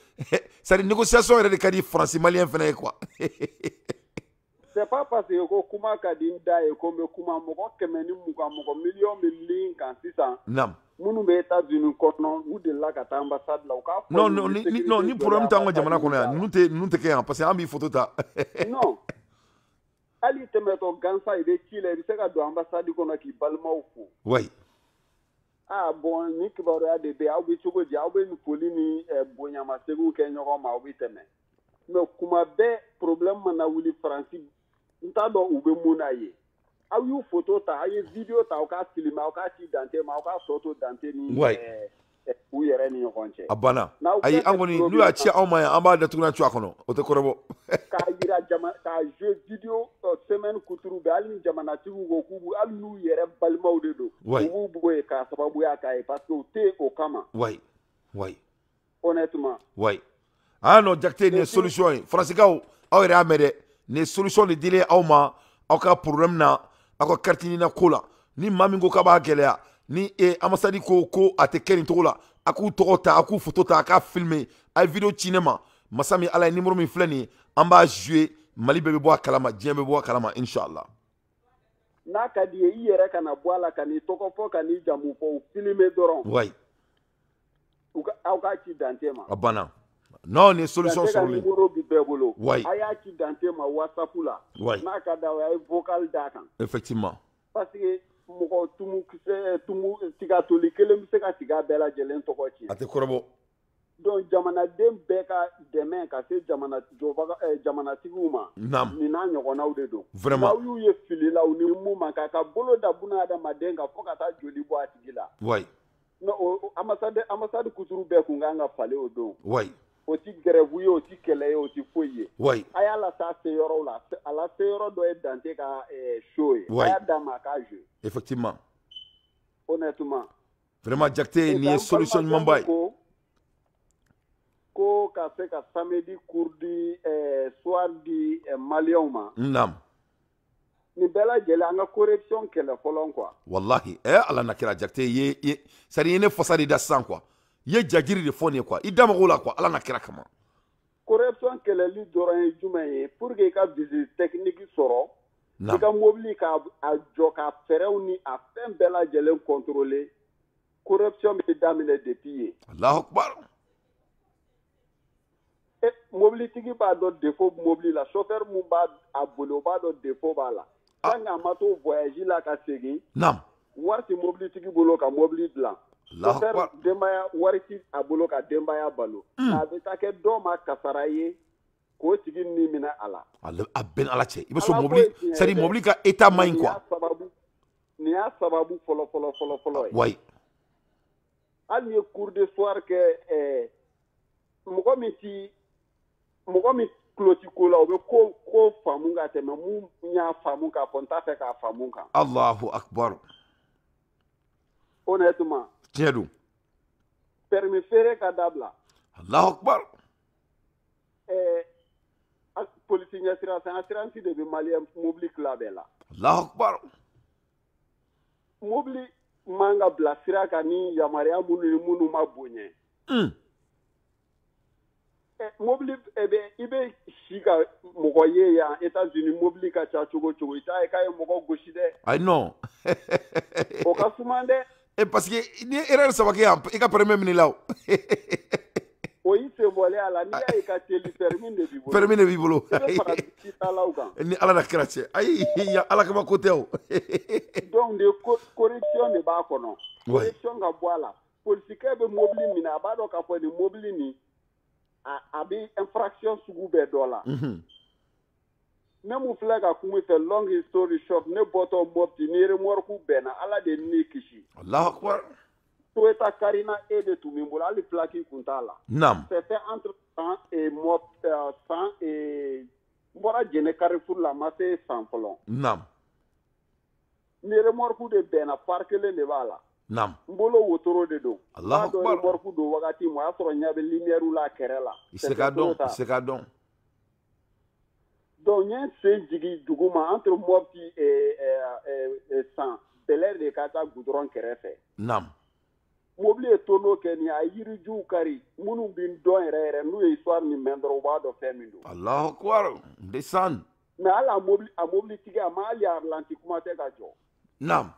C'est à dire négociation yɛrɛ de ka di Faransi malien fɛnɛ ye quoi. C'est pas parce que ko kuma ka di n da ye ko n bɛ kuma. Mɔgɔ 120, mɔgɔ miliyɔn bɛ ligne kan sisan. Minnu bɛ États-Unis kɔnɔ, u delila ka taa ambassade la, u k'a fɔ. Non, non, non, ni problème t'anw ka jamana kɔnɔ yan, ninnu tɛ kɛ yan parce que an b'i photo ta. Non. Hali tɛmɛtɔ gansan, i bɛ ci la, i bɛ se ka don ambassade kɔnɔ k'i balimaw fo. Ah bon, ni kibaruya de bɛ yen, aw bɛ cogo di, aw bɛ nin foli ni bonyamaseginw kɛ ɲɔgɔn ma, aw bɛ tɛmɛ. Mais kuma bɛɛ problème mana wuli Faransi, n t'a dɔn u bɛ mun na yen. Aw y'u photo ta, aw ye vidéo ta, aw k'a filmer, aw k'a ci Dante ma, aw k'a tɔ to Dante ni u yɛrɛ ni ɲɔgɔn cɛ. A banna. Ayi, an kɔni n'u y'a ci anw ma yan, an b'a datugu n'a cu a kɔnɔ, o tɛ kɔrɔbɔ. K'a yira jama, k'a jouer vidéo semaine kuturu bɛɛ, hali ni jamanatigiw ko k'u b'u, hali n'u yɛrɛ balimaw de don, u b'u bugɔ yen k'a sababuya k'a ye parce que u tɛ o kama. Honnêtement. Ah non, Jakite, nin ye solution ye. Faransikaw, aw yɛrɛ y'a mɛn dɛ, nin ye solution de dilen aw ma aw ka problème na, aw ka carte ɲini ko la. Ni maa min ko k'a b'a gɛlɛya, ni ambassade ko a tɛ kɛ nin cogo la, a k'u tɔgɔ ta, a k'u photo ta, a k'a filmer, a ye vidéo ci ne ma. Masa min Ala ye, numéro min filɛ nin ye, an b'a jouer, Mali bɛɛ bɛ bɔ a kalama, diɲɛ bɛɛ bɔ a kalama, inchallah. N'a ka di ye, i yɛrɛ kana bɔ a la ka n'i tɔgɔ fɔ, ka n'i jamu fɔ, u filmer dɔrɔn. Aw k'a ci Dante ma. A banna. Non, ni solution sɔrɔlen. Dante ka numéro bi bɛɛ bolo. A y'a ci Dante ma WhatsApp la. N'a ka d'aw ye, a ye vocal d'a kan. Effectivement. Parce que mɔgɔ tumu kisɛ, tumu tigatoli kelen bɛ se ka tiga bɛɛ lajɛlen tɔgɔ tiɲɛ. A tɛ kɔrɔbɔ. Donc jamanaden bɛɛ ka dɛmɛ ka se jamana jɔbaga, jamanatigiw ma. Nin n'a ɲɔgɔnnaw de don. Vraiment. N'aw y'u ye fili la, u ni mun man kan, ka bolo da buna adamaden kan fo ka taa joli bɔ a tigi la. Non, o ambassade kuturu bɛɛ kun kan ka falen o don. O ti grève ye, o ti kɛlɛ ye, o ti foyi ye. A y'a lase a se yɔrɔw la. A lase yɔrɔ dɔ ye Dante ka show ye. A y'a d'a ma a k'a jouer. Effectivement. Honnêtement. Vraiment, Jakite, nin ye solution ɲumanba ye. Ko ka se ka samedi cours di soir di Maliyɛnw ma. Nin bɛɛ lajɛlen an ka corruption kɛlɛ fɔlɔ quoi. Wallahi, Ala na kira Jakite ye, c'est à dire i ye ne fasa de da sisan quoi. I ye jajiri de fɔ nin ye quoi. I da mago la quoi, Ala na kira kama. Corruption kɛlɛli dɔrɔn ye jumɛn ye? Pour que i ka visite technique sɔrɔ, i ka mobili ka a jɔ ka fɛɛrɛw ni a fɛn bɛɛ lajɛlen contrôler, corruption bɛ daminɛ depuis yen. Allahu akbar. Mobilitigi b'a dɔn défaut mobili la, chauffeur mun b'a a boli, o b'a dɔn défaut b'a la. Tant que a ma to voyage la ka segin, wari tɛ mobilitigi bolo ka mobili dilan. Chauffeur denbaya wari tɛ a bolo ka denbaya balo. A bɛ taa kɛ dɔw ma kasara ye k'o tigi ni minɛ a la. A bɛn Ala cɛ, i bɛ sɔn mobili, c'est à dire mobili ka état man ɲi quoi. Nin y'a sababu fɔlɔ fɔlɔ fɔlɔ fɔlɔ ye. Hali ni ye cours de soir kɛ, mɔgɔ min ti, mɔgɔ min tulo ti ko la, u bɛ ko faamu ka tɛmɛ mun y'a faamu k'a fɔ n t'a fɛ k'a faamu kan. Allahu akbar. Honnêtement. Tiɲɛ don. Permis feere ka dabila. Allahu akbar. Polisi ɲɛsira fɛn assurance de bɛ maliyɛn mobili tila bɛɛ la. Allahu akbar. Mobili man ka bila sira kan ni yamaruya minnu ni minnu ma bonya. Mobili i bɛ si ka mɔgɔ ye yan États-Unis mobili ka ca cogo cogo i t'a ye k'a ye mɔgɔ gosi dɛ. Ayi non. O ka suma dɛ. Parce que ni erreur saba kɛ yan i ka permis minɛ la o. O y'i sen bɔlen a la, n'i y'a ye ka teli permis de b'i bolo. Permis de b'i bolo. I bɛ fara talaw kan. Ni Ala na kira cɛ ayi Ala kama ko tɛ o. Donc de correction de b'a kɔnɔ. Correction ka bɔ a la. Polisikɛ bɛ mobili minɛ a b'a dɔn k'a fɔ nin mobili nin a bɛ infraction sugu bɛɛ dɔ la. Ne mun filɛ ka kuma i fɛ long story short, ne bɔtɔ Mopti ni remorque bɛnna Ala de ni kisi. Allahu akbar. Toyota Carina e de tun bɛ n bolo hali plaque kun t'a la. Naam. C'était entre 100 et Mopti 100 et n bɔra Jɛnɛ Carrefour la a ma se san fɔlɔ. Naam. Ni remorque de bɛnna phare kelen de b'a la. Naam. N bolo wotoro de don. Allahu akbar. N b'a dɔn remorque don wagati min o y'a sɔrɔ ɲɛ bɛ lumière la kɛrɛ la. I se k'a dɔn, i se k'a dɔn. Donc n ye n sen jigin duguma entre Mopti et San Bel-Air de ka taa goudron kɛrɛfɛ. Naam. Mobili ye tonneau kɛ nin ye a ye yirijuw kari minnu bɛ n dɔn yɛrɛ yɛrɛ n'u ye histoire nin mɛn dɔrɔn u b'a dɔn fɛn min don. Allahu akbar. Ndeysaan. Mais hali a mobilitigi a ma hali a ralenti kuma tɛ ka jɔ. Naam.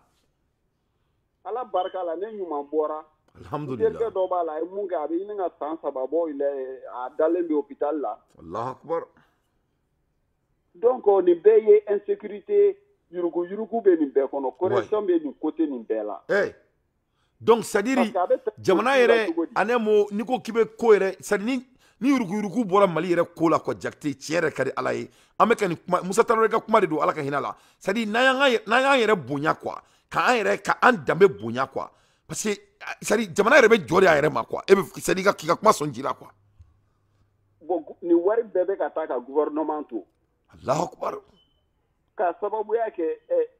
Ala barika la ne ɲuman bɔra. Alhamdulillah. Terikɛ dɔ b'a la a ye mun kɛ a bɛ ɲini ka san 3 bɔ a dalen bɛ hôpital la. Allahu akbar. Donc nin bɛɛ ye insécurité yuruguyurugu bɛ nin bɛɛ kɔnɔ corruption bɛ nin côté nin bɛɛ la. Donc c'est à dire jamana yɛrɛ ani mo n'i ko k'i bɛ ko yɛrɛ c'est à dire ni yuruguyurugu bɔra Mali yɛrɛ ko la quoi Jakite tiɲɛ yɛrɛ ka di Ala ye an bɛ ka nin kuma Musa Tarawele ka kuma de don Ala ka hinɛ la, c'est à dire n'an y'an yɛrɛ bonya quoi k'an yɛrɛ k'an danbe bonya quoi parce que c'est à dire jamana yɛrɛ bɛ jɔ de a yɛrɛ ma quoi e bɛ c'est à dire k'i ka kuma sɔn ji la quoi. Bon nin wari bɛɛ bɛ ka taa ka gouvernement to. Allahu akbar. Ka sababuya kɛ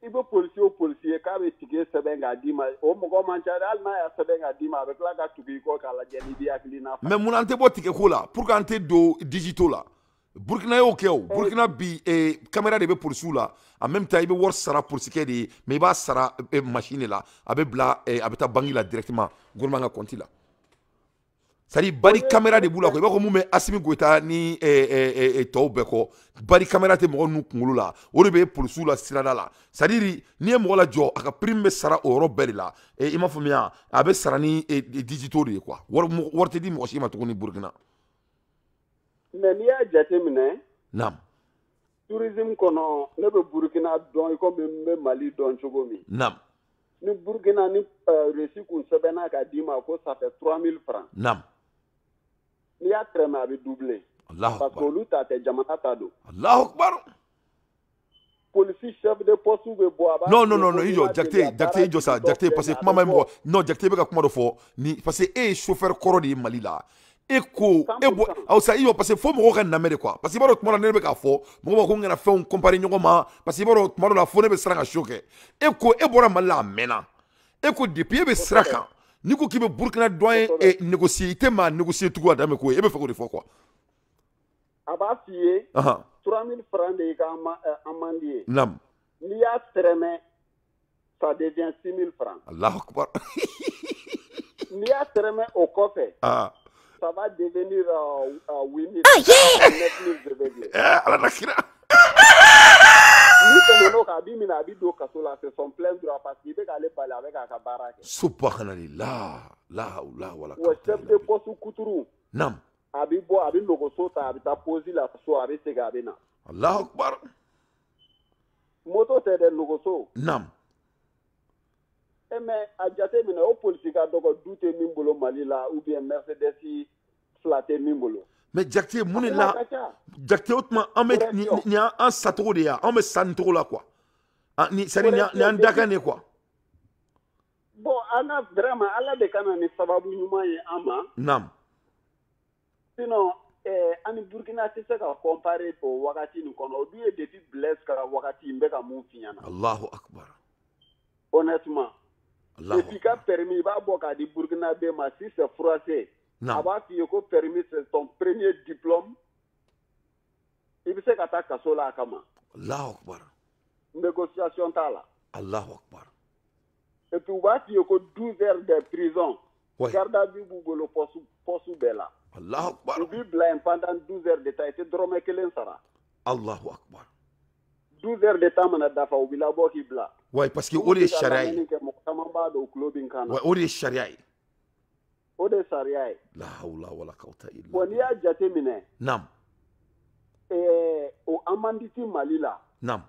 i bɛ polisi o polisi ye k'a bɛ ticket sɛbɛn k'a d'i ma o mɔgɔ man ca dɛ hali n'a y'a sɛbɛn k'a d'i ma a bɛ tila ka tugu i kɔ k'a lajɛ n'i b'i hakilina fa. Mais mun an tɛ bɔ ticket ko la pour que an tɛ don digitaux la Burkina y'o kɛ o Burkina bi caméra de bɛ polisiw la en même temps i bɛ wari sara polisikɛ de ye mais i b'a sara machine de la a bɛ bila a bɛ taa banque la directement gouvernement ka compte la. C'est-à-dire bari caméra de b'u la quoi i b'a fɔ mun bɛ Assimi Goïta ni tɔw bɛɛ kɔ bari caméra tɛ mɔgɔ ninnu kunkolo la o de bɛ polisiw la sirada la c'est-à-dire n'i ye mɔgɔ lajɔ a ka prime bɛ sara o yɔrɔ bɛɛ de la i m'a faamuya a bɛ sara ni digitaux de ye quoi wari tɛ di mɔgɔ si ma tuguni Burkina. Mais n'i y'a jateminɛ. Naam. Tourisme kɔnɔ ne bɛ Burkina dɔn i komi n bɛ Mali dɔn cogo min. Naam. Ni Burkina ni reçu kun sɛbɛnna k'a d'i ma ko ça fait 3000 francs. Naam. N'i y'a tɛrɛmɛ a bɛ doubler. Allahu akbar. Parce que olu ta tɛ jamana ta don. Allahu akbar. Polisi chef de poste bɛ bɔ a b'a. Non non non i jɔ Jakite i jɔ sa Jakite parce que kuma ma ɲi mɔgɔ non Jakite bɛ ka kuma dɔ fɔ ni parce que e ye chauffeur kɔrɔ de ye Mali la. E ko e bɔ aw sa i jɔ parce que fo mɔgɔw ka lamɛn de quoi parce que i b'a dɔn tuma dɔ la ne bɛ k'a fɔ mɔgɔw b'a fɔ ko n kana fɛnw comparer ɲɔgɔn ma parce que i b'a dɔn tuma dɔ la fo ne bɛ siran ka show kɛ e ko e bɔra Mali la a mɛnna e ko depuis e bɛ sira kan n'i ko k'i bɛ Burkina douane négocier i tɛ maa négocier tugun a dan bɛ ko ye e bɛ fɛ k'o de fɔ quoi. A b'a f'i ye. 3000 francs de y'i ka amende ye. Naam. N'i y'a tɛrɛmɛ ça devient 6000 francs. Allahu akbar. N'i y'a tɛrɛmɛ o kɔfɛ. Ça va devenir 8000. Ah yeah! 9000 je vais dire. Ala na kira. N'i tɛmɛn'o kan a b'i minɛ a b'i don kaso la c'est son plein droit parce que i bɛ k'ale bali a bɛ k'a ka baara kɛ. Subhanallah la hawla wala quwwata. Wa chef de poste kuturu. Naam. A bɛ bɔ a bɛ nɔgɔso ta a bɛ taa poste la so a bɛ segin a bɛ na. Allahu akbar. Moto tɛ dɛ nɔgɔso. Naam. Mais a jateminɛ o polisi ka dɔgɔ du tɛ min bolo Mali la ou bien Mercedes fila tɛ min bolo. Mais Jakite mun de la Jakite o tuma an bɛ nin y'an sacogo de ye an bɛ sa nin cogo la quoi ni c'est à dire nin y'an dakan de ye quoi. Bon an ka vraiment Ala de ka na ni sababu ɲuman ye an ma. Naam. Sinon ani Burkina tɛ se ka comparer o wagati nin kɔnɔ. O dun ye depuis Blaise ka wagati n bɛ ka mun f'i ɲɛna. Allahu akbar. Honnêtement. Et puis ka permis i b'a bɔ k'a di Burkinabé ma, si c'est froissé, a b'a f'i ye ko permis c'est ton premier diplôme, i bɛ se ka taa kaso la a kama. Allahu akbar. Négociation t'a la. Allahu akbar. Et puis u b'a f'i ye ko 12 heures de prison. Garde à vue b'u bolo poste bɛɛ la. Allahu akbar. U b'i bila yen pendant 12 heures de temps, i tɛ dɔrɔmɛ kelen sara. Allahu akbar. 12 heures de temps mana dafa, u b'i labɔ k'i bila. Ouais, parce que o de ye sariya ye. Mɔgɔ caman b'a dɔn u tulo bɛ n kan na. Ouais, o de ye sariya ye. O de ye sariya ye. La hawla wala quwwata illa. Bon, n'i y'a jate minɛ. Naam. O amende ti Mali la. Naam.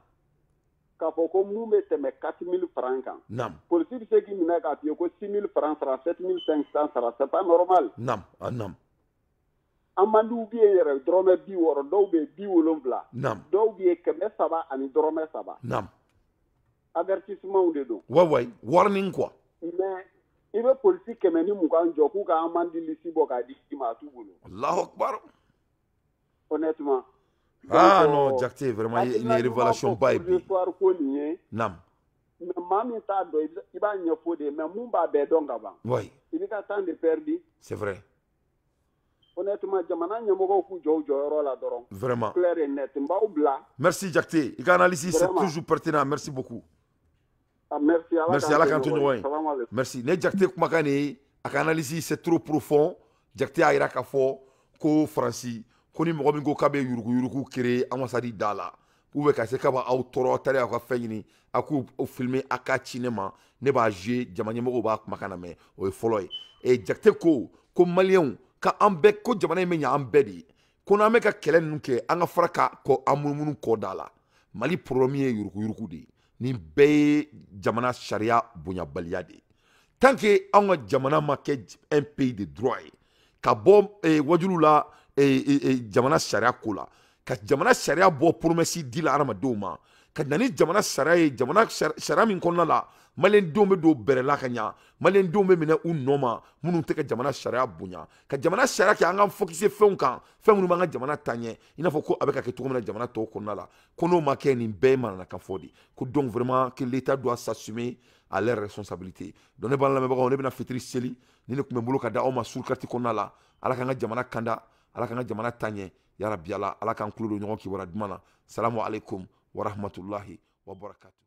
K'a fɔ ko mun bɛ tɛmɛ 4000 francs kan. Naam. Polisi bɛ se k'i minɛ k'a f'i ye ko 6000 francs sara, 7500 sara, c'est pas normal. Naam, ah naam. Amende bɛ yen yɛrɛ dɔrɔmɛ 60, dɔw bɛ yen 70. Naam. Dɔw bɛ yen 300 ani dɔrɔmɛ 3. Naam. Avertissement de don. Ouais ouais, warning quoi. Mais i bɛ polisi 120 jɔ k'u ka amende liste bɔ k'a di i ma, a t'u bolo. Allahu akbar. Honnêtement. Ah non, Diakité, vraiment, il y a une révélation ba ye bi. Ko nin ye. Naam. Mais maa min t'a dɔn, i b'a ɲɛfɔ de, mais mun b'a bɛɛ dɔn ka ban. Oui. I bɛ ka temps de perdu. C'est vrai. Honnêtement, jamana ɲɛmɔgɔw k'u jɔ u jɔyɔrɔ la dɔrɔn. Vraiment. Clair et net, n b'aw bila. Merci Diakité, i ka analyse c'est toujours pertinent, merci beaucoup. Ah, merci. Merci, Ala k'an to ɲɔgɔn ye. Merci. Ne Diakité kumakan nin ye, a ka analyse c'est trop profond. Diakité y'a yira k'a fɔ ko Faransi ko ni mɔgɔ min ko k'a bɛ yuruguyurugu créer ambassade da la, ou bien ka se k'a b'aw tɔɔrɔ taara aw ka fɛn ɲini, a k'u filmer a k'a ci ne ma, ne b'a jouer, jama ɲɛmɔgɔw b'a kumakan lamɛn, o ye fɔlɔ ye. Et Diakité ko ko maliyɛnw ka an bɛɛ ko jamana in bɛ ɲɛ an bɛɛ de ye, ko n'an bɛ ka kɛlɛ ninnu kɛ an ka fara ka kɔ an munumunu kɔ da la. Mali problème ye yuruguyurugu de ye, nin bɛɛ ye jamana sariya bonyabaliya de ye. Tant que anw ka jamana ma kɛ un pays de droit ye, ka bɔ wajulu la jamana sariya ko la, ka jamana sariya bɔ promesse di la hadamadenw ma, ka na ni jamana sariya ye, jamana sariya min kɔnɔna la maliyɛndenw bɛ don bɛrɛ la ka ɲa, maliyɛndenw bɛ minɛ u nɔ ma minnu tɛ ka jamana sariya bonya, ka jamana sariya kɛ an ka focus fɛnw kan, fɛn minnu b'an ka jamana taa ɲɛ, i n'a fɔ ko a bɛ ka kɛ cogo min na jamana tɔw kɔnɔna la, ko n'o ma kɛ nin bɛɛ ye mananakan fɔ de. Ko donc vraiment que l'État doit s'assumer à leur responsabilité. Donc ne b'an lamɛnbagaw, ne bɛna fitiri seli ni ne tun bɛ n bolo ka da aw ma surukati kɔnɔna la. Ala k'an ka jamana kanda, ala k'an ka jamana taa ɲɛ, ya Rabbi Ala, ala k'an tulo don ɲɔgɔn kibaruya duman na. Salamu alaikum wa rahmatullahi wa barakatuh.